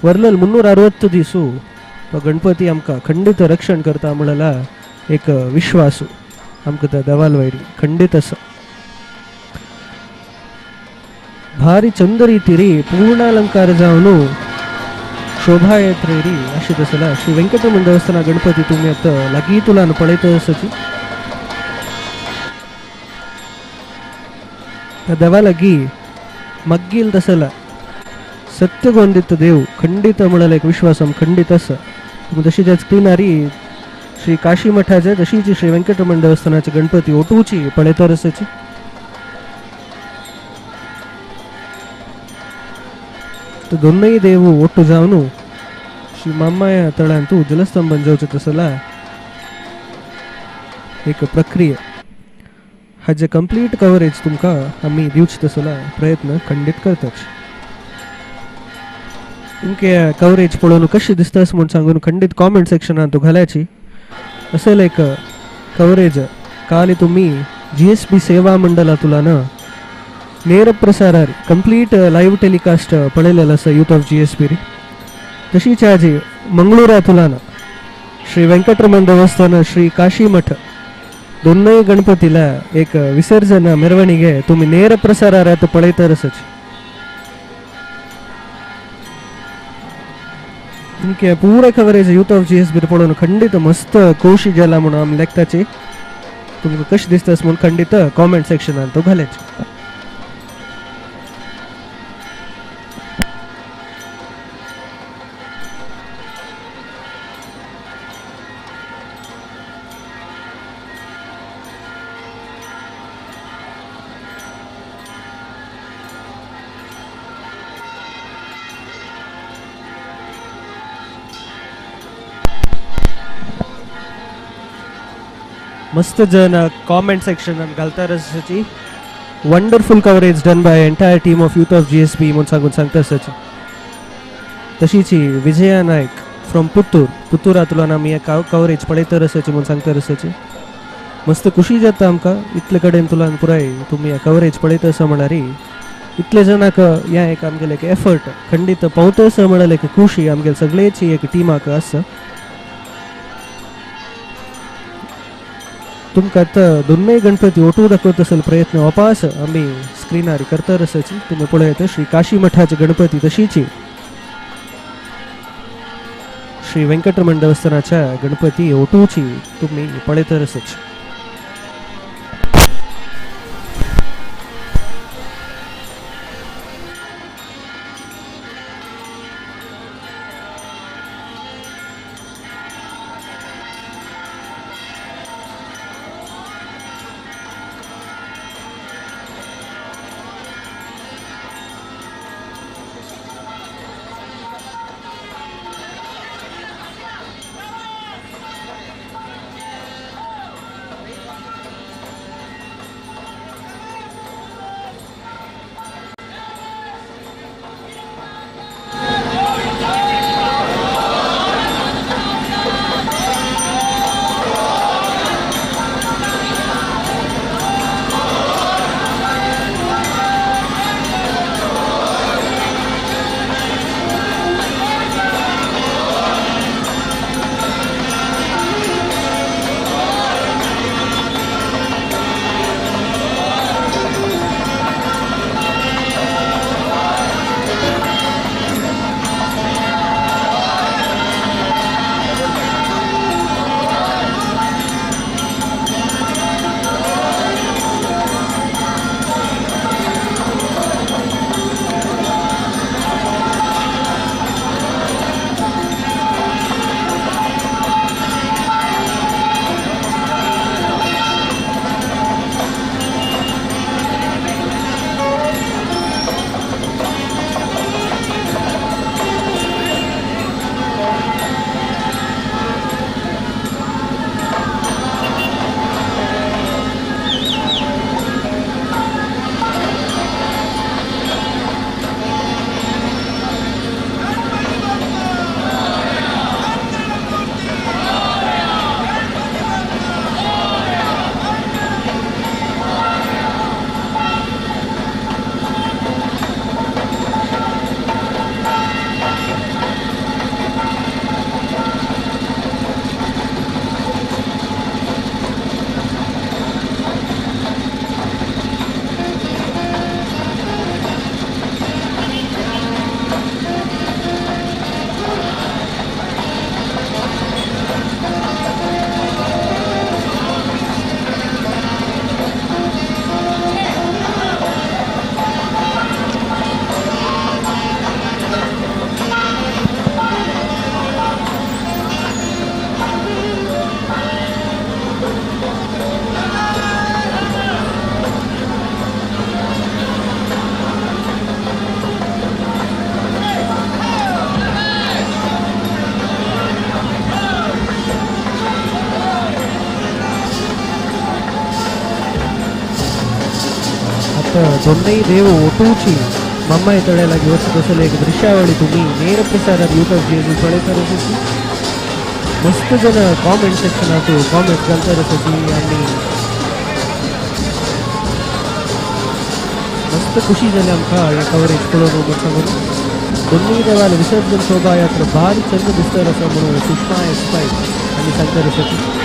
वरलेल 360 दिसू तो गणपती आमकां खंडीत रक्षण करता म्हणला एक विश्वास आमकां त्या देवाल वयरी खंडीत आसा. भारी चंद रीतिरी पूर्णालंकार जावन शोभायात्रेरी अशी तसला श्री व्यंकटरमण देवस्थाना गणपती तुमी आतां लागीं तुलान पळयत आसाची. त्या देवा लागीं मागील तसला सत्य गोंदित देव खंडीत म्हळ्यार एक विश्वास आम खंडीत आसा. तुमी तशी त्या स्क्रिनारी श्री काशी मठाचे तशीच श्री व्यंकटरमण देवस्थानाचे गणपती ओटूची पळयतर आसाची. तो दोनय देव ಒಟ್ಟು जावन श्री मामाया तळांतू जलस्तंभन जावचें तसला एक प्रक्रिया. हाजे कंप्लीट कवरेज तुमकां आमी दिवचे तसला प्रयत्न खंडीत करतात. तुमके कवरेज पळोवन कशें दिसता म्हूण सांगून खंडीत कॉमेंट सेक्शनान तूं घालाची. असेल एक कवरेज काल तुम्ही जीएसबी सेवा मंडळातुलान ನೇರ ಪ್ರಸಾರ कंप्लीट लाईव्ह टेलिकास्ट पळयलेलो आसा यूथ ऑफ जीएसबी. तशीच आजी मंगळूरातुलान श्री व्यंकटरमण देवस्थान श्री काशी मठ दोनय गणपतीला एक विसर्जन ಮೆರವಣಿಗೆ तुम्ही ನೇರ ಪ್ರಸಾರ पळयतर आसाची. तुमके पुरे कवरेज यूथ ऑफ जीएसबी पळोवन खंडीत मस्त खोशी जाला म्हणून आमी लेखताची. तुमकां कशें दिसता म्हूण खंडीत कॉमेंट सेक्शनान तो घालायचे. मस्त जन कॉमेंट सेक्शन घालता आसाची. Wonderful coverage done by entire team of youth of GSB म्हूण सांगून सांगता आसाची. तशीच विजया नायक फ्रॉम पुत्तूर पुत्तूरांतल्यान आमी हे कवरेज पळयतर आसाची म्हूण सांगता आसाची. मस्त खुशी जाता आमकां इतले कडेन तुलान पुराय तुमी हे कवरेज पळयता आसा म्हळ्यार इतले जणांक ह्या एक आमगेले एक एफर्ट खंडीत पावतस म्हळ्यार एक खुशी आमगेले सगळेची एक टिमाक आसा. तुमकां आतां दोनूय गणपती ओटू दाखयत असल प्रयत्न वापास आमी स्क्रिनार करता आसाची. तुमी पळयत श्री काशी मठाचे गणपती तशीची श्री वेंकटरमण देवस्थानाच्या गणपती ओटूची तुमी पळयत आसाची. दोनही देव ओटूची मम्माई तळ्याला वचत असेल एक दृश्यावळी तुम्ही ನೇರ ಪ್ರಸಾರ ಯೂಟ್ಯೂब जेजू पळयत आसाची. मस्त जण कॉमेंट सेक्शनात कॉमेंट घालतात आसाची आनी मस्त खुशी जाली आमकां हे कवरेज पळोवन म्हण सांगून. दोनूय देवाल विसर्जन शोभायात्रा भारी चंद दिसता आसा म्हणून सुषमा एस पै आनी सांगतात आसाची.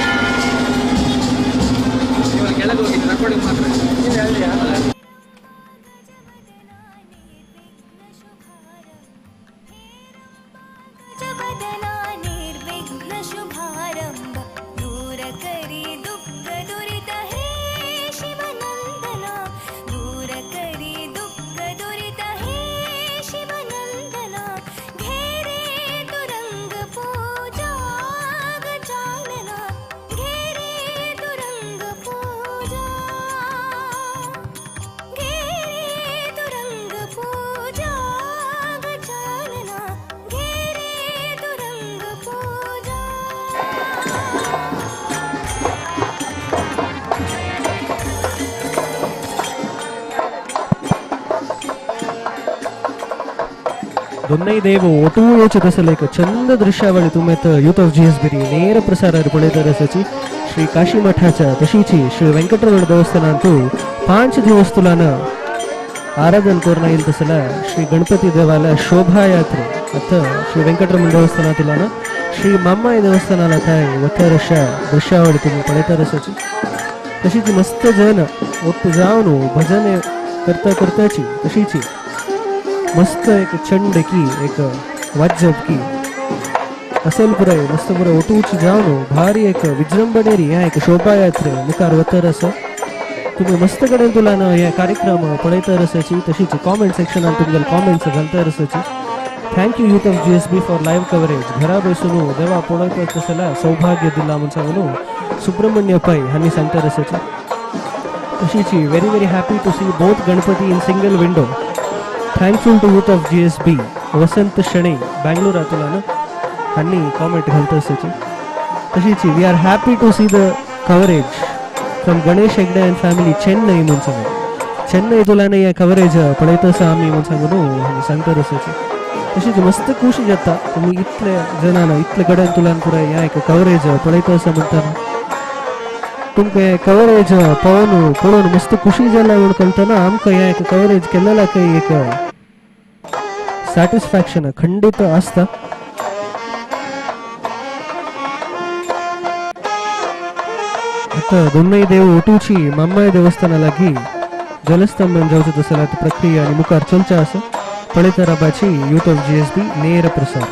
दोनही देव ओटू येचे असेल एक चंद दृश्यावळी तुम्ही यूथ ऑफ जी एस बिरी ನೇರ ಪ್ರಸಾರ पळयत आसाची. श्री काशी मठाच्या तशीची श्री वेंकटरमण देवस्थानांतू 5 दिवस तुलान आराधन करून येईल तसला श्री गणपती देवाला शोभायात्रे आता श्री वेंकटरमण देवस्थाना तुला श्री माम्माई देवस्थानाला काय वथरशा दृश्यावळी तुम्ही पळयता रसाची तशीच मस्त जन ಒಟ್ಟು जावन भजने करता करताची तशीची मस्त एक चंड की एक वाद्य की असेल पुराय मस्त पुराय ओटूची जावन भारी एक विजृंभणेरी ह्या एक शोभायात्रे मुखार वतर आसा. तुम्ही मस्त कडेन तुला ना हे कार्यक्रम पळयता रसाची तशीच कॉमेंट सेक्शनान तुमगेले कॉमेंट्स घालता रसाची. Thank you youth of GSB for live coverage. घरा बसून देवा पळयता तसला सौभाग्य दिला म्हणून सांगून सुब्रमण्य पै हांणी सांगता रसाची. तशीची very very happy to see both Ganapati in single window. Thankful to youth of GSB Vasant Shenoy बँगलोरातून हांणी कॉमेंट घालता रसाची. तशीची we are happy to see the coverage from Ganesh Hegde and family Chennai म्हणून सांगून चेन्नई तुला हे coverage पळयता आसा आमी म्हणून सांगून हांणी सांगता रसाची. तशीच मस्त खुशी जाता तुमी इतले जणांना इतले कडेन तुलान पुराय ह्या एक कवरेज पळयता आसा म्हणटाना तुमकां हें कवरेज पळोवन पळोवन मस्त खुशी जाला म्हूण कळटना आमकां हें एक कवरेज केलेला काही एक सॅटिस्फॅक्शन खंडीत आसता. आता दोनय देव ओटूची माम्माय देवस्थाना लागीं जलस्तंभन जावचो तसो प्रक्रिया आनी मुखार चलच्या आसा. पळयता राबाची यूथ ऑफ GSB नेर प्रसार.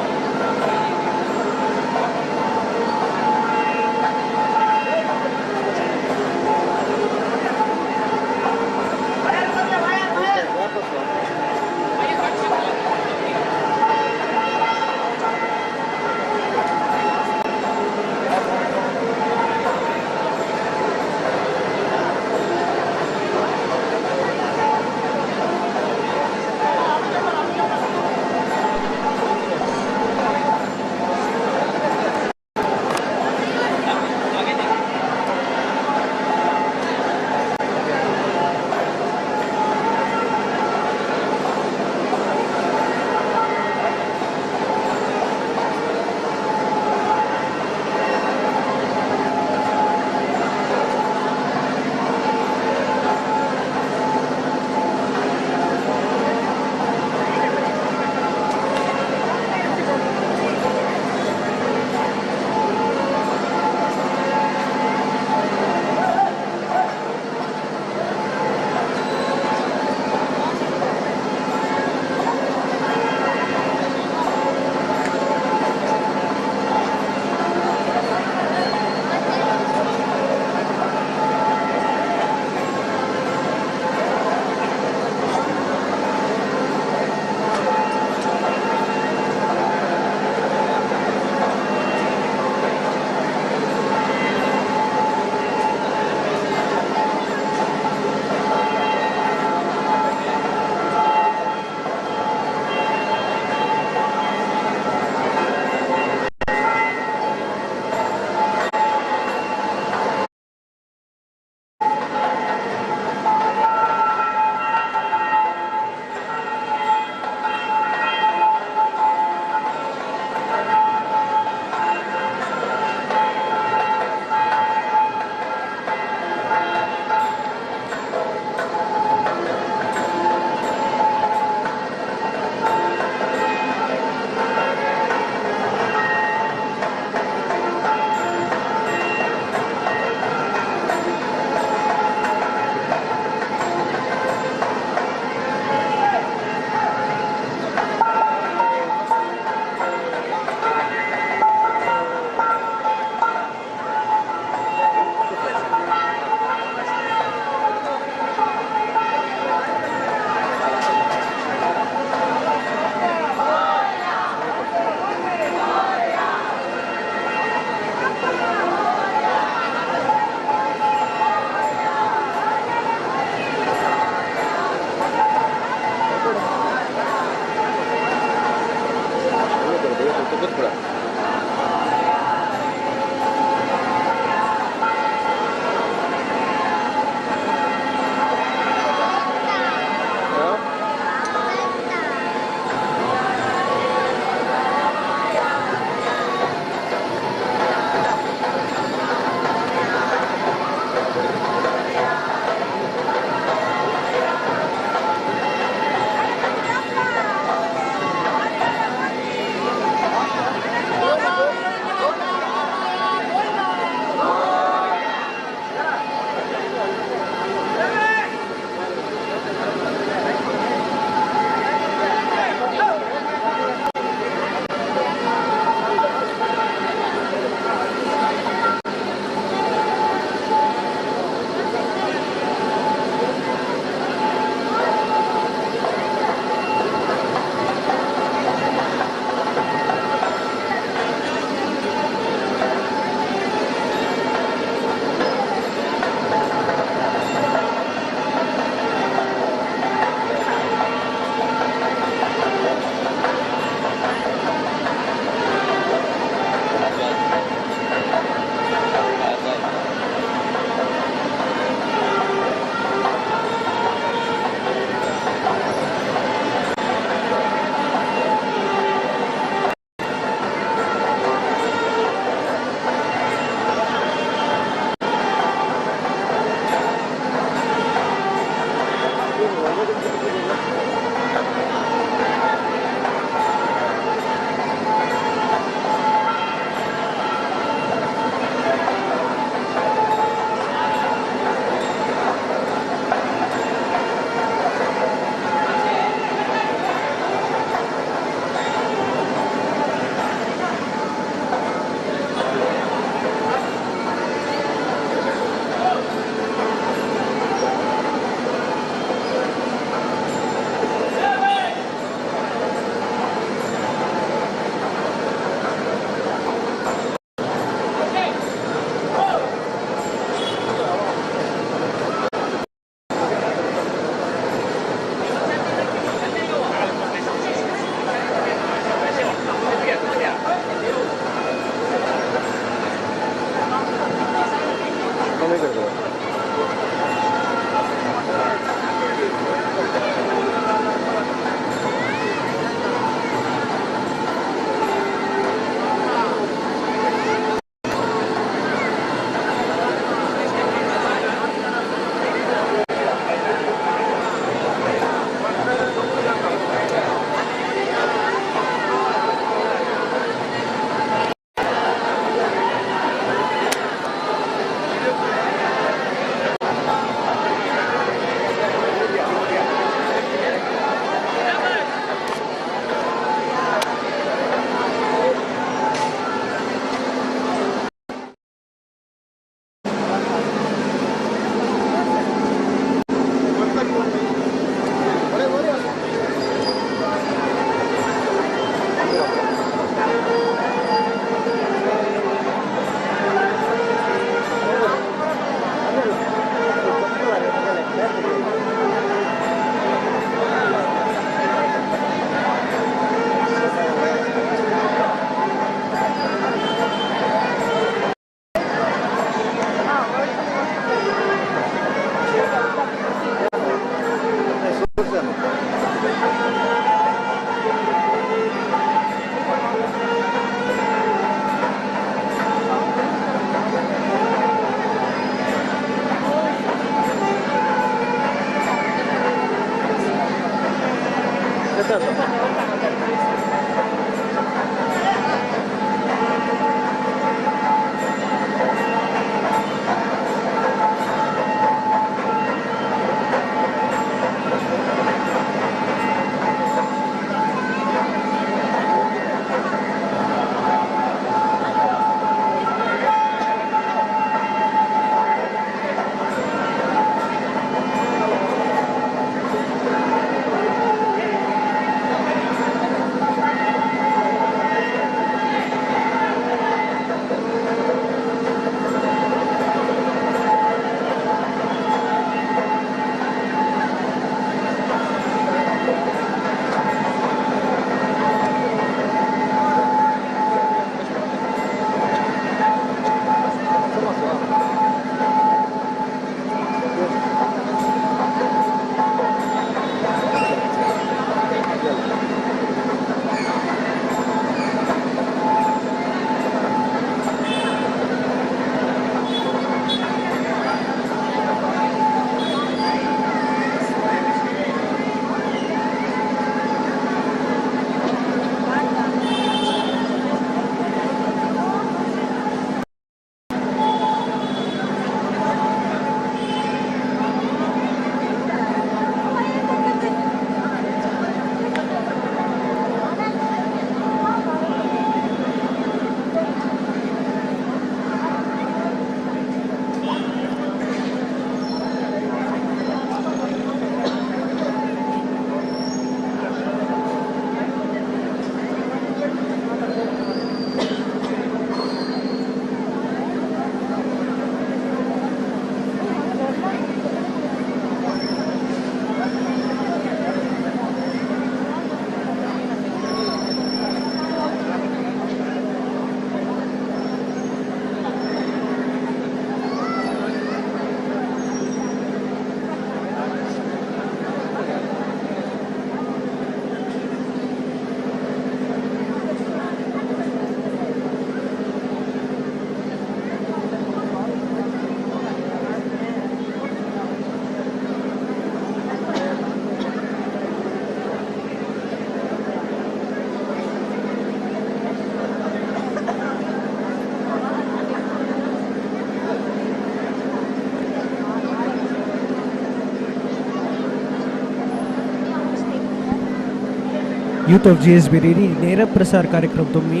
Youth of GSB ready ನೇರ ಪ್ರಸಾರ ಕಾರ್ಯಕ್ರम तुम्ही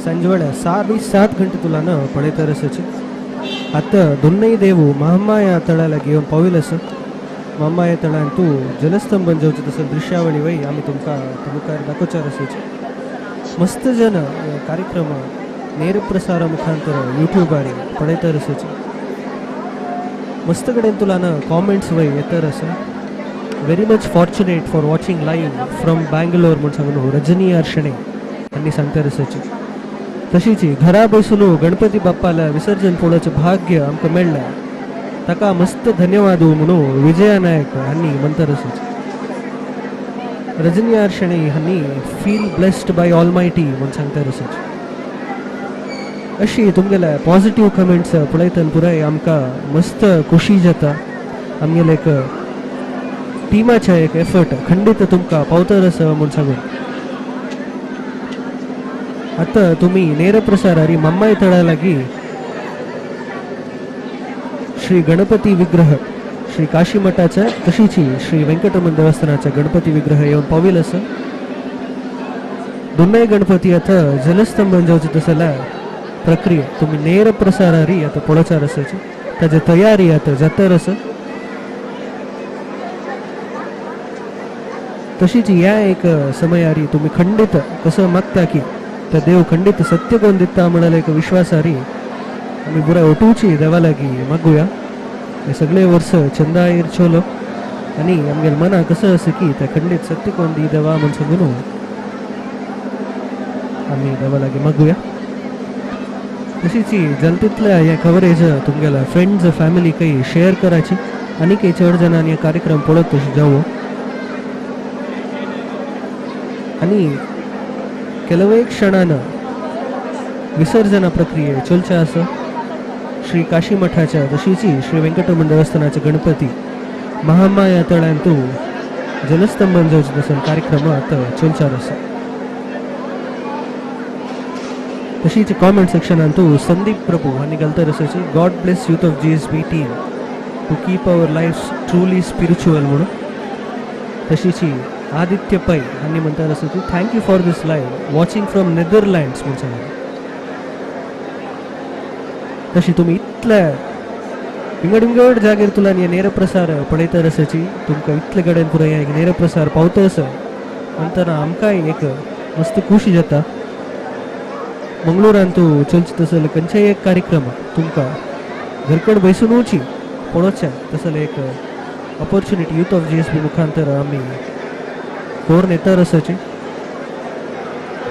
संजवळ 7:30 घंटे तुला न पळयतर आसाची. आतां दोनय देवू महामाया तळाला घेवन पाविल आसा. महामाया तळान तूं जलस्तंभन जावचें तसं दृश्यावळी वय आमी तुमकां मुखार दाखोवचार आसाची. मस्त जन कार्यक्रम ನೇರ ಪ್ರಸಾರ ಮುಖಾಂತರ यूट्यूबार पळयतर आसाची. मस्त कडेन तुला कॉमेंट्स वय येतर आसा. Very much fortunate for watching live from Bangalore म्हूण सांगून रजनी आर्शणे हांणी सांगतर आसाची. तशीच घरा बसून गणपती बाप्पाला विसर्जन पळोवचें भाग्य आमकां मेळ्ळें ताका मस्त धन्यवाद म्हणून विजया नायक हांणी म्हणतर आसाची. रजनी आर्शणे हांणी फील ब्लेस्ड बाय ऑलमायटी म्हूण सांगतर आसाची. अशी तुमगेले पॉझिटिव्ह कमेंट्स पळयतना पुराय आमकां मस्त खोशी जाता. आमगेले एक टिमाचे एक एफर्ट खंडीत तुमकां पावतर आसा म्हूण सांगून आतां तुमी ನೇರ प्रसारारी मम्माय तळा लागीं श्री गणपती विग्रह श्री काशी मठाच्या तशीच श्री वेंकटरमण देवस्थानाचा गणपती विग्रह येवन पाविल आसा. दोनय गणपती आतां जलस्तंभन जावचें तसल्या प्रक्रिया तुम्ही ನೇರ प्रसारारी आतां पळोवचार आसाची. ताजी तयारी आतां जातर आसा. तशीच ह्या एक समयारी तुम्ही खंडीत कसं मागता की तर देव खंडीत सत्य कोण दिता म्हणाले एक विश्वासारी आमी बुरा ओटूची देवा लागीं मागुया. हे सगळे वर्स चंदायर चोलो आनी आमगेले मना कसं आसा की त्या खंडीत सत्य कोण दी देवा म्हूण सांगून आमी देवा लागीं मागुया. तशीच जनतेतल्या ह्या कवरेज तुमगेल्या फ्रेंड्स फॅमिली काही शेअर करायची आनी काही चड जाणांनी हे कार्यक्रम पळोवप तशें जावो. आनी ಕೆಲವೇ क्षणान विसर्जना प्रक्रिये चलच्या आसा. श्री काशी मठाच्या तशीच श्री वेंकटरमण देवस्थानाचे गणपती महामाया तळ्यांतू जलस्तंभन जावचें तसो कार्यक्रम आतां चलचार आसा. तशीच कॉमेंट सेक्शनान तूं संदीप प्रभू हांणी घालता आसाची God bless youth of GSB team to keep our life truly spiritual म्हणून. तशीच आदित्य पै हांणी म्हणटा आसाची thank you for this live watching from Netherlands म्हूण सांगलें. तशी तुमी इतले विंगड विंगड जागेर तुला हे नेरप्रसार पळयता आसाची तुमकां इतले कडेन पुराय एक नेरप्रसार पावता आसा म्हणटना आमकांय एक मस्त खुशी जाता. मंगळूरान तूं चलचे तसले खंयचेय एक कार्यक्रम तुमकां घरकड बसूनूची पळोवचें तसले एक ऑपॉर्च्युनिटी यूथ ऑफ GSB मुखांतर आमी करून येता आसाची.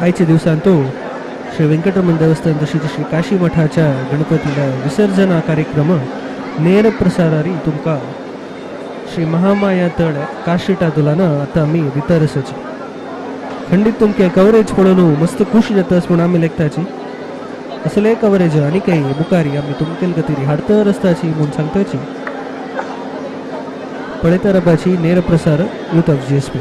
आयच्या दिवसान तूं श्री वेंकटरमण देवस्थान तशीच श्री काशी मठाच्या गणपतीला विसर्जना कार्यक्रम नेर प्रसारारी तुमकां श्री महामाया तळ काशीटा तुलान आतां आमी दिता आसाची. खंडीत तुमके कवरेज पळोवन मस्त खुशी जाता म्हूण आमी लेखताची. असले कवरेज आनी काही मुखारी आमी तुमकेल खातीर हाडतर आसताची म्हूण सांगताची. पळयता रावपाची नेर प्रसार यूथ ऑफ GSB.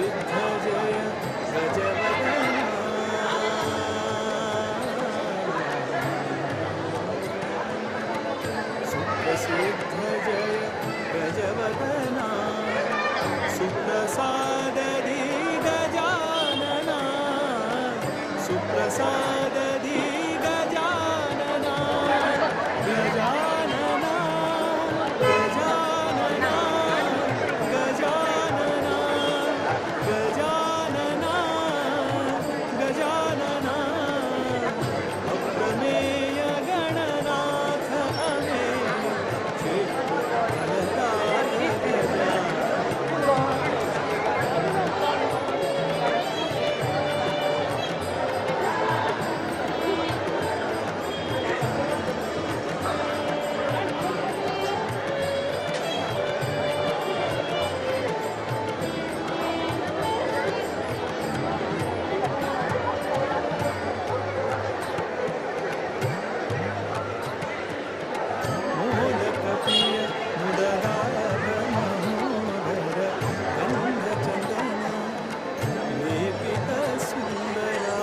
सुप्रसिद्ध जय गजवदना। सुप्रसिद्ध जय गजवदना, सुप्रसाद दी गजानना, सुप्रसाद दी गजानना, गजानना गजानना गजानना गजानना गजानना, अप्रमेय गणनाथ अमेय, फलदार गजानना। मोदकप्रिय मुदराग महोदर, गन्धचन्दन लेपित सुन्दरा।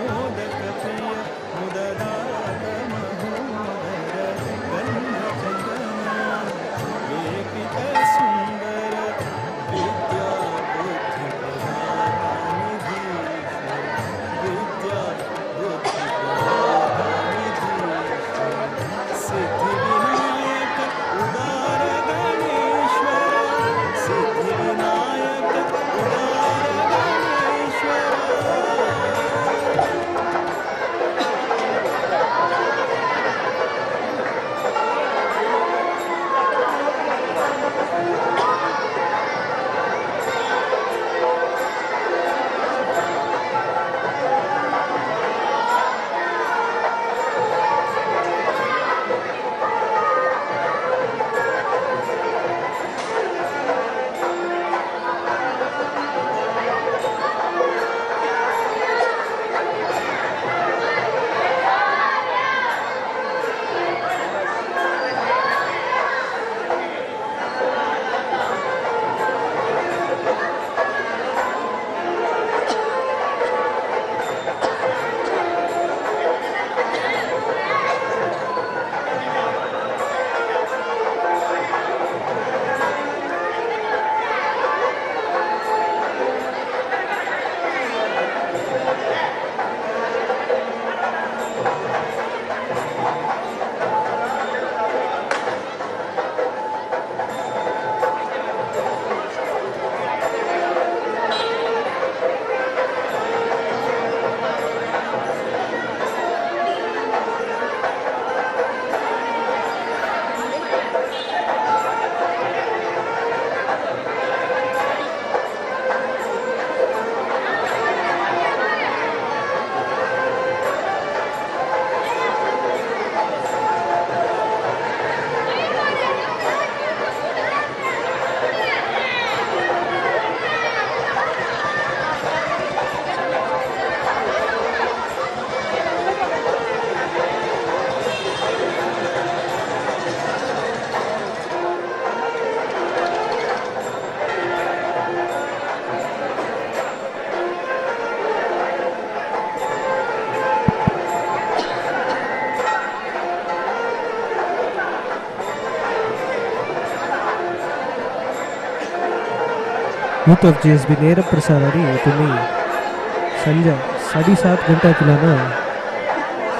मोदकप्रिय मुदराग महोदर, गन्धचन्दन लेपित सुन्दर, विद्या बुद्धि प्रदाता निधीश्वर, विद्या बुद्धि प्रदाता निधीश्वर, सिद्धि विनायक उदार गणेश्वर, सिद्धि विनायक उदार गणेश्वर। यूथ ऑफ जीएसबी नेर प्रसारारी तुम्ही संजय 7:30 घंटा तुला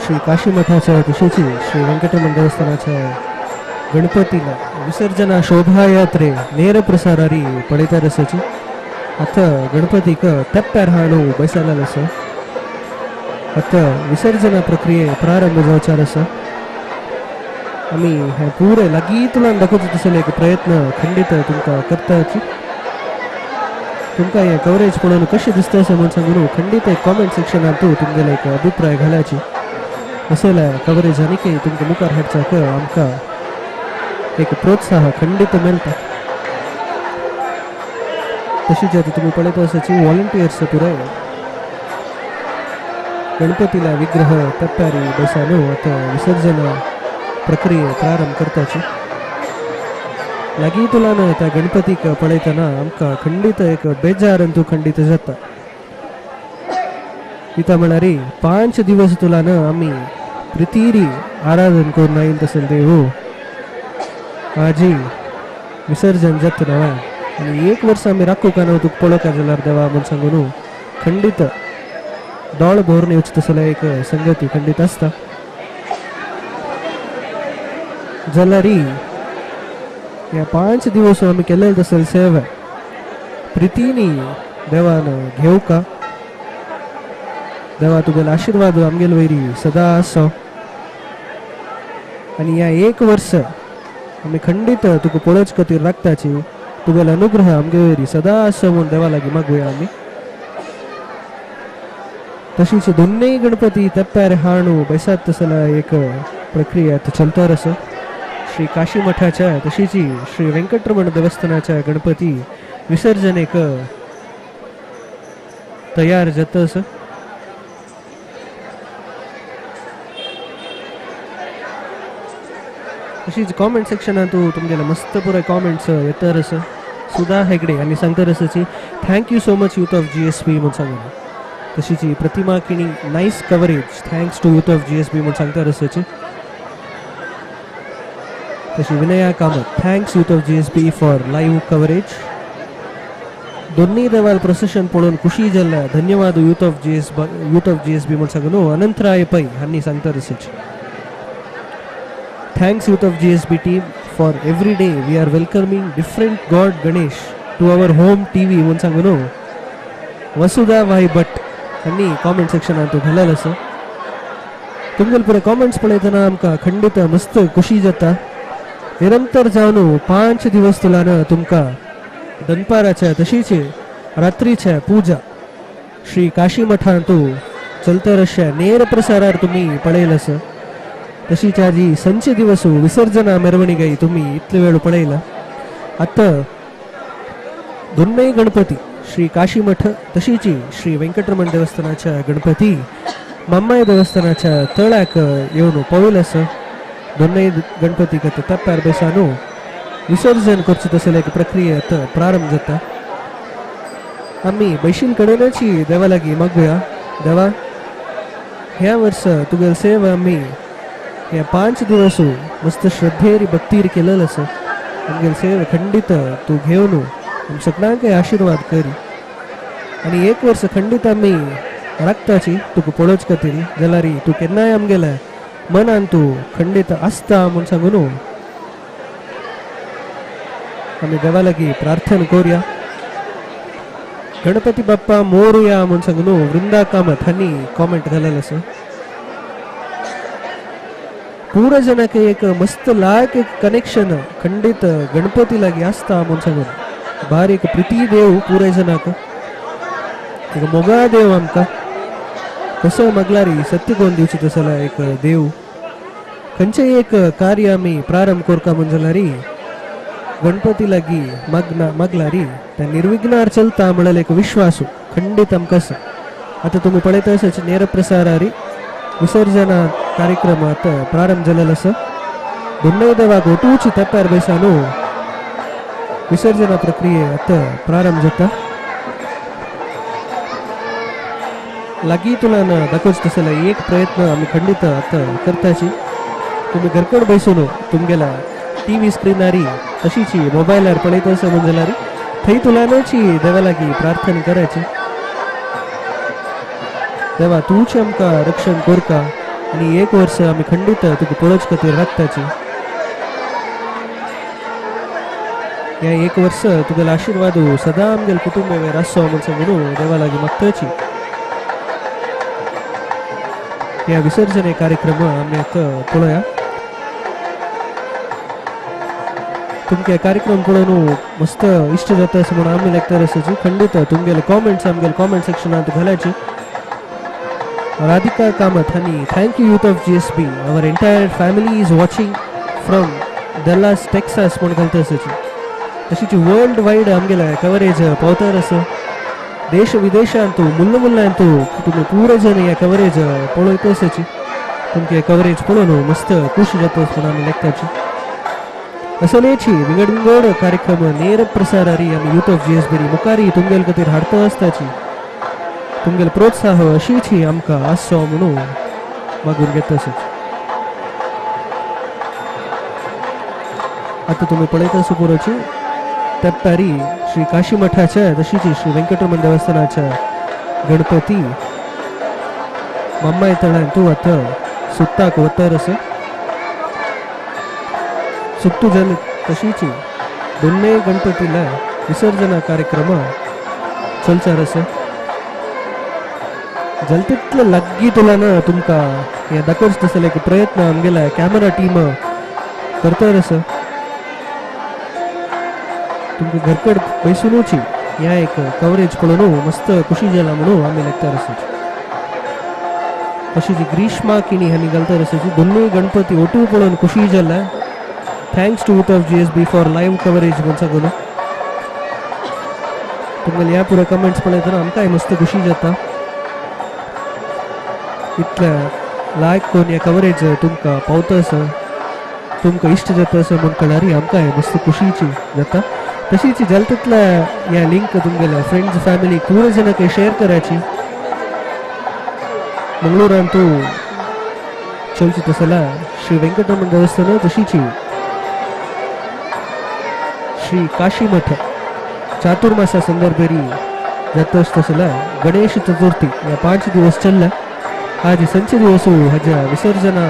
श्री काशी मठाच्या दिशेची श्री व्यंकटरमण देवस्थानाच्या गणपतीला विसर्जना शोभायात्रे ನೇರ ಪ್ರಸಾರಾರಿ ಪಡಿತಾರೆ ಸಚಿ. ಅತ್ತ ಗಣಪತಿಕ ತೆಪ್ಪ್ಯಾर हाणू बैसाला आसा. आता विसर्जना प्रक्रिये प्रारंभ जावचार आसा. आमी हे पुरे लागीं तुलान दाखोवचो तसले एक प्रयत्न खंडीत तुमकां करताची. तुमकां हें कवरेज पळोवन कशें दिसता अशें म्हूण सांगून खंडीत एक कॉमेंट सेक्शनांत तुमगेले एक अभिप्राय घालाची. असल्या कवरेज आनीकय तुमकां मुखार हाडच्याक आमकां एक प्रोत्साह खंडित मेळटा. तशीच आता तुम्ही पळयत आसाची वॉलंटियर्स पुराय गणपतीला विग्रह तप्प्यारी बसानो आता विसर्जन प्रक्रिया प्रारंभ करताची. लागीं तुलान त्या गणपतीक पळयतना आमकां खंडीत एक बेजार अंतू खंडीत जाता. इता म्हळ्यार 5 दिवस तुलान आमी प्रितीरी आराधन करून आयल तसले देव आजी विसर्जन जाता नव्या आनी एक वर्स आमी राखूंक न्हू तुका पळोवंक जाल्यार देवा म्हूण सांगून खंडीत दोळ भरून येवचें तसले एक संगती खंडीत आसता. जाल्यार ह्या 5 दिवस आमी केलेले तसले सेवा प्रितीनी देवान घेवका. देवा तुगेलो आशिर्वाद आमगेले वयरी सदा आसो आनी ह्या एक वर्स आमी खंडीत तुका पळोवचे खातीर राखताची. तुगेलो अनुग्रह आमगे वयरी सदा आसो म्हूण देवा लागीं मागुया आमी. तशीच दोनूय गणपती तेप्प्यार हाणू बैसात तसला एक प्रक्रिया चलता आसा. श्री काशी मठाच्या तशीच श्री वेंकटरमण देवस्थानाच्या गणपती विसर्जन एक तयार जाता आसा. तशीच कॉमेंट सेक्शनांत तुमगेले मस्त पुराय कॉमेंट्स येता आसा. सुधा हेगडे आनी सांगता आसाची thank you so much youth of GSB म्हूण सांगून. तशीच Pratima Kini nice coverage thanks to youth of GSB म्हूण सांगता आसाची. तशी Vinaya Kamat thanks youth of GSB for live coverage. दोन्ही देवाल प्रोसेशन पळोवन खुशी जाल्ल्या धन्यवाद यूथ ऑफ जीएसबी म्हूण सांगून अनंतराय पै हांणी सांगता आसाची. Thanks youth of GSB team for every day we are welcoming different god Ganesh to our home TV म्हूण सांगून वसुधा भाई भट हांणी कॉमेंट सेक्शनांत घालेलें आसा. तुमगेले पुराय कॉमेंट्स पळयतना आमकां खंडीत मस्त खुशी जाता. निरंतर जावन 5 दिवस तुलान तुमकां दनपाराच्या तशीच रात्रीच्या पूजा श्री काशी मठांत चलतर अशा नेर प्रसारार तुमी पळयलें आसा. तशीच आजी संचे दिवस विसर्जना मेरवणिगाई तुमी इतले वेळ पळयला. आतां दोनूय गणपती श्री काशी मठ तशीच श्री वेंकटरमण देवस्थानाच्या गणपती माम्माय देवस्थानाच्या तळ्याक येवन पावयलें आसा. दोनूय गणपतीक आतां तप्प्यार बेसानू विसर्जन करचें तसले एक प्रक्रिया आतां प्रारंभ जाता. आमी बैशील कडेनच देवा लागीं मागुया. देवा ह्या वर्सा तुगेली सेवा आमी ह्या 5 दिवस मस्त श्रद्धेर भक्तीर केलेलं आसा. आमगेली सेवा खंडीत तूं घेवन आम सगळ्यांकय आशिर्वाद करी आनी एक वर्स खंडीत आमी राखताची तुका पळोवचे खातीर. जाल्यार तूं केन्नाय आमगेल्या मनान तूं खंडीत आसता म्हूण सांगून आमी देवा लागीं प्रार्थना करुया. गणपती बाप्पा मोरया म्हूण सांगून वृंदा कामत हांणी कॉमेंट घालेलें आसा. पुरा जनाक एक मस्त लायक एक कनेक्शन खंडीत गणपती लागीं आसता म्हूण सांगून बारीक प्रिती देव पुराय जनाक एक मोगा देव आमकां कसो मागल्यार सत्य कोण दिवचें तसलो एक देव. खंयचें एक कार्य आमी प्रारंभ करता म्हूण जाल्यार गणपती लागीं मागल्यार त्या निर्विघ्नार चलता म्हणल्यार एक विश्वास खंडीत आमकां आसा. आतां तुमी पळयता आसाची नेर प्रसारारी विसर्जना कार्यक्रम आतां प्रारंभ जालेलो आसा. दोनूय देवाक ओटूच तेप्यार बेसानू विसर्जना प्रक्रिया आतां प्रारंभ जाता. लागीं तुलान दाखोवचें तसले एक प्रयत्न आमी खंडीत आतां करताची. तुमी घरकड बसून तुमगेल्या टीव्ही स्क्रिनारी तशीच मोबायलार पळयता आसा म्हूण जाल्यार थंय तुलानच देवा लागीं प्रार्थना करायची. देवा तूंच आमकां रक्षण करता आनी एक वर्स आमी खंडीत तुका पळोवचे खातीर राखताची. ह्या एक वर्स तुगेलो आशिर्वाद सदां आमगेले कुटुंबे वयर आसचो म्हूण सांगून देवा लागीं मागताची. ह्या विसर्जन कार्यक्रम आमी आतां पळोवया. तुमगे कार्यक्रम पळोवन मस्त इश्ट जाता अशें म्हणून आमी लेखतात आसाची. खंडीत तुमगेले कॉमेंट्स आमगेले कॉमेंट सेक्शनांत घालायचे. राधिका कामत हांणी thank you youth of GSB our entire family is watching from Dallas Texas म्हूण घालता आसाची. तशीच वर्ल्ड वायड आमगेले कवरेज पावतार आसा. देश विदेशांतू मुल्ल मुल्लांतू तुमी पुरो जण ह्या कवरेज पळयत आसाची. तुमगे कवरेज पळोवन मस्त खुश जाता म्हणून आमी लेखताची. असलेची विंगड विंगड कार्यक्रम ನೇರ प्रसारारी आमी यूथ ऑफ जीएसबी मुखारी तुमगेल खातीर हाडता आसताची. तुमगेल प्रोत्साह अशीची आमकां आसचो म्हणून मागून घेता आसाची. आतां तुमी पळयता आसा पुरोची तेप्पारी श्री काशी मठाच्या तशीच श्री वेंकटरमण देवस्थानाच्या गणपती मम्माय तळ्यान आतां सुत्ताक वतर आसा. सुत्तू जाले तशीच दोनय गणपतीला विसर्जना कार्यक्रम चलचार आसा. जाता तितले लागीं तुला ना तुमकां हें दाखोवचें तसले एक प्रयत्न आमगेल्या कॅमेरा टीम करता आसा. तुमकां घरकड बैसुनूची ह्या एक कवरेज पळोवन मस्त खुशी जाला म्हणून आमी लेखता आसाची. तशीच ग्रीष्मा किणी हांणी घालता आसाची. दोनूय गणपती ओटू पळोवन खुशी जाला. Thanks to youth of GSB for live coverage म्हूण सांगून तुमगेले ह्या पुरो कमेंट्स पळयतना आमकांय मस्त खुशी जाता. इतल्या लायक करून ह्या कवरेज तुमकां पावता आसा, तुमकां इश्ट जाता आसा म्हूण कळ्ळ्यार आमकांय मस्त खुशीची जाता. तशीच जाता तितल्या ह्या लिंक तुमगेल्या फ्रेंड्स फॅमिली पुरो जाणांक शेअर करायची. मंगळूरांतू चलची तसला श्री वेंकटरमण देवस्थान तशीच श्री काशी मठ चातुर्मासा संदर्भेरी जाता तसला गणेश चतुर्थी ह्या 5 दिवस चल्ला. आज संचे दिवस हाज्या विसर्जना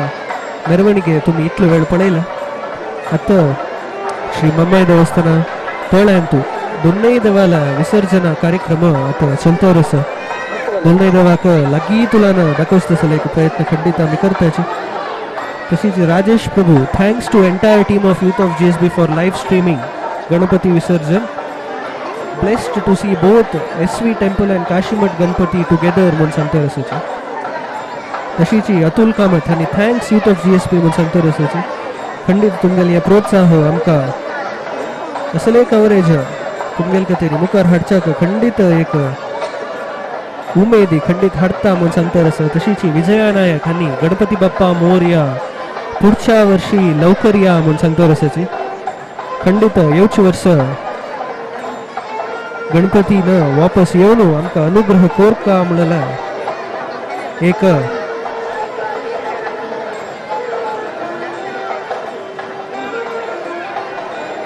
मेरवणिके तुमी इतलो वेळ पळयला. आतां श्री मम्माय देवस्थाना तळ्यांतू दोनय देवाला विसर्जना कार्यक्रम आतां चलता आसा. दोनय देवाक लागीं तुलान दाखोवचो तसलो एक प्रयत्न खंडीत आमी करताची. तशीच Rajesh Prabhu thanks to entire team of youth of GSB for live streaming Ganpati Visarjan. Blessed to see both SV temple and Kashimath Ganpati together म्हूण सांगता आसाची. तशीच अतुल कामत हांणी thanks youth of GSB म्हूण सांगता आसाची. खंडीत तुमगेले हे प्रोत्साह आमकां असले कवरेज तुमगेले खातीर मुखार हाडच्याक खंडीत एक उमेदी खंडीत हाडता म्हूण सांगता आसा. तशीच विजया नायक हांणी गणपती बाप्पा मोरया पुढच्या वर्षी लवकर या म्हूण सांगता आसाची. खंडीत येवचे वर्स गणपतीन वापस येवन आमकां अनुग्रह कोरका म्हणला एक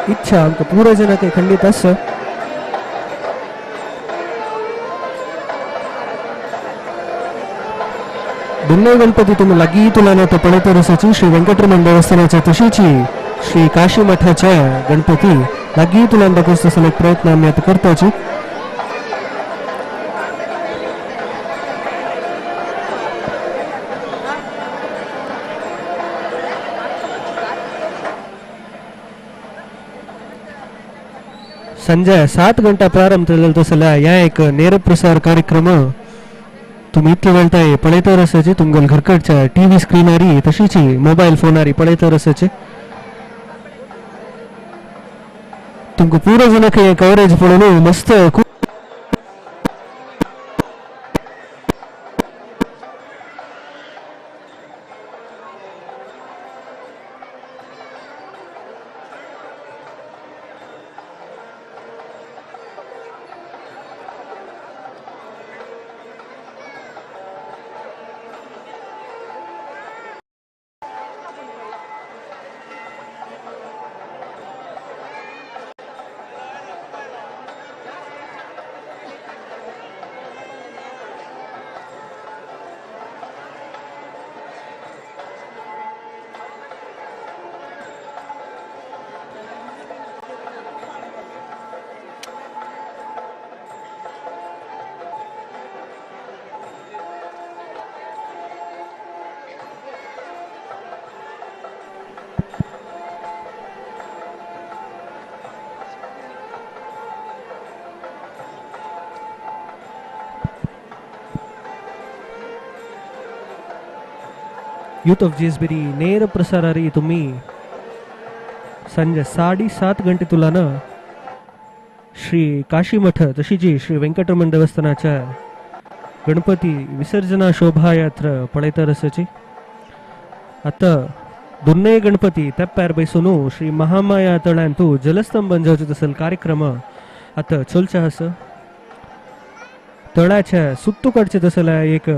इच्छा आमकां पुरो जाणांक खंडीत आसा. दोनय गणपती तुमी लागीं तुला तो पळयता आसाची. श्री वेंकटरमण देवस्थानाच्या तशीच श्री काशी मठाच्या गणपती लागीं तुला दाखोवचो तसलो एक प्रयत्न आमी आतां करताची. संजय 7 घंटा प्रारंभ तसला ह्या एक ನೇರ प्रसार कार्यक्रम तुमी इतले वेळताय पळयता आसाची. तुमगेले घरकडच्या टी व्ही स्क्रीनारी तशीच मोबायल फोनारी पळयता आसाची. तुमकां पुरो जाणांक हें कवरेज पळोवन मस्त यूथ ऑफ जीएसबी ನೇರ ಪ್ರಸಾರ ರೀ तुम्ही संजे 7:30 गंटे तुलान श्री काशीमठ तशीची श्री वेंकटरमण देवस्थानाच्या गणपती विसर्जना शोभायात्रा पळयतर आसाची. आता दोनय गणपती तेप्प्यार बैसून श्री महामाया तळ्यांतू जलस्तंभन जावचो तसल कार्यक्रम आता चलचे आसा. तळ्याच्या सुत्तू काडचे तसल्या एक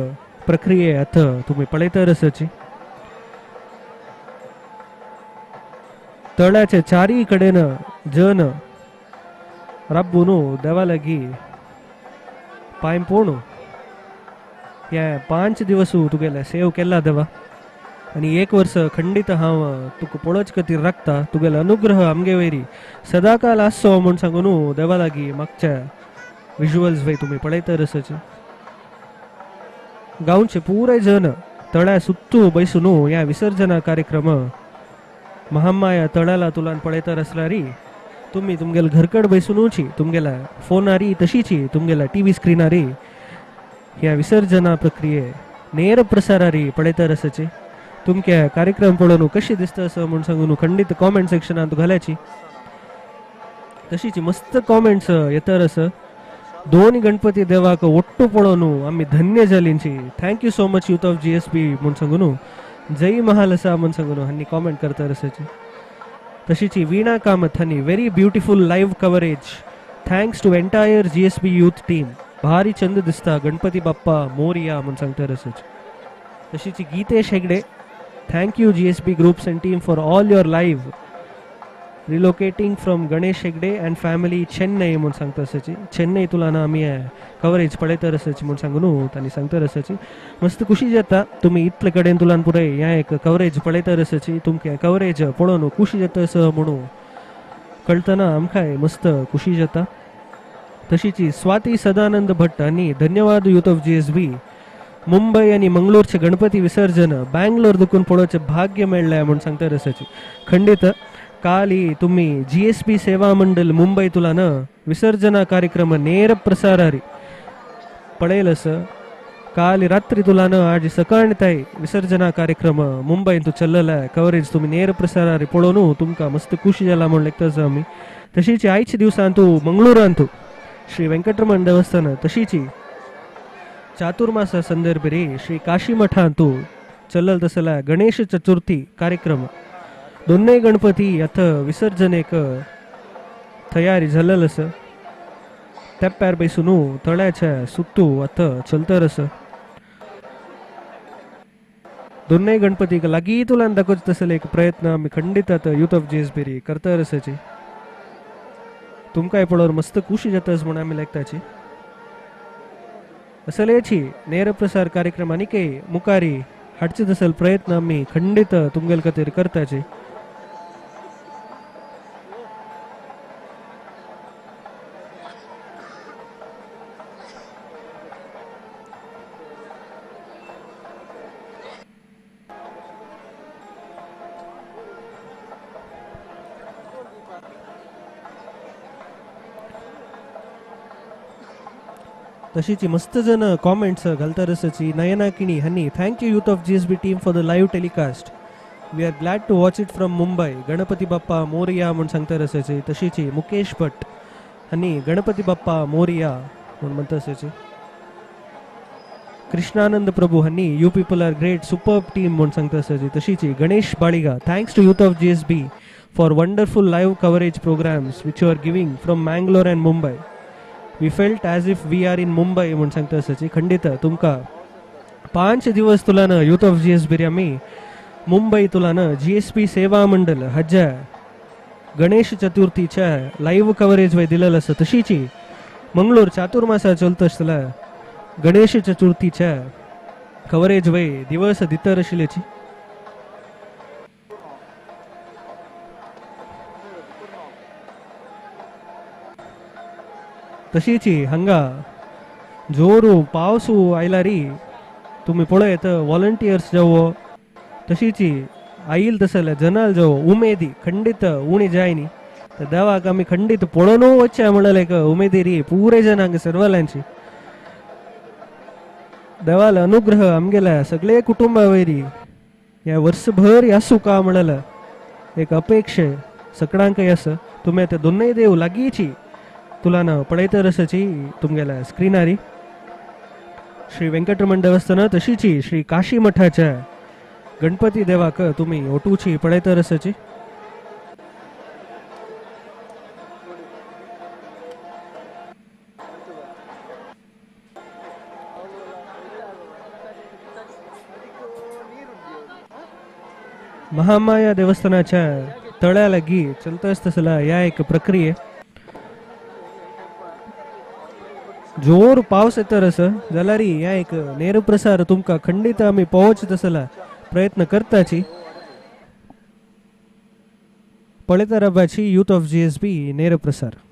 प्रक्रिये आता तुमी पळयतर आसाची. तळ्याच्या चारी कडेन जन राब्बून देवा लागी पांय पोणू हे 5 दिवस तुगेले सेव केला देवा आनी 1 वर्स खंडीत हांव तुका पळोवचे खातीर राखता तुगेलो अनुग्रह आमगे वयरी सदाकाल आसचो म्हूण सांगून देवा लागीं मागच्या विज्युअल्स वय तुमी पळयतर आसाचे. गांवचे पुराय जन तळ्या सुत्तू बैसून ह्या विसर्जना कार्यक्रम महामाया तळ्याला तुलान पळयतर आसल्यारी तुमी तुमगेले घरकड बैसुनूची तुमगेल्या फोनारी तशीची तुमगेल्या टी व्ही स्क्रिनारी ह्या विसर्जना प्रक्रिये नेर प्रसारारी पळयतर आसाची. तुमच्या कार्यक्रम पळोवन कशी दिसता असं म्हूण सांगून खंडीत कॉमेंट सेक्शनांत घाल्याची. तशीची मस्त कॉमेंट्स येतर आसा. दोन गणपती देवाक ಒಟ್ಟು पळोवन आमी धन्य जालींची. Thank you so much youth of G S B म्हूण सांगून जय महालसा म्हूण सांगून हांणी कॉमेंट करता आसाची. तशीची वीणा कामत हांणी very beautiful live coverage thanks to entire G S B youth team भारी चंद दिसता गणपती बाप्पा मोरया म्हूण सांगता आसाची. तशीची Geetesh Hegde thank you G S B groups and team for all your live relocating from Ganesh Hegde and family Chennai म्हूण सांगता आसाची. चेन्नई तुलान आमी coverage पळयतर आसाची म्हूण सांगून तांणी सांगतर आसाची. मस्त खुशी जाता तुमी इतले कडेन तुलान पुराय ह्या एक कवरेज पळयतर आसाची. तुमकां कवरेज पळोवन खुशी जाता असो म्हणून कळटना आमकांय मस्त खुशी जाता. तशीची स्वाती सदानंद भट्ट आनी धन्यवाद youth of G S B Mumbai आनी मंगळूरचे गणपती विसर्जन बँगलोर दुखून पळोवचें भाग्य मेळ्ळें म्हूण सांगतर आसाची. खंडीत काली तुम्ही जी एस बी सेवा मंडल मुंबई तुलान विसर्जना कार्यक्रम नेर प्रसारारी पळयलस. काली रात्री तुलान आज सकाळ ताई विसर्जना कार्यक्रम मुंबईत चल्लला कवरेज तुम्ही नेर प्रसारारी पळोवन तुमकां मस्त खुशी जाला म्हूण लेखताच आमी. तशीच आयच्या दिवसांतू मंगळूरांतू श्री वेंकटरमण देवस्थान तशीची चातुर्मासा संदर्भे श्री काशीमठांतू चल्लल तसला गणेश चतुर्थी कार्यक्रम दोनय गणपती अथ विसर्जनेक तयारी झालेलं असं तेप्प्यार बैसून तळ्याच्या सुत्तू अथ चलतर असं दोनय गणपतीक लागीं तुलान दाखोवचें तसले एक प्रयत्न आमी खंडीत आतां यूथ ऑफ जी एस बी करतर आसाची. तुमकांय पळोवन मस्त खुशी जाता म्हूण आमी लेखताची. असलेची नेरप्रसार कार्यक्रम आनीकय मुखारी हाडचे तसल प्रयत्न आमी खंडीत तुमगेले खातीर करताची. तशीची मस्त जण कॉमेंट्स घालता आसाची. नयना किणी हांणी thank you youth of G S B team for the live telecast we are glad to watch it from Mumbai Ganpati Bappa Morya म्हूण सांगता आसाची. तशीची मुकेश भट हांणी गणपती बाप्पा मोरया म्हूण म्हणटा आसाची. कृष्णानंद प्रभू हांणी you people are great superb team म्हूण सांगता आसाची. तशीची Ganesh Baliga thanks to youth of G S B for wonderful live coverage programs which you are giving from Mangalore and Mumbai we felt as if we are in Mumbai म्हूण सांगता आसाची. खंडीत तुमकां 5 दिवस तुलान youth of G S B आमी Mumbai तुलान G S P सेवा मंडल हज्या गणेश चतुर्थीच्या live coverage वय दिलेलं आसा. तशीची मंगळूर चातुर्मासा चलता आसतल्या गणेश चतुर्थीच्या कवरेज वय दिवस दितर आशिल्ल्याची. तशीची हांगा जोरू पावसू आयलारी तुमी पळयत वॉलंटियर्स जावो तशीची आईल तसले जनाल जावो उमेदी खंडीत उणी जायनी तर देवाक आमी खंडीत पळोवन वचचें म्हणलें एक उमेदी री पुरे जन हांगा सर्वाल्यांची देवाला अनुग्रह आमगेल्या सगळे कुटुंबा वयरी ह्या वर्सभर आसूं का म्हणलें एक अपेक्षे सकडांक आसा. तुमी आतां दोनय देव लागींची तुलान पळयतर आसाची तुमगेल्या स्क्रिनारी. श्री वेंकटरमण देवस्थान तशीची श्री काशी मठाच्या गणपती देवाक तुमी ओटूची पळयतर आसाची. महामाया देवस्थानाच्या तळ्या लागी चलतस तसला या एक प्रक्रिये. जोर पावस येतर असं जाल्यार या एक नेरप्रसार तुमकां खंडीत आमी पोवच तसला प्रयत्न करताची. पळयता राबाची यूथ ऑफ जीएसबी नेरप्रसार.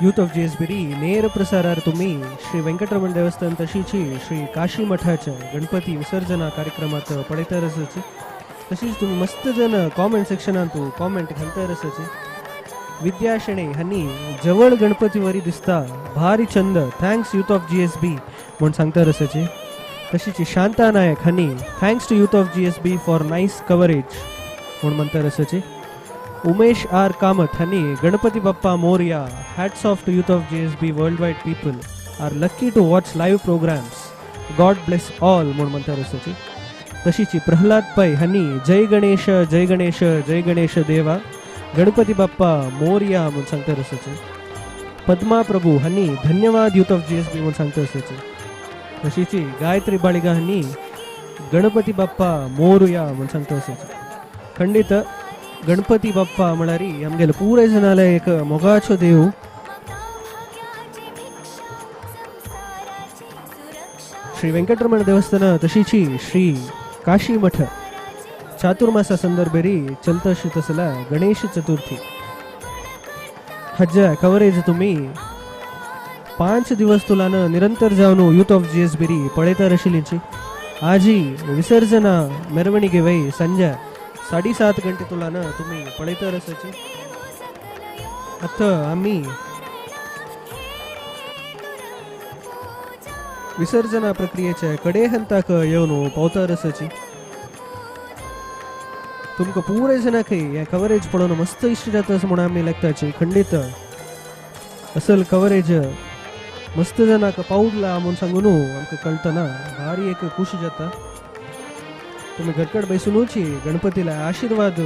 यूथ ऑफ जीएसबी नेर प्रसारार तुम्ही श्री वेंकटरमण देवस्थान तशीची श्री काशी मठाच्या गणपती विसर्जना कार्यक्रमात पळयतर आसाची. तशीच तुम्ही मस्त जण कॉमेंट सेक्शनांत कॉमेंट घालतर आसाची. विद्या शेणे हांणी जवळ गणपती वरी दिसता भारी छंद thanks youth of GSB म्हूण सांगतर आसाची. तशीच शांता नायक हांणी thanks to youth of GSB for nice coverage म्हूण म्हणतर आसाची. उमेश are Kamat हांणी Ganpati Bappa Morya hats off to youth of GSB world wide people are lucky to watch live programs God bless all म्हूण म्हणतर आसाची. तशीच प्रल्हाद पै हांणी जय गणेश जय गणेश जय गणेश देवा गणपती बाप्पा मोरया म्हूण सांगतर आसाची. पद्मा प्रभू हांणी धन्यवाद यूथ ऑफ जीएसबी म्हूण सांगतर आसाची. तशीच गायत्री बाळिगा हांणी गणपती बाप्पा मोरया म्हूण सांगतर आसाची. खंडीत गणपती बाप्पा म्हळ्यार आमगेले पुराय जणाले एक मोगाचो देव. श्री वेंकटरमण देवस्थान तशीची श्री काशी मठ चातुर्मासा संदर्भेरी चलतशी तसला गणेश चतुर्थी हज्जा कवरेज तुम्ही 5 दिवस तुलान निरंतर जावन यूथ ऑफ जीएसबी पळयतर आशिल्लीची. आजी विसर्जना मेरवणिगे वय संजय 7:30 गंटे तुलान तुम्ही पळयतर आसाची. आतां आमी विसर्जना प्रक्रियेच्या कडे हंताक येवन पावतर आसाची. तुमकां पुराय जणांक हें कवरेज पळोवन मस्त इश्ट जाता अशें म्हूण आमी लागताची. खंडीत असल कवरेज मस्त जणांक पावला म्हूण सांगून आमकां कळटना भारी एक खुशी जाता. तुम्ही घटकट बैसुनूची गणपतीला आशीर्वाद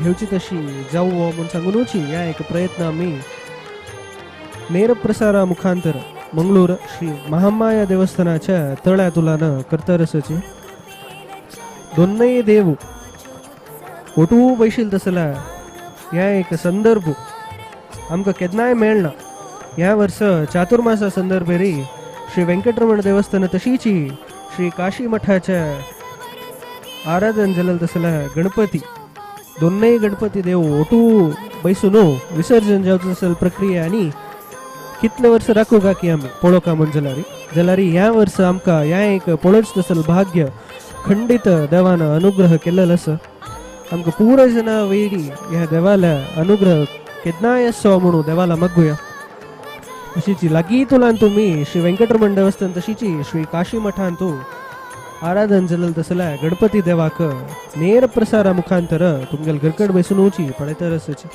घेवची तशी जावं म्हूण सांगुनूची ह्या एक प्रयत्न आमी नेरप्रसारा मुखांतर मंगळूर श्री महामाया देवस्थानाच्या तळ्या तुलान करतर आसाची. दोनय देव ओटू बैशील तसला ह्या एक संदर्भ आमकां केन्नाय मेळना. ह्या वर्स चातुर्मासा संदर्भेरी श्री वेंकटरमण देवस्थान तशीची श्री काशी मठाच्या आराधन जलल तसला गणपती दोनय गणपती देव ओटू बैसून विसर्जन जावचो तसल प्रक्रिया आनी कितले वर्स राखू काकी आमी पळोवका म्हूण जाल्यार जाल्यार ह्या वर्स आमकां ह्या एक पळोवच तसल भाग्य खंडीत देवान अनुग्रह केल्लो आसा. आमकां पुराय जना वेडी ह्या देवाला अनुग्रह केन्नाय आसचो म्हणून देवाला मागुया. तशीच लागीं तुलान तुमी श्री वेंकटरमण देवस्थान तशीच श्री काशी मठान तूं आराधन जालें तसल्या गणपती देवाक नेर प्रसारा मुखांतर तुमगेले घरकड बसून वची पळयतर आसची.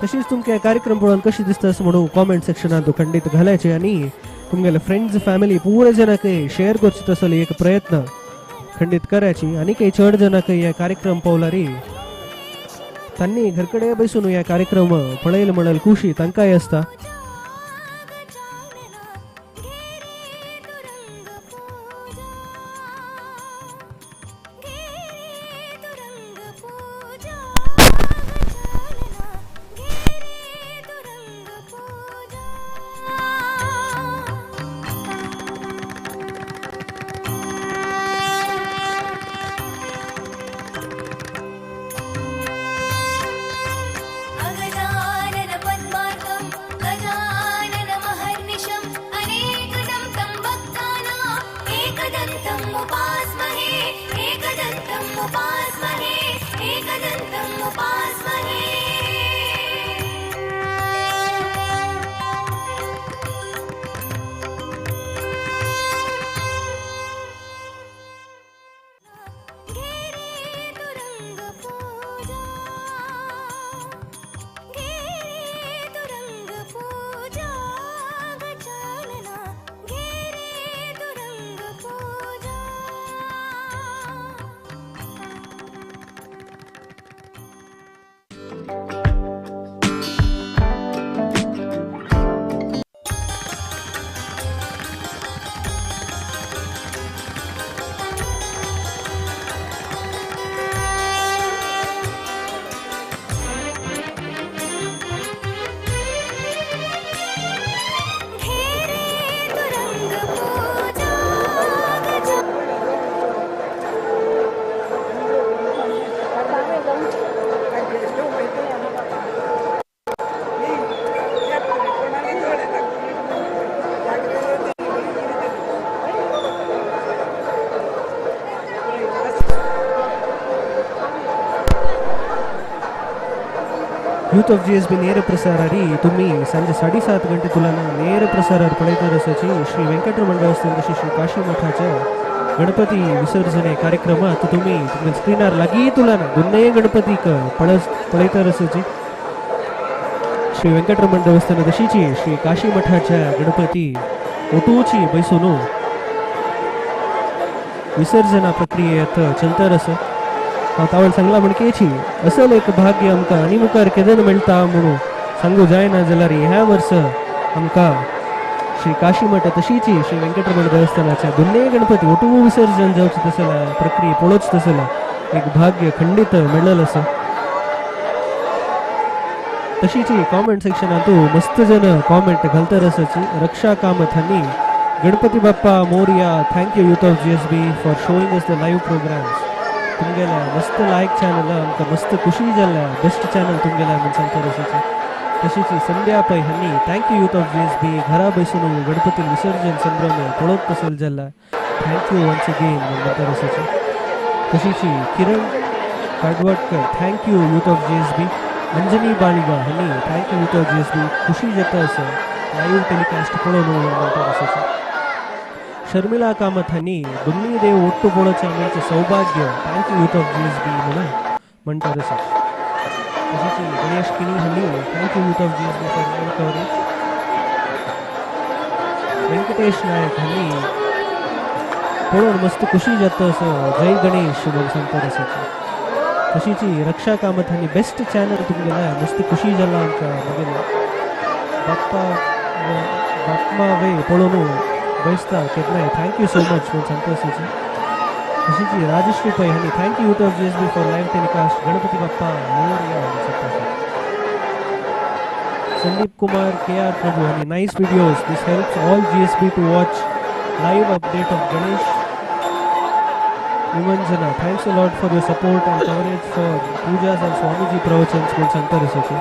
तशीच तुमकां कार्यक्रम पळोवन कशी दिसता असं म्हणून कॉमेंट सेक्शनांत खंडीत घालायचे आनी तुमगेले फ्रेंड्स फॅमिली पुराय जणांक शेअर करचे तसलो एक प्रयत्न खंडीत करायची. आनी काही चड जणांक हे कार्यक्रम पवलारी तांणी घरकडे बसून हे कार्यक्रम पळयले म्हणल खुशी तांकांय आसता. यूथ ऑफ जीएसबी ನೇರ ಪ್ರಸಾರ तुम्ही संजे 7:30 ಗಂಟೆ ತುಲಾನ ನೇರ ಪ್ರಸಾರ ಪಡೆಯುತ್ತಾರೆ ಸಚಿ ಶ್ರೀ ವೆಂಕಟರಮಣ ದೇವಸ್ಥಾನದ ಶ್ರೀ ಶ್ರೀ ಕಾಶಿ ಮಠಾचे गणपती विसर्जने कार्यक्रम तुम्ही तुमच्या स्क्रीनार लागी तुलाना दोन्ही गणपतीक पळयतार सची श्री वेंकटरमण देवस्थान तशीची श्री काशी मठाच्या गणपती ओटूची बैसून विसर्जना प्रक्रियेत चलतर आसा. हांव तावळ सांगला म्हणकेची असल एक भाग्य आमकां आनी मुखार केदन मेळटा म्हणून सांगू जायना जाल्यार ह्या वर्स आमकां श्री काशी मठ तशीची श्री वेंकटरमण देवस्थानाच्या दोन्ही गणपती ओटू विसर्जन जावचें तसला प्रक्रिया पळोवच तसला एक भाग्य खंडीत मेळ्ळें आसा. तशीची कॉमेंट सेक्शनांतू मस्त जन कॉमेंट घालतर आसाची. रक्षा कामत हांणी Ganpati Bappa Morya thank you youth of GSB for showing us the live programs. तुमगेल्या मस्त लायक चॅनल आमकां मस्त खुशी जाल्ल्या बेस्ट चॅनल तुमगेल्या म्हूण सांगता आसाची. तशीच संध्या पै हांणी thank you youth of GSB घरा बसून गणपती विसर्जन संभ्रम पळोवंक तसल जाल्ला thank you once again म्हूण म्हणटा आसाची. तशीच Kiran Kadwadkar thank you youth of GSB. Anjani Baliga हांणी thank you youth of GSB खुशी जाता आसा लायव्ह टेलिकास्ट पळोवन म्हूण म्हणटा आसाची. शर्मिला कामत हांणी दोन्ही देव ಒಟ್ಟು पळोवचें आमचें सौभाग्य thank you youth of GSB म्हणून म्हणटा आसा. तशीच गणेश किणी हांणी thank you youth of GSB for live coverage. Venkatesh Naik हांणी पळोवन मस्त खुशी जाता असो जय गणेश म्हणून सांगता आसाची. तशीच रक्षा कामत हांणी बेस्ट चॅनल तुमगेल्या मस्त खुशी जाला आमकां म्हगेल्या बाप्पा बाप्पा वे पळोवन बयसता केन्नाय thank you so much म्हूण सांगता आसाची. तशीच राजश्री पै हांणी thank you youth of GSB for live telecast Ganpati Bappa Morya म्हूण सांगता आसाची. संदीप कुमार के आर प्रभू हांणी nice videos this helps all GSB to watch live update of Ganesh निमंजना thanks a lot for your support and coverage for pujas and Swamiji pravachans म्हूण सांगता आसाची.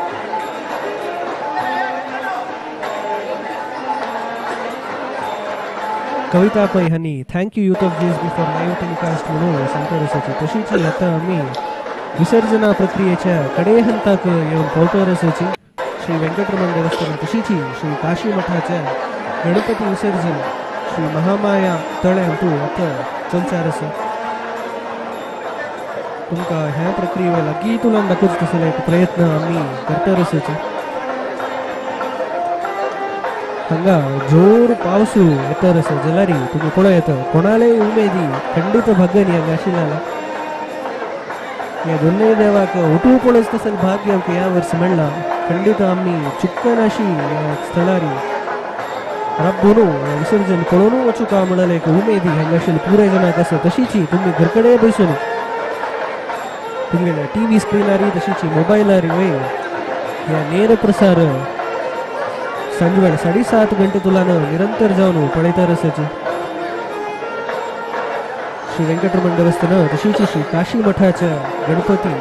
कविता पै हांणी thank you youth of GSB for live telecast म्हणून सांगता आसाची. तशीच आतां आमी विसर्जना प्रक्रियेच्या कडे हंताक येवन पावतर आसाची. श्री वेंकटरमण देवस्थान तशीच श्री काशी मठाच्या गणपती विसर्जन श्री महामाया तळ्यांतू आतां चलचार आसा. तुमकां ह्या प्रक्रिये लागीं तुलन दाखोवचो तसो एक प्रयत्न आमी करता आसाची. हांगा जोर पावसू येता आसा जाल्यार तुमी पळय येता कोणालेय उमेदी खंडीत भाग्यानी हांगा आशिल्ल्या ह्या दोनूय देवाक ओटू पळोवचो तसो भाग्य आमकां ह्या वर्स मेळ्ळा. खंडीत आमी चुकनाशी ह्या स्थळारी राबून विसर्जन पळोवन वचूं म्हळ्यार एक उमेदी हांगा आशिल्ली पुराय जणांक आसा. तशीच तुमी घरकडे बसून तुमगेल्या टी व्ही स्क्रिनारी तशीच मोबायलार वय ह्या नेर प्रसार सांजवेळ 7:30 गंटे तुलान निरंतर जावन पळयता आसाची. श्री वेंकटरमण देवस्थान तशीच श्री काशी मठाच्या गणपती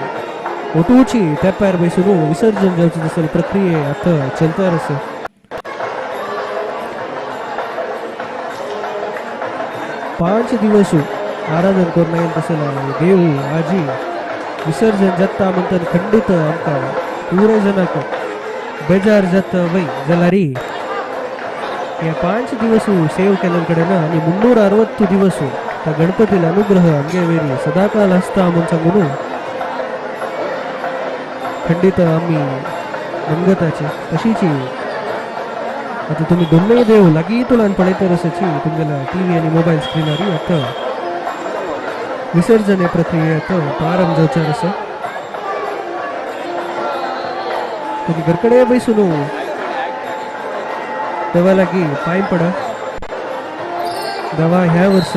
ओटूची तेपार बसून विसर्जन जावचे तसली प्रक्रिये आतां चलता आसा. 5 दिवस आराधन करून येयल तसला देव आजी विसर्जन जाता म्हणटात खंडीत आमकां पुराय जणांक बेजार जाता वय जाल्यार ह्या 5 दिवस सेव केल्ले कडेन आनी 360 दिवस त्या गणपतीला अनुग्रह आमगे वेरी सदाकाल आसता म्हूण सांगून खंडीत आमी मनगताची. तशीच आतां तुमी दोनूय देव लागीं तुलान पळयता आसाची तुमगेल्या टी व्ही आनी मोबायल स्क्रिनार. आतां विसर्जन हे प्रक्रिये आतां प्रारंभ जावचें आसा. तुमी घरकडे बसून देवा लागीं पांय पडा. देवा ह्या वर्स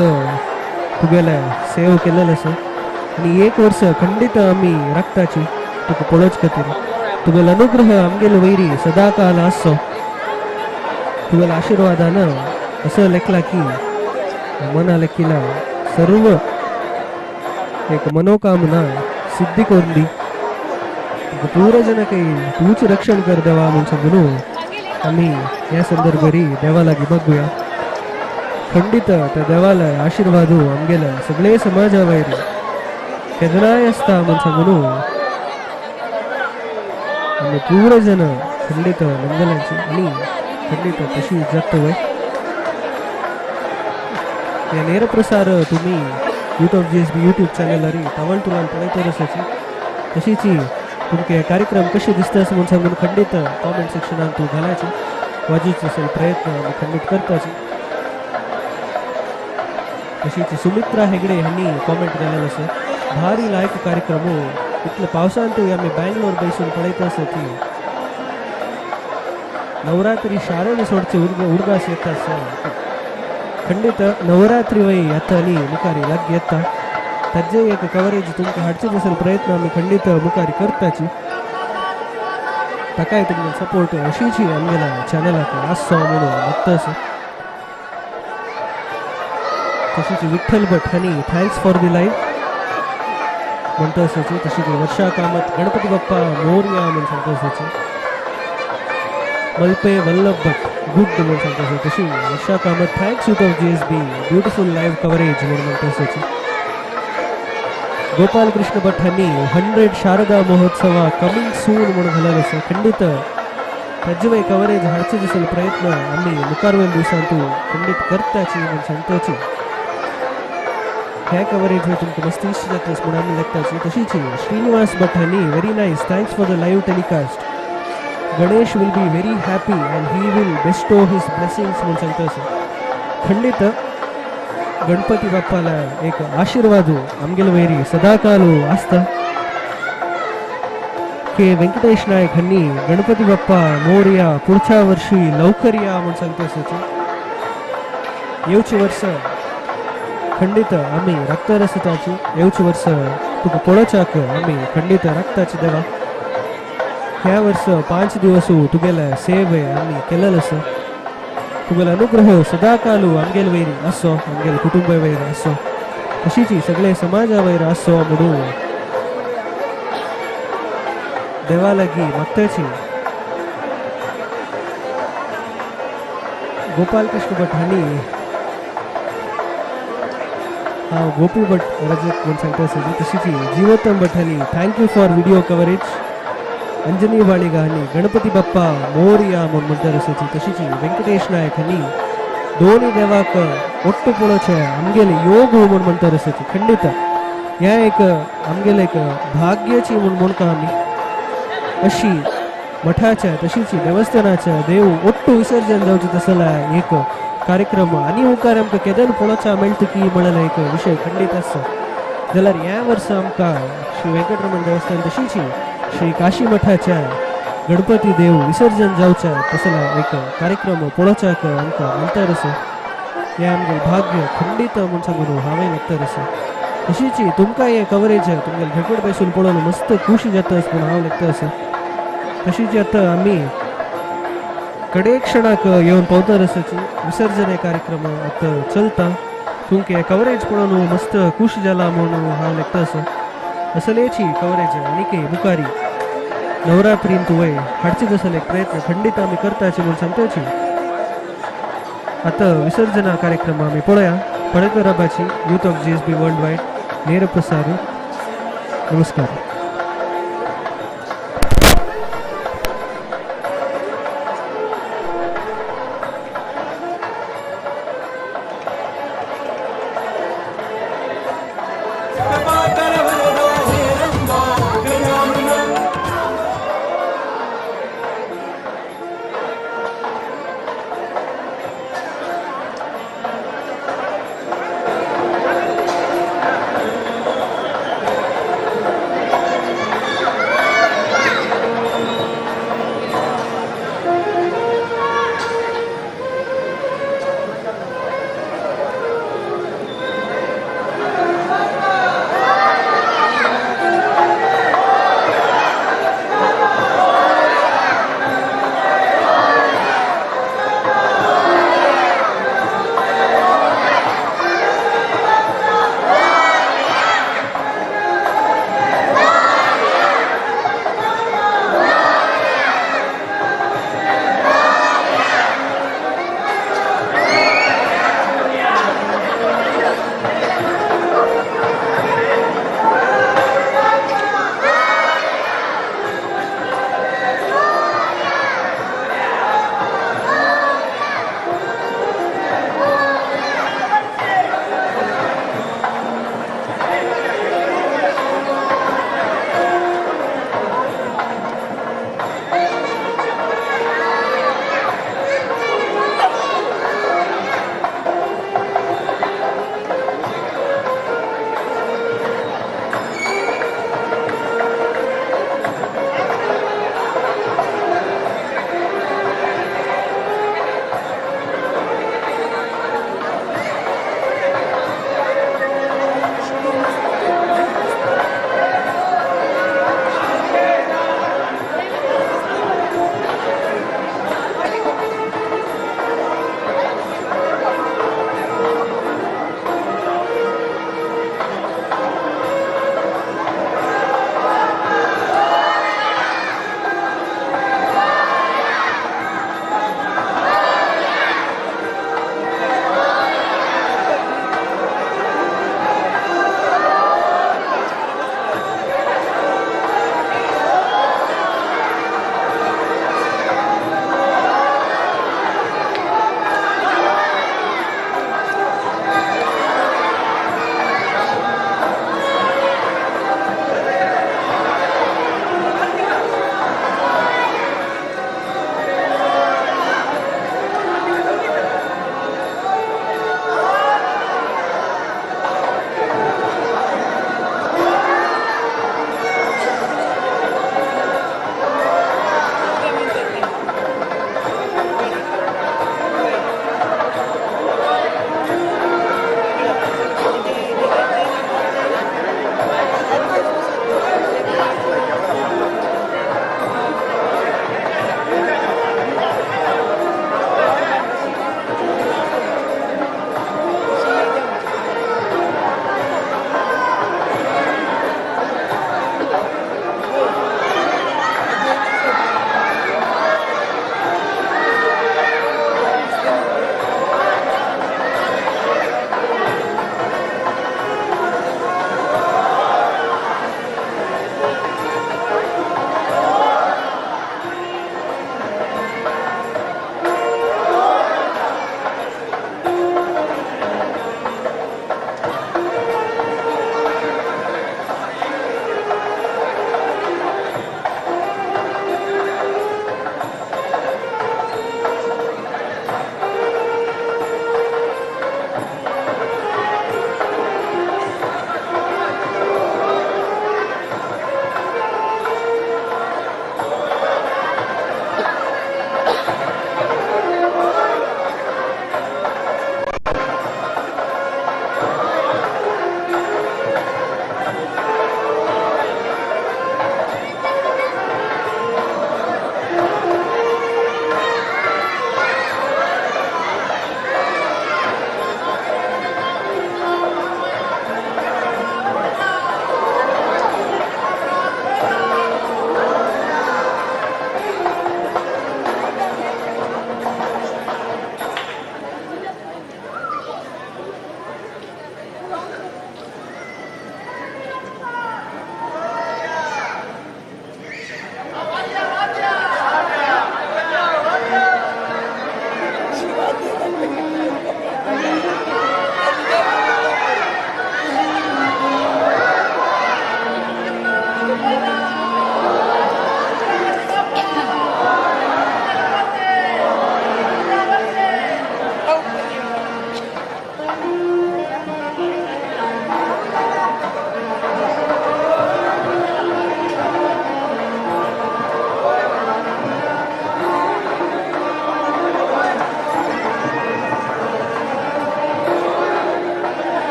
तुगेले सेव केलेलें आसा आनी एक वर्स खंडीत आमी राखताची तुका पळोवचे खातीर. तुगेलो अनुग्रह आमगेले वयरी सदाकाल आसचो. तुगेल्या आशिर्वादान असं लेखला की मना लेखिला सर्व एक मनोकामना सिद्धी करून दी. पुरा जण काही तूच रक्षण कर देवा म्हणून सांगून आमी ह्या संदर्भारी देवा लागीं बघूया. खंडीत त्या देवाला आशिर्वाद आमगेल्या सगळे समाजा वयर केन्नाय आसता म्हणून सांगून आमी पुरा जण खंडीत मंगलांची आनी खंडीत तशी जाता वय. ह्या नेरप्रसार तुमी youth of GSB YouTube चॅनलार तवळ तुलान पळयत आसाची. तशीच तुमकां कार्यक्रम कशे दिसता म्हणून सांगून खंडीत कॉमेंट सेक्शनान तूं घालायचे वाजूचो असेल प्रयत्न आमी खंडीत करताचे. तशीच सुमित्रा हेगडे हांणी कॉमेंट घालेलो आसा भारी लायक कार्यक्रम इतले पावसांतूय आमी बँगलोर बसून पळयता आसा की नवरात्री शारांनी सोडचे उडगास येता आसा. खंडीत नवरात्री वय आतां आनी मुखारी लागीं येता ताजे एक कवरेज तुमकां हाडचे तसो प्रयत्न आमी खंडीत मुखार करताची. ताकाय तुमकां सपोर्ट अशीच आमगेल्या चॅनलाक आसचो म्हणून मागता आसा. तशीच विठ्ठल भट हांणी thanks for the live म्हणटा आसाची. तशीच वर्षा कामत गणपती बाप्पा मोरया म्हूण सांगता आसाची. मल्पे वल्लभ भट गुड म्हूण सांगता आसा. तशी Varsha Kamat thanks youth of GSB beautiful live coverage म्हूण म्हणटा आसाची. गोपाल कृष्ण भट हांणी 100 शारदा महोत्सव कमिंग सून म्हणून घालेलो आसा. खंडीत ताजे कवरेज हाडचे तसो प्रयत्न आमी मुखारवेल दिवसांतू खंडीत करताची म्हूण सांगताची. ह्या कवरेज तुमकां मस्ती इश्ट जातलें म्हणून आमी लेखताची. तशीच श्रीनिवास भट हांणी very nice thanks for the live telecast Ganesh will be very happy and he will bestow his blessings म्हणून सांगता आसा. खंडीत गणपती बाप्पाला एक आशीर्वाद आमगेले वयरी सदाकाल आसता. के वेंकटेश नायक हांणी गणपती बाप्पा मोरया पुढच्या वर्षी लवकर या म्हणून सांगता आसाची. येवचे वर्स खंडीत आमी राखता आसताची. येवचे वर्स तुका पळोवच्याक आमी खंडीत राखताची देवा. ह्या वर्स 5 दिवस तुगेले सेवे आमी केलेले आसा. तुगेलो अनुग्रह सदाकाल आमगेले वयर आसचो आमगेले कुटुंबा वयर आसचो तशीच सगळे समाजा वयर आसचो म्हणून देवा लागीं मागताची. गोपाल कृष्ण भट हांणी हांव गोपू भट रजत म्हूण सांगता आसा. तशीच जीवोत्तम भट हांणी thank you for video coverage. Anjani Baliga हांणी गणपती बाप्पा मोरया म्हूण म्हणटा आसाची. तशीच वेंकटेश नायक हांणी दोनी देवाक ಒಟ್ಟು ಪೊಳೋಚೆ आमगेले योग म्हूण म्हणटा आसाची. खंडित ह्या एक आमगेले एक भाग्याची म्हूण म्हणटा आमी अशी मठाच्या तशीच देवस्थानाच्या देव ಒಟ್ಟು विसर्जन जावचें तसला एक कार्यक्रम आनी मुखार आमकां केदन पळोवचा मेळटा की म्हणलें एक विशय खंडीत आसा. जाल्यार ह्या वर्सा आमकां श्री वेंकटरमण देवस्थान तशीच श्री काशी मठाच्या गणपती देव विसर्जन जावच्या तसला एक कार्यक्रम पळोवच्याक आमकां मेळटा आसा. हें आमगेलें भाग्य खंडीत म्हूण सांगून हांवें लेखता आसा. तशीच तुमकां हें कवरेज तुमगेलें घटूट बसून पळोवन मस्त खुशी जाता म्हूण हांव लेखता आसा. तशीच आतां आमी कडे क्षणाक येवन पावता आसाची विसर्जन कार्यक्रम आतां चलता. तुमकां कवरेज पळोवन मस्त खुश जाला म्हूण हांव लेखता आसा. असलेची कवरेज आनीक मुखारी नवरात्रीन तुवें हाडचे तसले एक प्रयत्न खंडीत आमी करताची म्हूण सांगताची. आतां विसर्जना कार्यक्रम आमी पळया. पळयत राबाची youth of GSB world wide नेर प्रसार. नमस्कार.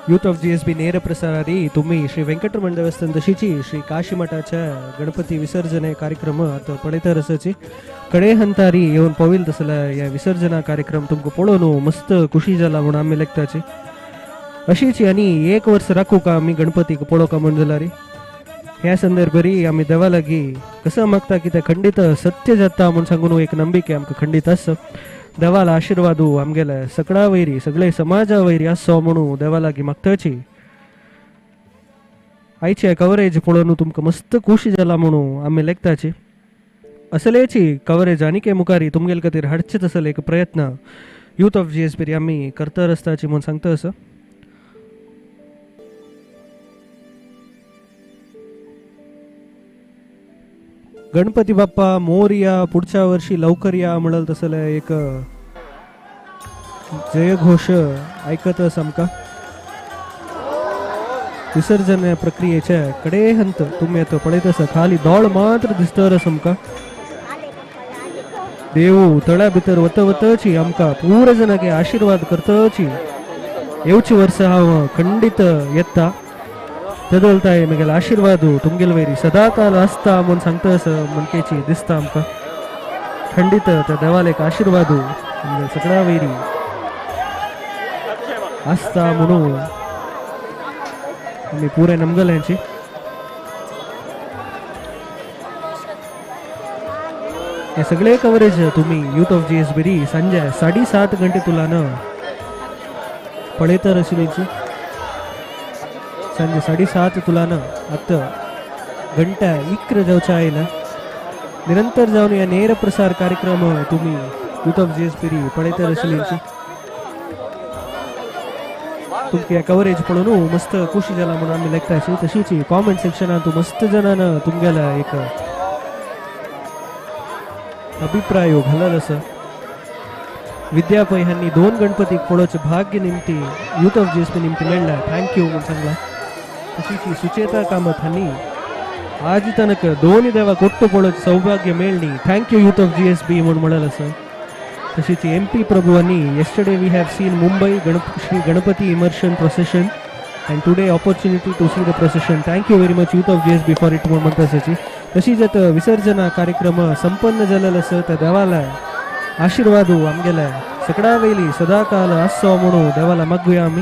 यूथ ऑफ जीएसबी ನೇರ ಪ್ರಸಾರ तुम्ही श्री वेंकटरमण देवस्थान तशीची श्री काशी मठाच्या गणपती विसर्जन कार्यक्रम आता पळयतर आसाची कडे हंतारी येवन पविल तसला या विसर्जना कार्यक्रम तुमकां पळोवन मस्त खुशी जाला म्हणून आमी लेखताची अशीची आनी एक वर्स राखू का आमी गणपतीक पळोवका म्हण जाल्यार ह्या संदर्भारी आमी देवा लागीं कसं मागता की ते खंडीत सत्य जाता म्हूण सांगून एक नंबिके आमकां खंडीत आसा. देवाला आशीर्वादू आमगेले सगळा वैरी सगळे समाजा वैरी आसो म्हणून देवा लागीं मागताची. आयचे कवरेज पळोवन तुमकां मस्त खुशी जाला म्हणून आमी लेखताची. असलेची कवरेज आनीक मुखारी तुमगेले खातीर हाडचे तसले एक प्रयत्न यूथ ऑफ जीएसबी आमी करता आसताची म्हूण सांगता आसा. गणपती बाप्पा मोरया पुढच्या वर्षी लवकर या म्हणल तसले एक जयघोष ऐकत आमकां. विसर्जन प्रक्रियेच्या कडे हंत तुम्ही आता पळयत आसा खाली दोळ मात्र दिसतर आमकां. देव तळ्या भितर वत वतची आमकां पुरा जणांक आशीर्वाद करतची. येवची वर्सा हांव खंडीत येता तदलताय म्हगेलो आशीर्वाद तुमगेले वयरी सदाकाल आसता म्हूण सांगता आसा मनकेची दिसता आमकां. खंडीत त्या देवाक एक आशीर्वाद तुमगेले सगळ्या वयरी आसता म्हणून आमी पुराय नमगल्यांची. हे सगळे कवरेज तुम्ही यूथ ऑफ जीएसबी संजय 7:30 घंटे तुलान पळयतर आशिल्ल्याची. संजय 7:30 तुलान आतां घंटा 11 जावच्या आयला निरंतर जावन या नेर प्रसार कार्यक्रम तुम्ही यूथ ऑफ जीएसबी पळयतर आशिल्ल्याची. तुमकां कवरेज पळोवन मस्त खुशी जाला म्हणून आमी लेखताची. तशीच कॉमेंट सेक्शनांत मस्त जणान तुमगेला एक अभिप्राय घालल आसा. विद्या पै हांणी 2 गणपतीक पळोवचें भाग्य निमती यूथ ऑफ जीएसबी निमती मेळ्ळा thank you म्हूण सांगला. तशीच सुचेता कामत हांणी आज तनक दोन देवाक ಒಟ್ಟು पळोवचें सौभाग्य मेळ्ळी thank you youth of GSB म्हूण म्हणल आसा. तशीच एम पी प्रभू हांणी yesterday we have seen Mumbai Shri Ganapati immersion procession and today opportunity to see the procession thank you very much youth of GSB for it म्हूण म्हणटा आसाची. तशीच आतां विसर्जना कार्यक्रम संपन्न जालेलो आसा त्या देवाला आशीर्वादू आमगेले सगळ्या वयली सदाकाल आसचो म्हणून देवाला मागुया आमी.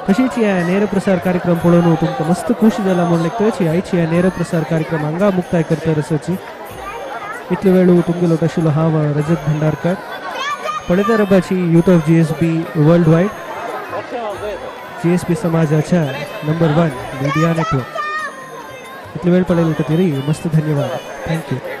तशीच ह्या नेर प्रसार कार्यक्रम पळोवन तुमकां मस्त खुशी जाला म्हूण लेखताची. आयची ह्या नेर प्रसार कार्यक्रम हांगा मुक्ताय करता आसाची. इतलो वेळ तुमगेलो आशिल्लो हांव रजत भंडारकर. पळयता रबाची youth of GSB world wide GSB समाजाच्या नंबर 1 मीडिया नेटवर्क. इतलो वेळ पळयले खातीर मस्त धन्यवाद. Thank you.